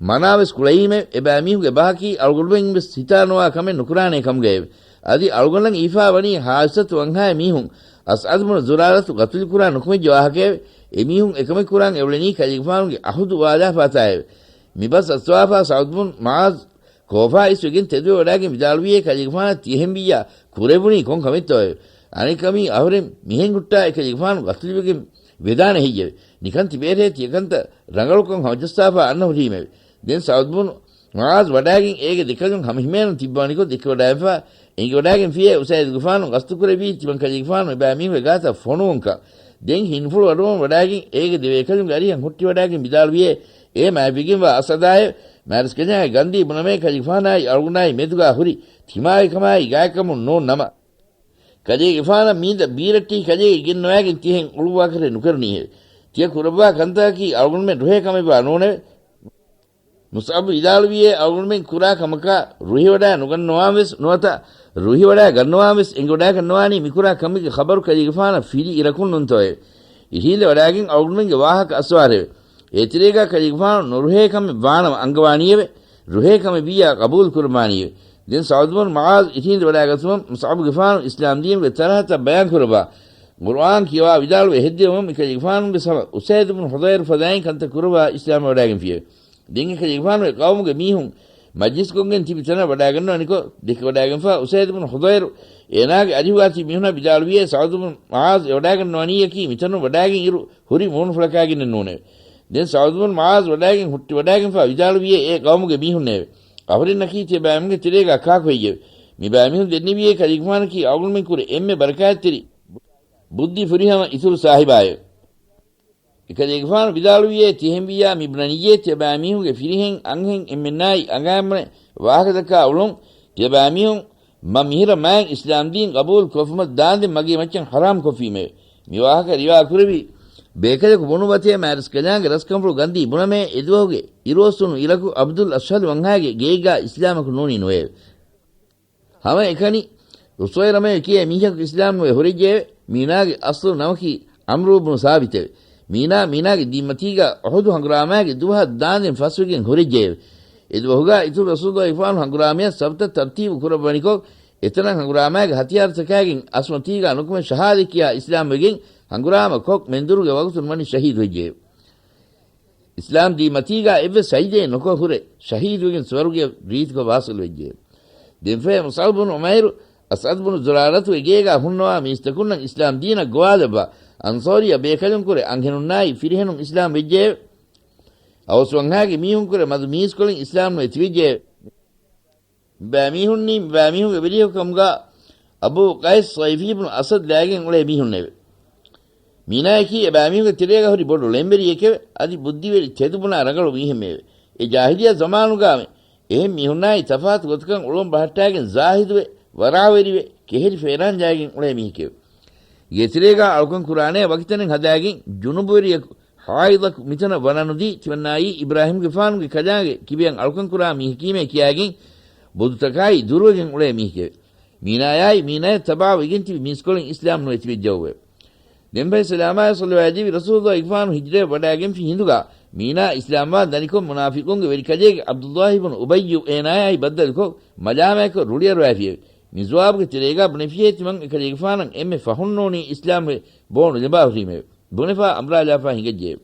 މަނާވެސް ކުޅައީމެވެ. އެބައިމީހުންގެ ބަހަކީ އަޅުގަނޑުމެން ވެސް ހިތާ ނުވާ ކަމެއް ނުކުރާނޭ ކަމުގައެވެ. އަދި އަޅުގަނޑަށް އީފާ ވަނީ ހާދިސަތު ވަންހާ މީހުން އަސްޢަދު ބުނު ޒުރާރަތު ގަތުލުކުރާ ނުކުމެއްޖެ ވާހަކައެވެ. އެމީހުން އެކަމެއް ކުރާން އެއުޅެނީ ކަލޭގެފާނުގެ އަހުދު ވާލާފާތާއެވެ. މިބަސް އައްސަވާފާ ސަޢުދު ބުނު މުޢާޛު ކޯފާ އިސްވެގެން ތެދުވެވަޑާގެން ވިދާޅުވިޔޭ، ކަލޭގެފާނަށް ތިޔަހެންވިއްޔާ ކުރެވުނީ ކޮން ކަމެއްތޯއެވެ؟ އަނެއްކަމީ އަހުރެން މިހެން ހުއްޓާ އެކަލޭގެފާނު ގަތުލުވެގެން ވެދާނެ ހެއްޔެވެ؟ ނިކަން ތިބޭރޭ ތިޔަކަންތައް ރަނގަޅުކޮށް ހަމަޖައްސާފާ އަންނަ ހުރީމެވެ. ދެން ސަޢުދު ބުނު މުޢާޛު ވަޑާގެން އޭގެ ދެކަލުން ހަމަ ހިމޭނުން ތިއްބަވަނިކޮށް ދެކެވަޑާގެންފާ އެނގިވަޑާގެންފިޔޭ، އުސައިދުގެފާނު ގަސްތުކުރެއްވީ ތިމަން ކަލޭގެފާނު އެބައިމީހުންގެ ގާތަށް ފޮނުވުންކަން. ދެން ހިނިފުޅު އަޑުއަހަން ވަޑާގެން އޭގެ ދެބޭކަލުންގެ އަރިހަށް ހުއްޓިވަޑާގެން ވިދާޅުވިޔޭ، އޭ މާތްވެގެންވާ އަސްޢަދާއެވެ. މާރަސްކަލާނގެ ގަންދީ ބުނަމޭ ކަލޭގެފާނާއި އަޅުގަނޑާއި މެދުގާ ހުރި ތިމާގެކަމާއި ގާތްކަމުން ނޫން ނަމަ، ކަލޭގެފާނަށް މީނދަށް ބީރައްޓިހި ކަލޭގެ ގެންނަވާގެން ތިހެން އުޅުއްވާކަށެއް ނުކެރުނީހެވެ. ތިޔަ ކުރައްވާ ކަންތަކަކީ އަޅުގަނޑުމެން ރުހޭ ކަމެއްވާ ނޫނެވެ. މުޞްޢަބު ވިދާޅުވިޔޭ، އަޅުގަނޑުމެން ކުރާ ކަމަކާ ރުހިވަޑާ ނުގަންނަވާން ވެސް ނުވަތަ ރުހިވަޑާ ގަންނަވާން ވެސް އެނގިވަޑާގަންނަވާނީ މިކުރާ ކަމެއްގެ ޚަބަރު ކަލޭގެފާނަށް ފިލި އިރަކުން ނޫންތޯއެވެ. އިށީނދެ ވަޑާގެން އަޅުގަނޑުމެންގެ ވާހަކަ އައްސަވާށެވެ. އޭތެރޭގާ ކަލޭގެފާނު ނުރުހޭ ކަމެއް ވާނަމަ އަންގަވާނީއެވެ. ރުހޭ ކަމެއް ވިއްޔާ ޤަބޫލު ކުރައްވާނީއެވެ. ދެން ސަޢުދު ބުނު މުޢާޛު އިށީނދެ ވަޑާގަތުމަށް މުޞްޢަބުގެފާނު އިސްލާމް ދީނުގެ ތަރަހަތަށް ބަޔާން ކުރައްވާ، ޤުރުއާން ކިޔަވާ ވިދާޅުވެ ހެއްދެވުމުން މިކަލޭގެފާނު ވެސް ހަމަ އުސައިދު ބުނު ޙުޟައިރު ފަދައިން ކަންތައް ކުރައްވާ އިސްލާމްވެ ވަޑާގެންފިއެވެ. ދެން އެކަލޭގެފާނު އެ ޤައުމުގެ މީހުން މަޖްލިސްކޮށްގެން ތިބި ތަނަށް ވަޑާގަންނަވަނިކޮށް، ދެކެވަޑާގެންފާ އުސައިދު ބުނު ޙުޟައިރު އޭނާގެ އަރިހުގާ ތިބި މީހުންނަށް ވިދާޅުވިއޭ، ސަޢުދު ބުނު މުޢާޛު އެވަޑާގަންނަވަނީއަކީ މިތަނުން ވަޑާގެން އިރު ހުރި މޫނުފުޅަކާގެނެއް ނޫނެވެ. ދެން ސަޢުދު ބުނު މުޢާޛު ވަޑާގެން ހުއްޓިވަޑާގެންފާ ވިދާޅުވިއޭ، އޭ ޤައުމުގެ މީހުންނޭވެ! އަހުރެންނަކީ ތިޔަބައިމީހުންގެ ތެރޭގާ ކާކު ހެއްޔެވެ؟ މިބައިމީހުން ދެންނެވިއޭ ކަލޭގެފާނަކީ އަޅުގަނޑުމެން ކުރެ އެންމެ ބަރަކާތްތެރި ބުއްދި ފުރިހަމަ އިތުރު ސާހިބާއެވެ. އެކަލޭގެފާނު ވިދާޅުވިއޭ، ތިހެންވިއްޔާ މި ބުނަނިއްޔޭ ތިޔަބައިމީހުންގެ ފިރިހެން އަންހެން އެންމެންނާއި އަނގައިން ބުނެ ވާހަކަދައްކާ އުޅުން، ތިޔަބައިމީހުން މަ މިހިރަ މާތް އިސްލާމްދީން ޤަބޫލު ކޮށްފުމަށް ދާންދެން މަގޭ މައްޗަށް ޙަރާމް ކޮށްފީމެވެ. މި ވާހަކަ ރިވާ ކުރެވި ބޭކަލަކު ބުނުއްވަތޭ މާރިސްކަލާނގެ ރަސްކަންފުޅު ގަންދީ ބުނަމޭ އެދުވަހުގެ އިރުއޮއްސުނު އިރަކު އަބްދުލް އަޝްހަލް ވަންހާގެ ގެއެއްގާ އިސްލާމަކު ނޫނީ ނުވެއެވެ. ހަމައެކަނި، އުސައިރަމޭ ކިޔޭ މީހަކު އިސްލާމް ނުވެ ހުރެއްޖެއެވެ. މީނާގެ އަސްލު ނަމަކީ ޢަމްރޫ ބުނު ސާބިތެވެ. މީނާ، މީނާގެ ދީންމަތީގާ އުޙުދު ހަނގުރާމާގެ ދުވަހަށް ދާންދެން ފަސްވެގެން ހުރެއްޖެއެވެ. އެދުވަހުގާ އިތުރު ރަސޫލުއްލާހިގެފާނު ހަނގުރާމަޔަށް ސަފްތައް ތަރްތީބު ކުރައްވަނިކޮށް، އެތަނަށް ހަނގުރާމާގެ ހަތިޔާރުތަކާގެން އަސްމަތީގާ ނުކުމެ ޝަހާދަތް ކިޔާ އިސްލާމްވެގެން، ހަނގުރާމަ ކޮށް މެންދުރުގެ ވަގުތުން ވަނީ ޝަހީދުވެއްޖެއެވެ. އިސްލާމް ދީން މަތީގާ އެއްވެސް ސަޖިދައެއް ނުކޮށް ހުރެ، ޝަހީދުވެގެން ސުވަރުގެ ރީތިކޮށް ވާސިލުވެއްޖެ. ދެންފަހެ މުޞްޢަބް ބުނު ޢުމައިރު، އަސްޢަދް ބުނު ޒުރާރަތުގެ ގޭގާ ހުންނަވާ މީސްތަކުންނަށް އިސްލާމް ދީނަށް ގޮވާލައްވާ، އަންޞާރިއްޔަ ބޭކަލުންކުރެ އަންހެނުންނާއި ފިރިހެނުން އިސްލާމް ވެއްޖެއެވެ. އައުސް ވަންހާގެ މީހުންކުރެ މަދު މީސްކޮޅެއް އިސްލާމް ނުވެ ތިބިއްޖެއެވެ. މިބައިމީހުންނީ މިބައިމީހުންގެ ވެރިޔަކު ކަމުގާ އަބޫ ޤައިސް ސައިފީ ބުނު އަސަދް ލައިގެން އުޅޭ މީހުންނެވެ. މީނާޔަކީ އެބައިމީހުންގެ ތެރޭގަ ހުރި ބޮޑު ޅެންވެރިއެކެވެ. އަދި ބުއްދިވެރި ތެދުބުނާ ރަނގަޅު މީހެއްމެވެ. އެ ޖާހިލިއްޔާ ޒަމާނުގާމެ އެހެން މީހުންނާއި ތަފާތު ގޮތަކަށް އުޅުން ބަހައްޓާގެން ޒާހިދުވެ، ވަރާވެރިވެ، ކެހެރި ފޭރާން ޖައިގެން އުޅޭ މީހެކެވެ. ގޭތެރޭގާ އަޅުކަން ކުރާނޭ ވަކިތަނެއް ހަދާގެން ޖުނުބުވެރިޔަކު ޙާއިޟަކު މިތަނަށް ވަނަނުދީ ތިމަންނާއީ އިބްރާހީމްގެފާނުގެ ކަލާނގެ ކިބަޔަށް އަޅުކަން ކުރާ މީހަކީމޭ ކިޔާގެން ބުދުތަކާއި ދުރުވެގެން އުޅޭ މީހެކެވެ. މީނާޔާއި މީނާޔަށް ތަބާވެގެން ތިބި މީސްކޮޅެއް އިސްލާމް ނުވެ ތިބެއްޖެއެވެ. ދެންފަހެ ސަލާމާއި ޞަލަވާތް ދެއްވި ރަސޫލުއްލާހިގެފާނު ހިޖްރަޔަށް ވަޑައިގެންފި ހިނދުގާ މީނާ އިސްލާމްވާން ދަނިކޮށް މުނާފިޤުންގެ ވެރިކަލޭގެ ޢަބްދުއްލާހި ބުނު އުބައްޔު އޭނާޔާއި ބައްދަލުކޮށް މަލާމާތްކޮށް ރުޅިއަރުވައިފިއެވެ. މި ޖުވާބުގެ ތެރޭގާ ބުނެފިއޭ ތިމަން އެކަލޭގެފާނަށް އެންމެ ފަހުންނޫނީ އިސްލާމްވެ ބޯ ނުލަނބާ ހުރީމެވެ. ބުނެފާ އަނބުރާލާފާ ހިނގައްޖެއެވެ.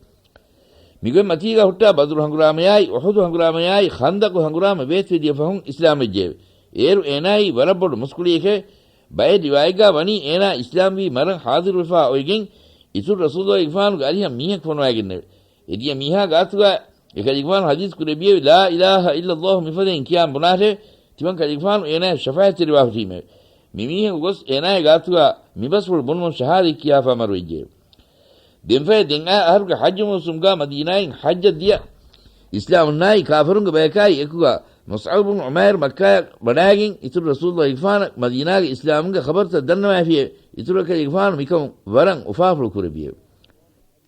މިގޮތް މަތީގަ ހުއްޓާ ބަދުރު ހަނގުރާމަޔާއި، އުޙުދު ހަނގުރާމަޔާއި، ޚަންދަޤު ހަނގުރާމަ ބޭތުވެދިޔަ ފަހުން އިސްލާމްވެއްޖެއެވެ. އޭރު އޭނާއީ ވަރަށް ބޮޑު މުސްކުޅިއެކެވެ. ބައެއް ރިވާޔަތްގާ ވަނީ އޭނާ އިސްލާމްވީ މަރަން ޙާޟިރުވެފާ އޮތްގެން، އިތުރު ރަސޫލުއްލާހިގެފާނުގެ އަރިހަށް މީހަކު ފޮނުވައިގެންނެވެ. އެދިޔަ މީހާ ގާތުގާ އެކަލޭގެފާނު ޙަދީޘް ކުރެއްވިއެވެ. ލާ އިލާހަ އިއްލައްލާހު މިފަދައިން ކިޔާން ބުނާށެވެ. ތިމަން ކަލޭގެފާނު އޭނާޔަށް ޝަފާޢަތްތެރިވާ ހުރީމެވެ. މި މީހަކު ގޮސް އޭނާގެ ގާތުގާ މި ބަސްފުޅު ބުނުމުން ޝަހާދަތް ކިޔާފާ މަރުވެއްޖެއެވެ. ދެންފަހެ ދެން އަހަރުގެ ޙައްޖު މޫސުމްގާ މަދީނާއިން ޙައްޖަށް ދިޔަ އިސްލާމުންނާއި ކާފަރުންގެ ބަޔަކާއި އެކުގާ މުޞްޢަބް ބުނު ޢުމައިރު މައްކާޔަށް ވަޑައިގެން އިތުރު ރަސޫލުއްލާހިގެފާނަށް މަދީނާގެ އިސްލާމުންގެ ޚަބަރުތައް ދަންނަވައިފިއެވެ. އިތުރަށް ކަލޭގެފާނު މިކަމުން ވަރަށް އުފާފުޅު ކުރެއްވިއެވެ.